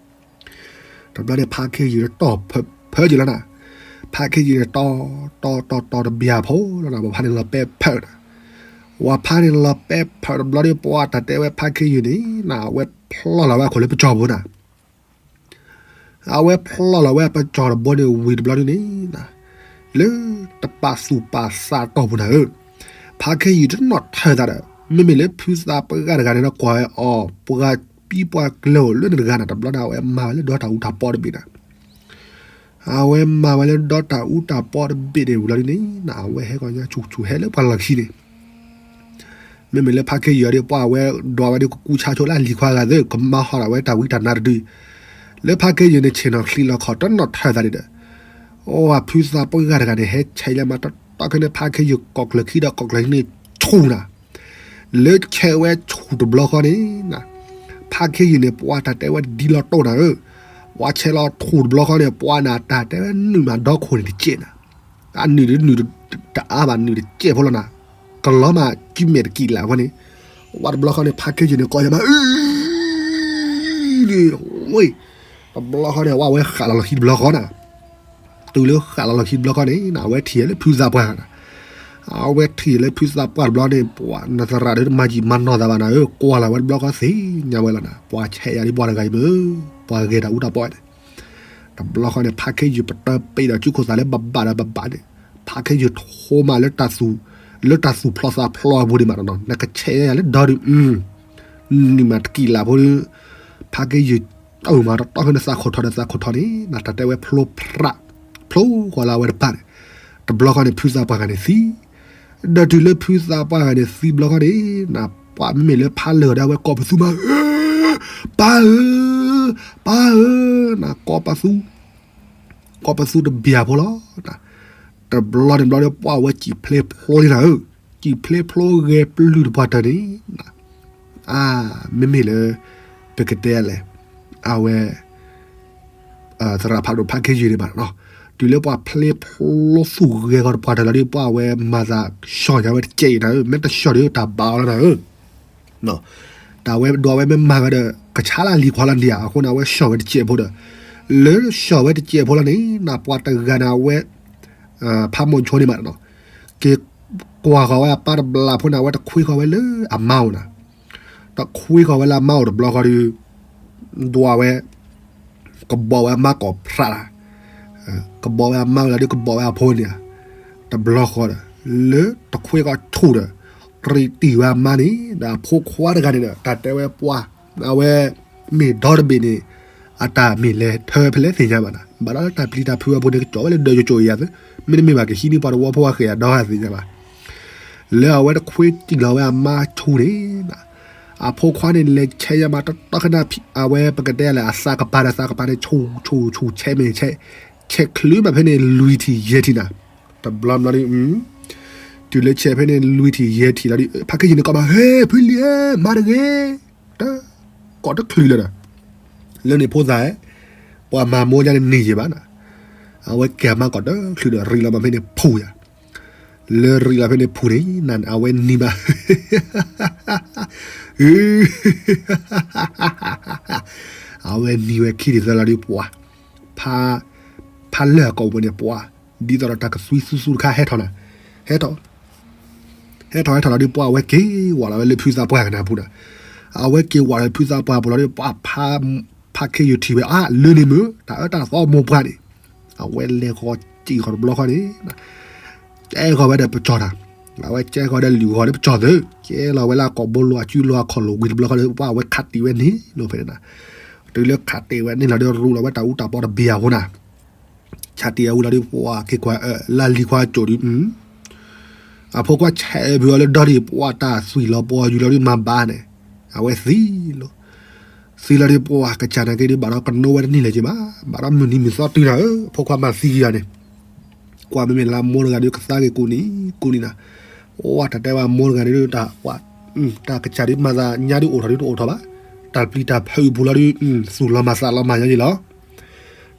တဘျီန့ၣ် ဖးခ့ယုၢ်န့ၣ်တီၢ်ဖၢယုၢ်လီၤနၤ, ဖးခ့ယုၢ်န့ၣ်တီၢ်, တီၢ်တီၢ်တီၢ်တဘျီဖိလီၤနၤ ပှၤဖးန့ၣ်လီၤပဲဖၢနၤ, ပှၤဖးန့ၣ်လီၤပဲဖၢတဘျီဒီး ပှၤတၢ်တဲဝဲဖးခ့ယုၢ်န့ၣ် နအဝဲဖျီၣ်လီၤဝဲအခိၣ်လၢပစီၤဖိနၤ အဝဲဖျီၣ်လီၤဝဲပစီၤတဘိန့ၣ်ဝံၤတဘျီန့ၣ်, လၢတပာ်သူၣ်ပာ်သးတီၢ်ပူၤနၤဧၢ, ဖးခ့ယုၢ်တနီၣ်ထၢၣ်သးဒီး မ့မ့ၢ်လၢဖုသးပှၢ်တဂၤတဂၤန့ၣ်ဒီးကွၢ်ဝဲအီၤ ပှၤပံပှၤကျၢၤအိၣ်လၢန့ၣ်တဂၤန့ၣ် တဘျီန့ၣ် အဝဲမၤဝဲလၢဒီတၢ်အူတၢ်ပီတဘ့ၣ်န့ၣ်, အဝဲမၤဝဲလၢဒီတၢ်အူတၢ်ပီတဘ့ၣ်န့ၣ်ဝံၤလီၤန့ၣ် အဝဲဟဲကီၢ်ညါဆူၣ်ဆူၣ်ဟဲလၢပှၤလီၢ်ခံန့ၣ် မ့မ့ၢ်လၢဖးခ့ယုၢ်အံၤဒီး ပှၤအဝဲဒွးဝဲဒီးကကူဆါဆိလၢအလံၤခွါဂၤသ့ၣ် ကမၤဟီၣ်ဒၣ်ဝဲတၢ်ဝံတၢ်နါတဒု, လၢဖးခ့ယုၢ်န့ၣ် ဆ့ၣ်နီၤချံလီၤခီၣ်တနီၣ်ထၢၣ်သးဒံးဒီး, အိၣ်ဖုသးပှၢ်တဂၤတဂၤန့ၣ် ဟဲဆဲးလၢမၤတီတီခဲန့ၣ် ဖးခ့ယုၢ်ကိးကျၢၤခံဒီးကိးကျၢၤခံန့ၣ်ဆူၣ်နၤ လၢဆဲးဝဲဆူၣ်တဘျီဃီန့ၣ်, ဖးခ့ယုၢ်န့ၣ် ပှၤတၢ်တဲဝဲဒ်လီၤတိၢ်နၤဧၢ, ပှၤဆဲးလီၤဆူၣ်တဘျီဃီန့ၣ် ပှၤနၢ်တၢ်တဲဝဲနုာ်မးဒီခိၣ်န့ၣ်တကဲးနၤ, အနုာ်ဒ်နုာ်တအါဘၣ် နုာ်တကဲးဖိလီၤနၤ, ကလီၤမး ကံမဲာ်တကံၢ်လၢ်အဃိန့ၣ်, ဝဲတဘျီဃီန့ၣ် ဖးခ့ယုၢ်န့ၣ် ကိးယၤမး အု န့ၣ်, ဝဲ, တဘျီဃီန့ၣ် ဝဲအဝဲဃးလီၤလီၢ်ခံတဘျီဃီနၤ တုၤလၢဃးလီၤလီၢ်ခံတဘျီဃီန့ၣ် အဝဲထံၣ်လၢဖုသးပှၢ်နၤ, အဝဲထံၣ်လၢဖုသးပှၢ်တဘျီန့ၣ် ပှၤနသရၣ်ဒီးတမၤယံာ်မၤနီၢ်သးဘၣ်နၤဧၢ, ကွၢ်လီၤဝဲတဘျီဃီသ့ၣ်ညါဝဲလီၤနၤ, ပှၤဆဲးယၤဒ်ပှၤတဂၤအံၤမ့ၢ်, ပှၤဂဲၤတၢ်အူတၢ်ပီန့ၣ်, တဘျီဃီန့ၣ် ဖးခ့ယုၢ်ပတၢ်ပ့ၤဒီးစုခိၣ်သးလၢဘၣ်ဘၣ်ဒီးဘၣ်ဘၣ်န့ၣ်, ဖးခ့ယုၢ်ထိမးလၢတၢ်သူၣ်, လၢတၢ်သူၣ်ဖျီသးဖျီအပူၤဒံးမးနီၤ, နကဆဲးယၤလၢဒီဒုး နုာ်မးတကံၢ်လၢ်ဖိဒီး, ဖးခ့ယုၢ် တၢ်မၤတီတီခဲန့ၣ် သးခိၣ်ထီၣ်ဒီးသးခိၣ်ထီၣ်န့ၣ် နတၢ်တဲဝဲဖျိဖရး, ဖျိဃီလၢအဝဲတပၤန့ၣ်, တဘျီဃီန့ၣ် ဖုသးပှၢ်ဂၤန့ၣ်သံ, ဒီးတုၤလၢဖုသးပှၢ်ဂၤန့ၣ်သံတဘျီဃီန့ၣ်, နပှၤမ့မ့ၢ်လၢဖးလၢာ်ဒီးအဝဲကိးပသူမးဧၢ, ပၢ်ဧၢ, ပၢ်ဧၢ, နကိးပသူ ကိးပသူတဘျီဖိလီၤ. တဘျီန့ၣ်ဘျီဒီး ပှၤဝဲစံၣ်ဖျ့ဖျိလံနၤဧၢ, စံၣ်ဖျ့ဖျိဂဲၤပျုၢ်တပှၢ်တၢၢ်န့ၣ်, အါ, မ့မ့ၢ်လၢ ပကတဲလဲၣ်, အဝဲ သရၣ်ဖးဒိၣ်ဖးခ့ယုၢ်န့ၣ်ဘၣ်နီၤ, တုၤလၢပှၤဖျ့ဖျိသူၣ်ဂဲၤဃီတပှၢ်တၢၢ်လီၤဒီး ပှၤဝဲမၤသးဆှီၣ်ညါဝဲတကဲးအံၤနၤဧၢ, မ့ၢ်တဆှီၣ်ဒီးတၢ်ဘၣ်အီၤလီၤနၤဧၢ တၢ်ဝဲဒွးဝဲမ့ၢ်မၤဝဲဒီး ကဆါလၢအလံၤခွါလီၤဒံးဧါ, အဃိန့ၣ် အဝဲဆှီၣ်ဝဲတစဲးဖိဒီး, လၢဆှီၣ်ဝဲတစဲးဖိလီၤန့ၣ် နပှၤတဂၤန့ၣ် အဝဲ ဖးမိၤဆိန့ၣ်မးနီၤ, က့ၤကွၢ်ဃီၤဝဲအပၢ်တဘျီဖိန့ၣ် အဝဲတခွ့ဃီၤဝဲလၢအမါအိၣ်နၤ, တခွ့ဃီၤဝဲလၢအမါအိၣ်တဘျီဃီဒီး ဒွးဝဲ ကဘီဝဲအမါကိးဖြးလၢ်, ကဘီဝဲအမါဝဲလီၤဒီး ကဘီဝဲအဖိန့ၣ်ဧါ, တဘျီဃီဒီး လၢတခွ့ကီၢ်ဆူၣ်ဒီး ရ့တံၢ်ဝဲအမါန့ၣ် ဒီးအဖိခွါတဂၤန့ၣ်ဒီး တၢ်တဲဝဲပှၢ် အဝဲ မ့ၢ်ဒီတဘ့ၣ်န့ၣ် အတၢ်မ့ၢ်လဲၤထၢဖဲလဲၣ်သ့ၣ်ညါဘၣ်နၤ, ဘၣ်ဒီးလၢတၢ်ပျံၤတၢ်ဖုးအပူၤန့ၣ် ကကၠီဝဲလၢဒၢးကၠိကၠိအံၤယၤသ့, မ့တမ့ၢ်ဘၣ်ကဟံးန့ၢ်ပှၤတဝီဖိအဃဲၤအဒီဂၤသ့ၣ်ညါဘၣ်. လၢအဝဲတခွ့တံၢ်လီၤဝဲအမါဆူၣ်န့ၣ် အဖိခွါန့ၣ်လဲၤဆဲးယၤမးတတီခနၣ် အဝဲပကတဲလဲၣ် အသးကပၤဒီးသးကပၤန့ၣ် ဆူၣ်ဆူၣ်ဆူၣ်ဆဲးမဲာ်ဆဲး, ဆဲးချုးမးဖဲန့ၣ် လွံၢ်ထံၣ်ယဲၢ်ထံၣ်နၤ, တဘျီဘျီဒီး တုၤလၢဆဲးဖဲန့ၣ် လွံၢ်ထံၣ်ယဲၢ်ထံၣ်လီၤဒီး ဖါခ့ယုၢ်န့ၣ်ကိးမး ဟဲ ဖုလံၤဧၢ မါတဂ့ၤ, တ ကိးတချုးလၢၤဒီး လၢန့ၣ်ဖိသၣ် ပှၤမၤမိၢ်ဒၣ်န့ၣ်နံၤယံၤဘၣ်နၤ, အဝဲကဲမးကိးတချုးဒီး ရံးလီၤမးဖဲန့ၣ်ဖူးယၤ, လၢရံးလီၤဖဲန့ၣ်ဖူးန့ၣ် နအဝဲနံၤမး အဝဲနံၤဝဲခံဒ်သိးလီၤဒီးပှၤ, ဖါ, ဖါလၢၢ်အကိာ်ပူၤန့ၣ်ပှၤ, ဒ်သိးဒီးတၢ်ကသွံသူသူတခါဟဲထီၣ်နၤ, ဟဲထီၣ်, ဟဲထီၣ်ဟဲထီၣ်လီၤဒီးပှၤ အဝဲက့ၤဝးလီၤဝဲလၢဖုသးပှၢ်ကနၢ်ပူၤနၤ, အဝဲက့ၤဝးလီၤဖုသးပှၢ်ပူၤလီၤဒီးပှၤ ဖါခ့ယုၢ်ထံၣ်ဝဲ အါ လၢန့ၣ်မ့ၢ် တၢ်အၢတၢ်သီမိၢ်ပှၢ်န့ၣ်, အဝဲလဲၤဃီၤစံၣ်ဃီၤတဘျီဃီန့ၣ် ကဲဃီၤဝဲဒီးပကၠီၤတၢ်, အဝဲကဲဃီၤဒီးလုၢ်ဃီၤဒီးပကၠီၤသု, ကဲလီၤဝဲလၢအကိာ်ဘိလိၤအစုလိၤအခီၣ်လိၤဝံၤတဘျီဃီဒီး ပှၤအဝဲခးတံၢ်ဝဲန့ၣ်လီၤဖဲန့ၣ်နၤ, တုၤလၢခးတံၢ်ဝဲန့ၣ်လီၤဒီး ရူးလီၤဝဲတၢ်အူတၢ်ပီတဘ့ၣ်အဃိနၤ, ခးတံၢ်အဝံၤလီၤဒီးပှၤက့ၤကွၢ် လၢလံၤခွါကၠိဒုး အဖိခွါဆဲးဖုးအီၤလၢဒီဒံၣ် ပှၤတၢ်သွံၣ်လီၤပှီၢ်ယူၢ်လီၤဒီးမၤဘၣ်န့ၣ်, အဝဲသံလီၤ, သံလီၤဒီးပှၤကစၢ်နာ်က့ဒီး ဘၣ်ဒီးကနိဝဲတန့ၢ်လၢၤက့ဘၣ်, ဘၣ်ဒီးမုၢ်နံၤမုၢ်သီတုၤနၤဧၢ, အဖိခွါမၤသံက့ၤယၤန့ၣ်, ကွၢ်မ့မ့ၢ်လၢမိၢ်တဂၤဒီးကသါက့ၤကူၣ်နံၤကူၣ်နံၤနၤ, အိၣ်တၢ်တဲဝဲမိၢ်တဂၤဒီး တၢ်ကစၢ်ဒုးမၤသးညါဒုးအိၣ်ထီၣ်ဒုးတအိၣ်ထီၣ်ဘၣ်, တၢ်ပျံၤတၢ်ဖုးပူၤလီၤဒုး သူၣ်လီၤမၤသးလီၤမၤညါယ့ၣ်လီၤ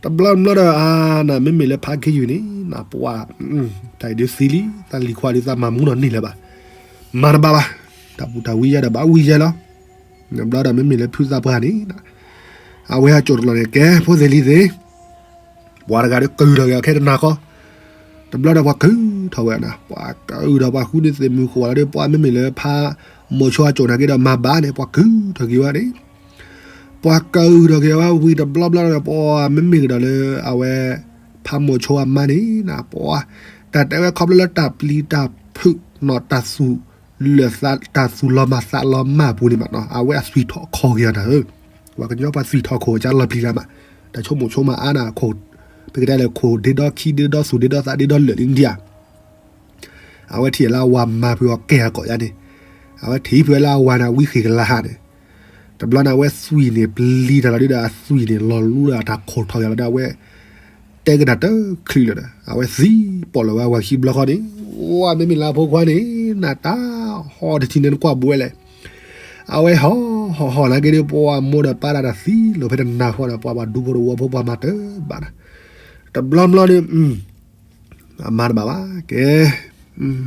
တဘျီဘျီဒီး အါ နမ့မ့ၢ်လၢဖါခ့ယုၢ်န့ၣ် နပှၤ တၢ်အံၤဒုးသံလံ သးလံၤခွါဒုးသးမၤမူနီၢ်န့ၢ်လၢၤဘၣ်, မၤတဘၣ်ဘၣ်, တၢ်ပူၤတၢ်ဝံယဲဒီးဘၣ်ဝံယဲလီၤ, တဘျီဒီးမ့မ့ၢ်လၢဖုသးပှၢ်န့ၣ် အဝဲဟးကၠိတလီၢ်န့ၣ် ကဲ ဖိသ့ၣ်လံၤသ့ၣ် ပှၤတဂၤဒီးကုၢ်ထီၣ်က့ၤအီၤခဲတနၤဃီ, တဘျီဒီးပှၤကုၢ်ထီၣ်ဝဲနၤ ပှၤကုၢ်ထီၣ်ပှၤဃုန့ၢ်သ့ၣ်မုၢ်ဃိးလီၤဒီး ပှၤမ့မ့ၢ်လၢဖါမိၤဆိအကၠိနာ်က့ဒီးမၤဘၣ်န့ၣ် ပှၤကုၢ်ထီၣ်က့ၤဝဲန့ၣ်, ပှၤကုၢ်ထီၣ်က့ၤဝဲဝံၤတဘျီဘျီဒီး ပှၤမ့မ့ၢ်ကဒီးလၢအဝဲ ဖါမိၤဆိအမါန့ၣ်နၤ ပှၤ တၢ်တဲဝဲခီဖျိလၢတၢ်ပျံၤတၢ်ဖုးနီၢ်တၢ်သူၣ်လၢာ်သး တၢ်သူၣ်လီၤမၤသးလီၤမၢ်အပူၤန့ၣ်မးနီၤ အဝဲအသွံၣ်ထီၣ်ခီၣ်က့ၤအီၤနၤဧၢ, ပှၤကညီပှၤသွံၣ်ထီၣ်ခီၣ်ကၢလီၤပျံၤတၢ်မး, တၢ်ဆိကမိၣ်ဆိကမးအါနၤ ပကတဲလဲၣ် ခိၣ်ဒ့ဒီခံဒ့ဒီသူၣ်ဒ့ဒီသးဒ့ဒီလၢာ်လံဒံဧါ အဝဲထံၣ်လၢအဝၤမၤဖုးအီၤကဲအကိးယါန့ၣ်, အဝဲထံၣ်ဖုးလၢအဝၤန့ၣ် ဝံဃ့ၢ်ကလါဟးန့ၣ်, တဘျီန့ၣ် အဝဲသွံၣ်န့ၣ်ပျံၤတၢ်လီၤဒုဒီး အသွံၣ်န့ၣ်လီၤလူဒီးအတၢ်ခိၣ်ထီၣ်က့ၤလီၤဒီး အဝဲ တဲကဒါတချုးလၢာ်ဒီး အဝဲသံပီၣ်လၢၤဝဲအဝၤခံဘျီဃီန့ၣ်, ဝဲမ့မ့ၢ်လၢအဖိခွါန့ၣ် နတၢ်ဟီၣ်တထံၣ်န့ၣ်နကွၢ်ဘူးဝဲလဲၣ်, အဝဲဟီၣ်ဟီၣ်ဟီၣ်နာ်က့ဒီး ပှၤမိၢ်ဒီးပၢ်ဒၣ်တၢ်သံလီၤဖဲတနၤဃီဒီး ပှၤဘၣ်ဒူဖိတဝီဖိပှၤမၤတၢ်ဘၣ်နၤ, တဘျီဘျီဒီး အမၤတဘၣ်ဘၣ် ကဲ,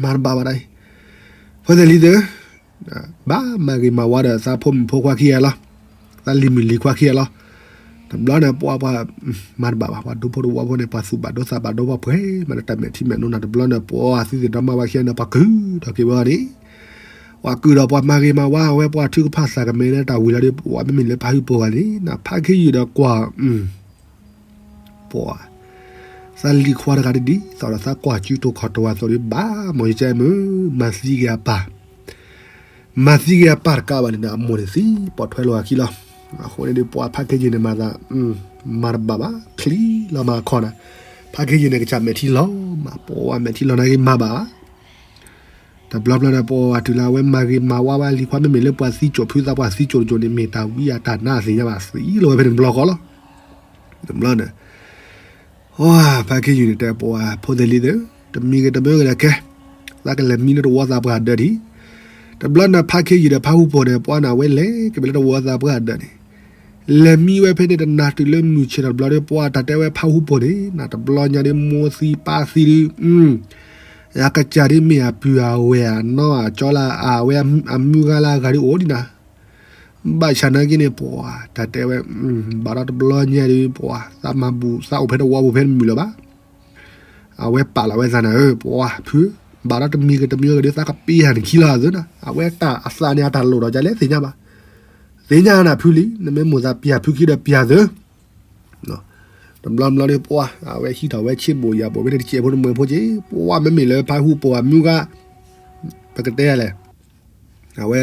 မၤတဘၣ်ဘၣ်ဒၣ်အံၤ, ဖိသ့ၣ်လံၤသ့ၣ်ဧၢ, ဘၣ်မၤဂ့ၤမၤဝါဒီးသးဖိမုၣ်ဖိခွါခံဂၤလီၤ, သးလံၤမုၣ်လံၤခွါခံဂၤလီၤ, တဘျီန့ၣ် ပှၤပှၤ မၤတဘၣ်ဘၣ် ပှၤဒူဖိတဝီဖိန့ၣ် ပှၤသူၣ်ဘၣ်ဒိသးဘၣ်ဒိပှၤပှဲၤမးဒီးတၢ်မဲာ်ထံမဲာ်နိနၤ တဘျီန့ၣ် ပှၤသံသ့ၣ်ဒီမါဝၤခံဂၤန့ၣ် ပှၤကုၢ်ထီၣ်က့ၤဝဲန့ၣ်, ပှၤကုၢ်ဒီးပှၤမၤဂ့ၤမၤဝါဝဲ ပှၤထုကဖၣ်သးကမဲာ်လၢတၢ်ဝံၤလီၤဒီး ပှၤမ့မ့ၢ်လၢဖါဟံၣ်ပူၤဂၤန့ၣ် နဖါခ့ယုၢ်ဒီးကွၢ် ပှၤ သးလံၤခွါတဂၤဒ်သိးဒီးသးကွၢ်စုတိၤခီၣ်တဝၤသိးဒီး ဘၣ်မီၢ်ယကဲမုၢ် မၤသံက့ၤအပၢ်, မၤသံက့ၤအပၢ်တကးဘၣ်န့ၣ် အမိၢ်န့ၣ်သံ ပိာ်ထွဲလီၤအခံလီၤ. အဃိန့ၣ်ဒီး ပှၤဖါခ့ယုၢ်န့ၣ်မၤသး မၤတဘၣ်ဘၣ် ချံလီၤမၤအခီၣ်နၤ, ဖါခ့ယုၢ်န့ၣ် ကစၢ်မဲာ်ထံလီၤမး ပှၤမဲာ်ထံလီၤနာ်က့မၤဘၣ်ဘၣ် တဘျီဘျီဒီး ပှၤတုၤလၢအဝဲမၤဂ့ၤမၤဝါဝဲလံၤခွါ မ့မ့ၢ်လၢပှၤသံကၠိၣ်ဖုသးပှၢ်သံကၠိၣ်တကၠိၣ်န့ၣ် မ့ၢ်တၢ်ဝံအတၢ်နါအသ့ၣ်ညါဘၣ် သံလီၤဝဲဖဲန့ၣ်တဘျီဃီလီၤ. တဘျီန့ၣ် ဖါခ့ယုၢ်န့ၣ်တဲပှၤ ဖိသ့ၣ်လံၤသ့ၣ်ဧၢ, တမံၤဂ့ၤတမံၤဂ့ၤဒီးကဲ, သးကလဲၤမံလၢတဝီသးပှၢ်ဒၢးဒံး. တဘျီန့ၣ် ဖါခ့ယုၢ်ဒီးဖါဟူဖိန့ၣ် ပှၤန့ၣ် အဝဲလဲၤက့ၤဝဲလၢတဝီသးပှၢ်ဒၢးန့ၣ်, လဲၤမံဝဲဖဲန့ၣ်တနၤတုၤလၢမုၢ်ဆ့ၣ်ထီၣ်တဘျီဒီး ပှၤတၢ်တဲဝဲဖါဟူဖိန့ၣ် နတဘျီညါဒီး မိၢ်သံပၢ်သံဒုး အကစၢ်ဒ်မ့ၢ်အပုၢ်အဝဲၢ်အနီၢ်အကၠီလၢအဝဲအမုၢ်ဂၤလၢအဂၤဒ်အိၣ်ဒံးနၤ, ဘၣ်ဆၣ်နာ်က့န့ၣ် ပှၤတၢ်တဲဝဲ ဘၣ်ဒီးတဘျီညါဒီး ပှၤသးမၤဘူၣ်သးအိၣ်ဖဲတဝီပူၤဖဲတမုာ်လၢၤဘၣ်. အဝဲပာ်လီၤဝဲသးနၤဧၢ ပှၤဖု, ဘၣ်ဒီးတမံၤဂ့ၤတမံၤဂ့ၤဒီး သးကပ့ၤဟးနခံလီၤသၢနၤ, အဝဲတၢ်အသးန့ၣ်အတၢ်လိၣ်ဒီးကလဲၣ်သ့ၣ်ညါဘၣ်. သ့ၣ်ညါနၤဖုလံ, နမ့ၢ်မိၣ်သးပျၢ်ဖုခံဒီးပျၢ်သၢ တဘျီဘျီဒီး ပှၤ အဝဲဟံးထီၣ်ဝဲဆ့ဘိၣ်ယၤဘိၣ်ဖဲန့ၣ် တစဲးဖိတမှဲးဖိက့ ပှၤ မ့မ့ၢ်လၢဖးဟူပိာ်အမုၢ်ဂၤ ပကတဲလဲၣ် အဝဲ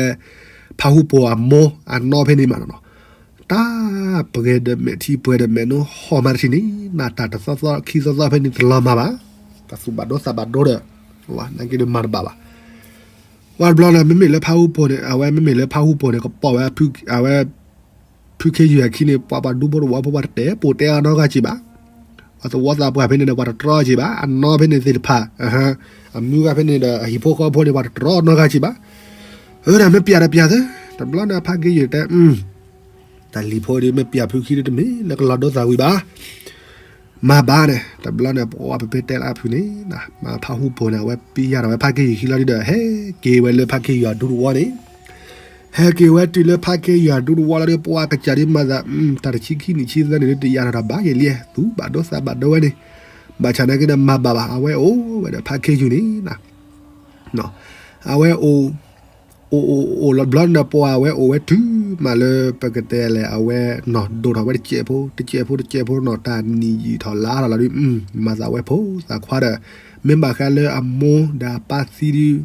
ဖးဟူပိာ်အမိၢ်အနီၢ်ဖဲန့ၣ်မးနီၤ, တၢ်ပှဲၤဒီးမဲာ်ထံပှဲၤဒီးမဲာ်နိဟီၣ်မးတထံၣ်န့ၣ် နတၢ်တသီသီခံသီသီဖဲန့ၣ်တလီၤမၢ်ဘၣ်, တၢ်သူၣ်ဘၣ်ဒိသးဘၣ်ဒိဒီး နာ်က့ဒီးမၤတဘၣ်ဘၣ်. ပှၤတဘျီန့ၣ် မ့မ့ၢ်လၢဖးဟူပိာ်န့ၣ် အဝဲမ့မ့ၢ်လၢဖးဟူပိာ်န့ၣ် ကပိာ်ဝဲ အဝဲ ဖုခ့ယုၢ်အခံန့ၣ် ပှၤပှၤဒူဖိတဝီဖိ ပှၤတတဲပှၤတဲအနီၢ်ဂၤက့ဘၣ်, ပှၤသဝီသးပှၢ်ဖဲန့ၣ်ဒီး ပှၤတတြီက့ဘၣ်, အနီၢ်ဖဲန့ၣ်သ့ၣ်တဖၣ် အမုၢ်ဂၤဖဲန့ၣ်ဒီး အဟံၣ်ဖိဃီဖိန့ၣ် ပှၤတတြီနီၢ်ဂၤက့ဘၣ်. အၢ တၢ်မ့ၢ်ပျၢ်တပျၢ်သၢ, တဘျီန့ၣ် ဖးခ့ယုၢ်တဲ တၢ်လံၤဖိဒီး မ့ၢ်ပျၢ်ဖုခံဒီး တမ့ၢ်လၢကလီၤဒိသးဝံၤဘၣ်. မၤဘၣ်န့ၣ် တဘျီန့ၣ် ပှၤပပ့တဲလၢအဖုန့ၣ် မၤဖးဟူပိာ်န့ၣ် အဝဲပံယၢ်ထီၣ်ဝဲဖးခ့ယုၢ်ခံလီၤဒီး ဟဲက့ၤဝဲလၢဖးခ့ယုၢ်အဒူတဝီန့ၣ် ဟဲက့ၤဝဲတုၤလၢဖးခ့ယုၢ်အဒူတဝီလီၤဒီး ပှၤကစၢ်ဒ်မၤသး တၢ်တဆံခံနံၣ်ဆံသၢနံၣ်ဒီး တယာ်ထီၣ်တၢ်ဘၣ်ယဲလံ, သူၣ်ဘၣ်ဒိသးဘၣ်ဒိဝဲန့ၣ်, ဘၣ်ဆၣ်နာ်က့ဒီးမၤဘၣ်ဘၣ်, အဝဲအိၣ်ဝဲဒီးဖးခ့ယုၢ်န့ၣ် အဝဲအိၣ် အိၣ်အိၣ်အိၣ်လီၤတဘျီန့ၣ်ဒီး ပှၤဝဲအိၣ်ဝဲတုၤမးလၢပကတဲလဲၣ် အဝဲနီၢ်ဒိၣ်ထီၣ်ဝဲတစဲးဖိ တစဲးဖိ တစဲးဖိနီၤ တၢ်နံၣ်ယံာ်ထီၣ်လါထီၣ်လီၤဒီး မၤသးဝဲဖိသၣ်ခွါဒီး မ့ၢ်ဘၣ်ဃးလၢအမိၢ်ဒီးအပၢ်သံဒီး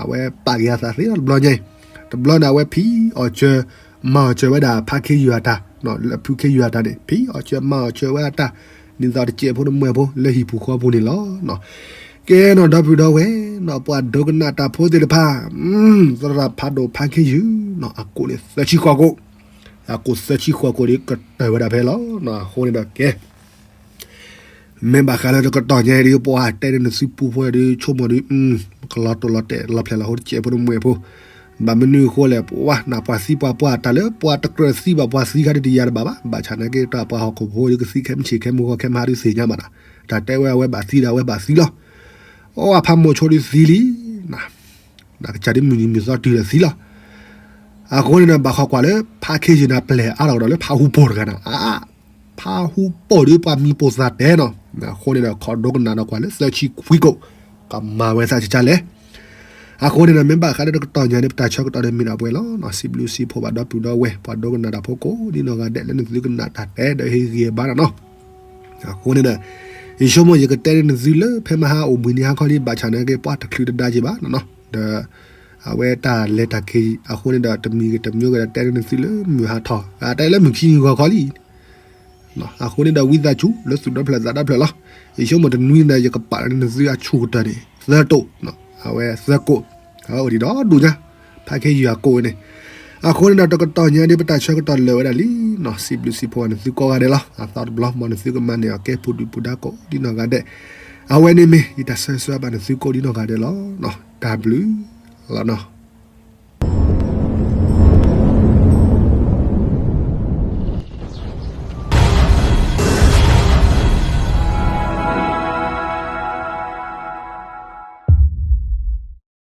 အဝဲပာ်က့ၤအသးသ့လီၤတဘျီညါအံၤ, တဘျီန့ၣ် အဝဲဖံးအီၣ်စၢၤမၤအီၣ်စၢၤဝဲဒၣ်ဖးခ့ယုၢ်အတၢ်, လၢဖုခ့ယုၢ်အတၢ်န့ၣ် ဖံးအီၣ်စၢၤမၤအီၣ်စၢၤဝဲအတၢ်, ဒ်သိးတစဲးဖိတမှဲးဖိလၢဟံၣ်ပူၤဃီပူၤန့ၣ်လီၤ. ကဲနီၤ ဒီပုၢ်ဒီဝဲၢ်နီၤ ပှၤဒိကနၣ်တၢ်ဖိသ့ၣ်တဖၣ်, သရၣ်ဖးဒိၣ်ဖးခ့ယုၢ်နီၤ အကိးန့ၣ်သၢဆံဃိးကိး, အကိးသၢဆံဃိးကိးဒီးကတၢၢ်ဝဲဒၣ်ဖဲလီၤ. အဃိန့ၣ်ဒီးကဲ မ့ၢ်ဘၣ်ဃးလၢတကတီၢ်ညါအံၤဒီး ပှၤတဲန့ၢ်နသုပူဖိဒီး ဆိကမိၣ်ဒီး ကလီၤတိာ်လီၤတဲာ်လီၤဖျဲၣ်လီၤဟိတစဲးဖိတမှဲးဖိ, ဘၣ်မနုၤအဃိလဲၣ် ပှၤနၢ်ပှၤသံပှၤပှၢ်တၢ်လၢပှၤတကြၢးသံဘၣ်ပှၤသံခါဒီးတယာ်တဘၣ်ဘၣ်, ဘၣ်ဆၣ်နာ်က့တၢ်ပှၤဟီၣ်ခိၣ်ဖိဒီးကသံခဲမုၢ်ဆ့ၣ်ခဲမုၢ်ဂီၤခဲမုၢ်ဟါဒီးသ့ၣ်ညါဘၣ်နီၤ, တၢ်တဲဝဲအဝဲဘၣ်သံဒီးအဝဲဘၣ်သံလီၤ. အိၣ်အဖးမိၢ်ဆိဒီးသံလံ နကစၢ်ဒ်မုၢ်နံၤမုၢ်သီတုၤဒီးသံလီၤ. အဃိန့ၣ်ဒီး ဘၣ်ဃးကွၢ်လၢဖးခ့ယုၢ်န့ၣ် ပျဲၢ်အါထီၣ်ကဒီးလၢဖးဟူပိာ်တဂၤန့ၣ်, ဖးဟူပိာ်ဒီးပှၤမံၤပိာ်သၣ်တဲနီၤ, အဃိန့ၣ်ဒီး ခိးဒိကနၣ်ဒီးကွၢ်လၢသၢဆံခွံကိး, ကမၤဝဲသးကကလဲၣ်. အဃိန့ၣ်ဒီး မ့ၢ်ဘၣ်ဃးလၢတကတီၢ်ညါန့ၣ် ပတၢ်ဆၢကတီၢ်န့ၣ်မ့ၢ်ဒၣ်ပှဲၤလီၤ. စံးဘျုးစံးဖှိၣ်ဘၣ်ဒီပုၢ်ဒီဝဲၢ် ပှၤဒိကနၣ်တၢ်ဖိကိးဒ်နီၢ်ဂၤဒဲး လၢနသုကနၣ်တၢ်တဲဒီးဟ့ၣ်ဂံၢ်ဘါနီၤနီၤ. အဃိန့ၣ်ဒီး ယဆိကမိၣ်ယကတဲန့ၢ်နသုလၢဖဲမဟါအိၣ်ဘှံးနံၤဟါခီလံ ဘၣ်ဆၣ်နာ်က့ ပှၤတချုးတဒါက့ဘၣ်နီၤနီၤ, ဒီး အဝဲတၢ်လဲၤတၢ်က့ၤ အဃိန့ၣ်ဒီး တမံၤဂ့ၤတမံၤဂ့ၤဒီး တဲန့ၢ်နသုလၢမုၢ်ဟါထီၣ် တဲလၢမုၢ်ခံနံၤဂီၤခီလံ. အဃိန့ၣ်ဒီး ဝံသးစူၤ လၢသူၣ်ဒီဖျၢၣ်သးဒီဖျၢၣ်လီၤ. ယဆိကမိၣ်တနွံန့ၣ် ယကပာ်လီၤန့ၢ်နသုအဆူၣ်ကတၢၢ်န့ၣ် သၢတိာ်, အဝဲသၢကိး, အိၣ်ဒံးဒီဒူၣ်ညါ, ဖးခ့ယုၢ်အကိးန့ၣ်. အဃိန့ၣ်ဒီး တကတီၢ်ညါဒ်ပတၢ်ဆၢကတီၢ်လၢာ်ဝဲဒၣ်လံနီၤ, စံးဘျုးစံးဖှိၣ်နသုကိးဂၤဒဲးလီၤ. အသီတဘျီ မ်နသုကမၤန့ၢ်အီၤကဲပူၤဒုၣ်ပူၤဒါကိးဒ်နီၢ်ဂၤဒဲး, အဝဲန့ၣ်မ့ၢ်ယတၢ်ဆၢဂ့ၤဆၢဝါဘၣ်နသုကိးဒ်နီၢ်ဂၤဒဲးလီၤ. တၢ်ဘျုးလီၤနီၤ.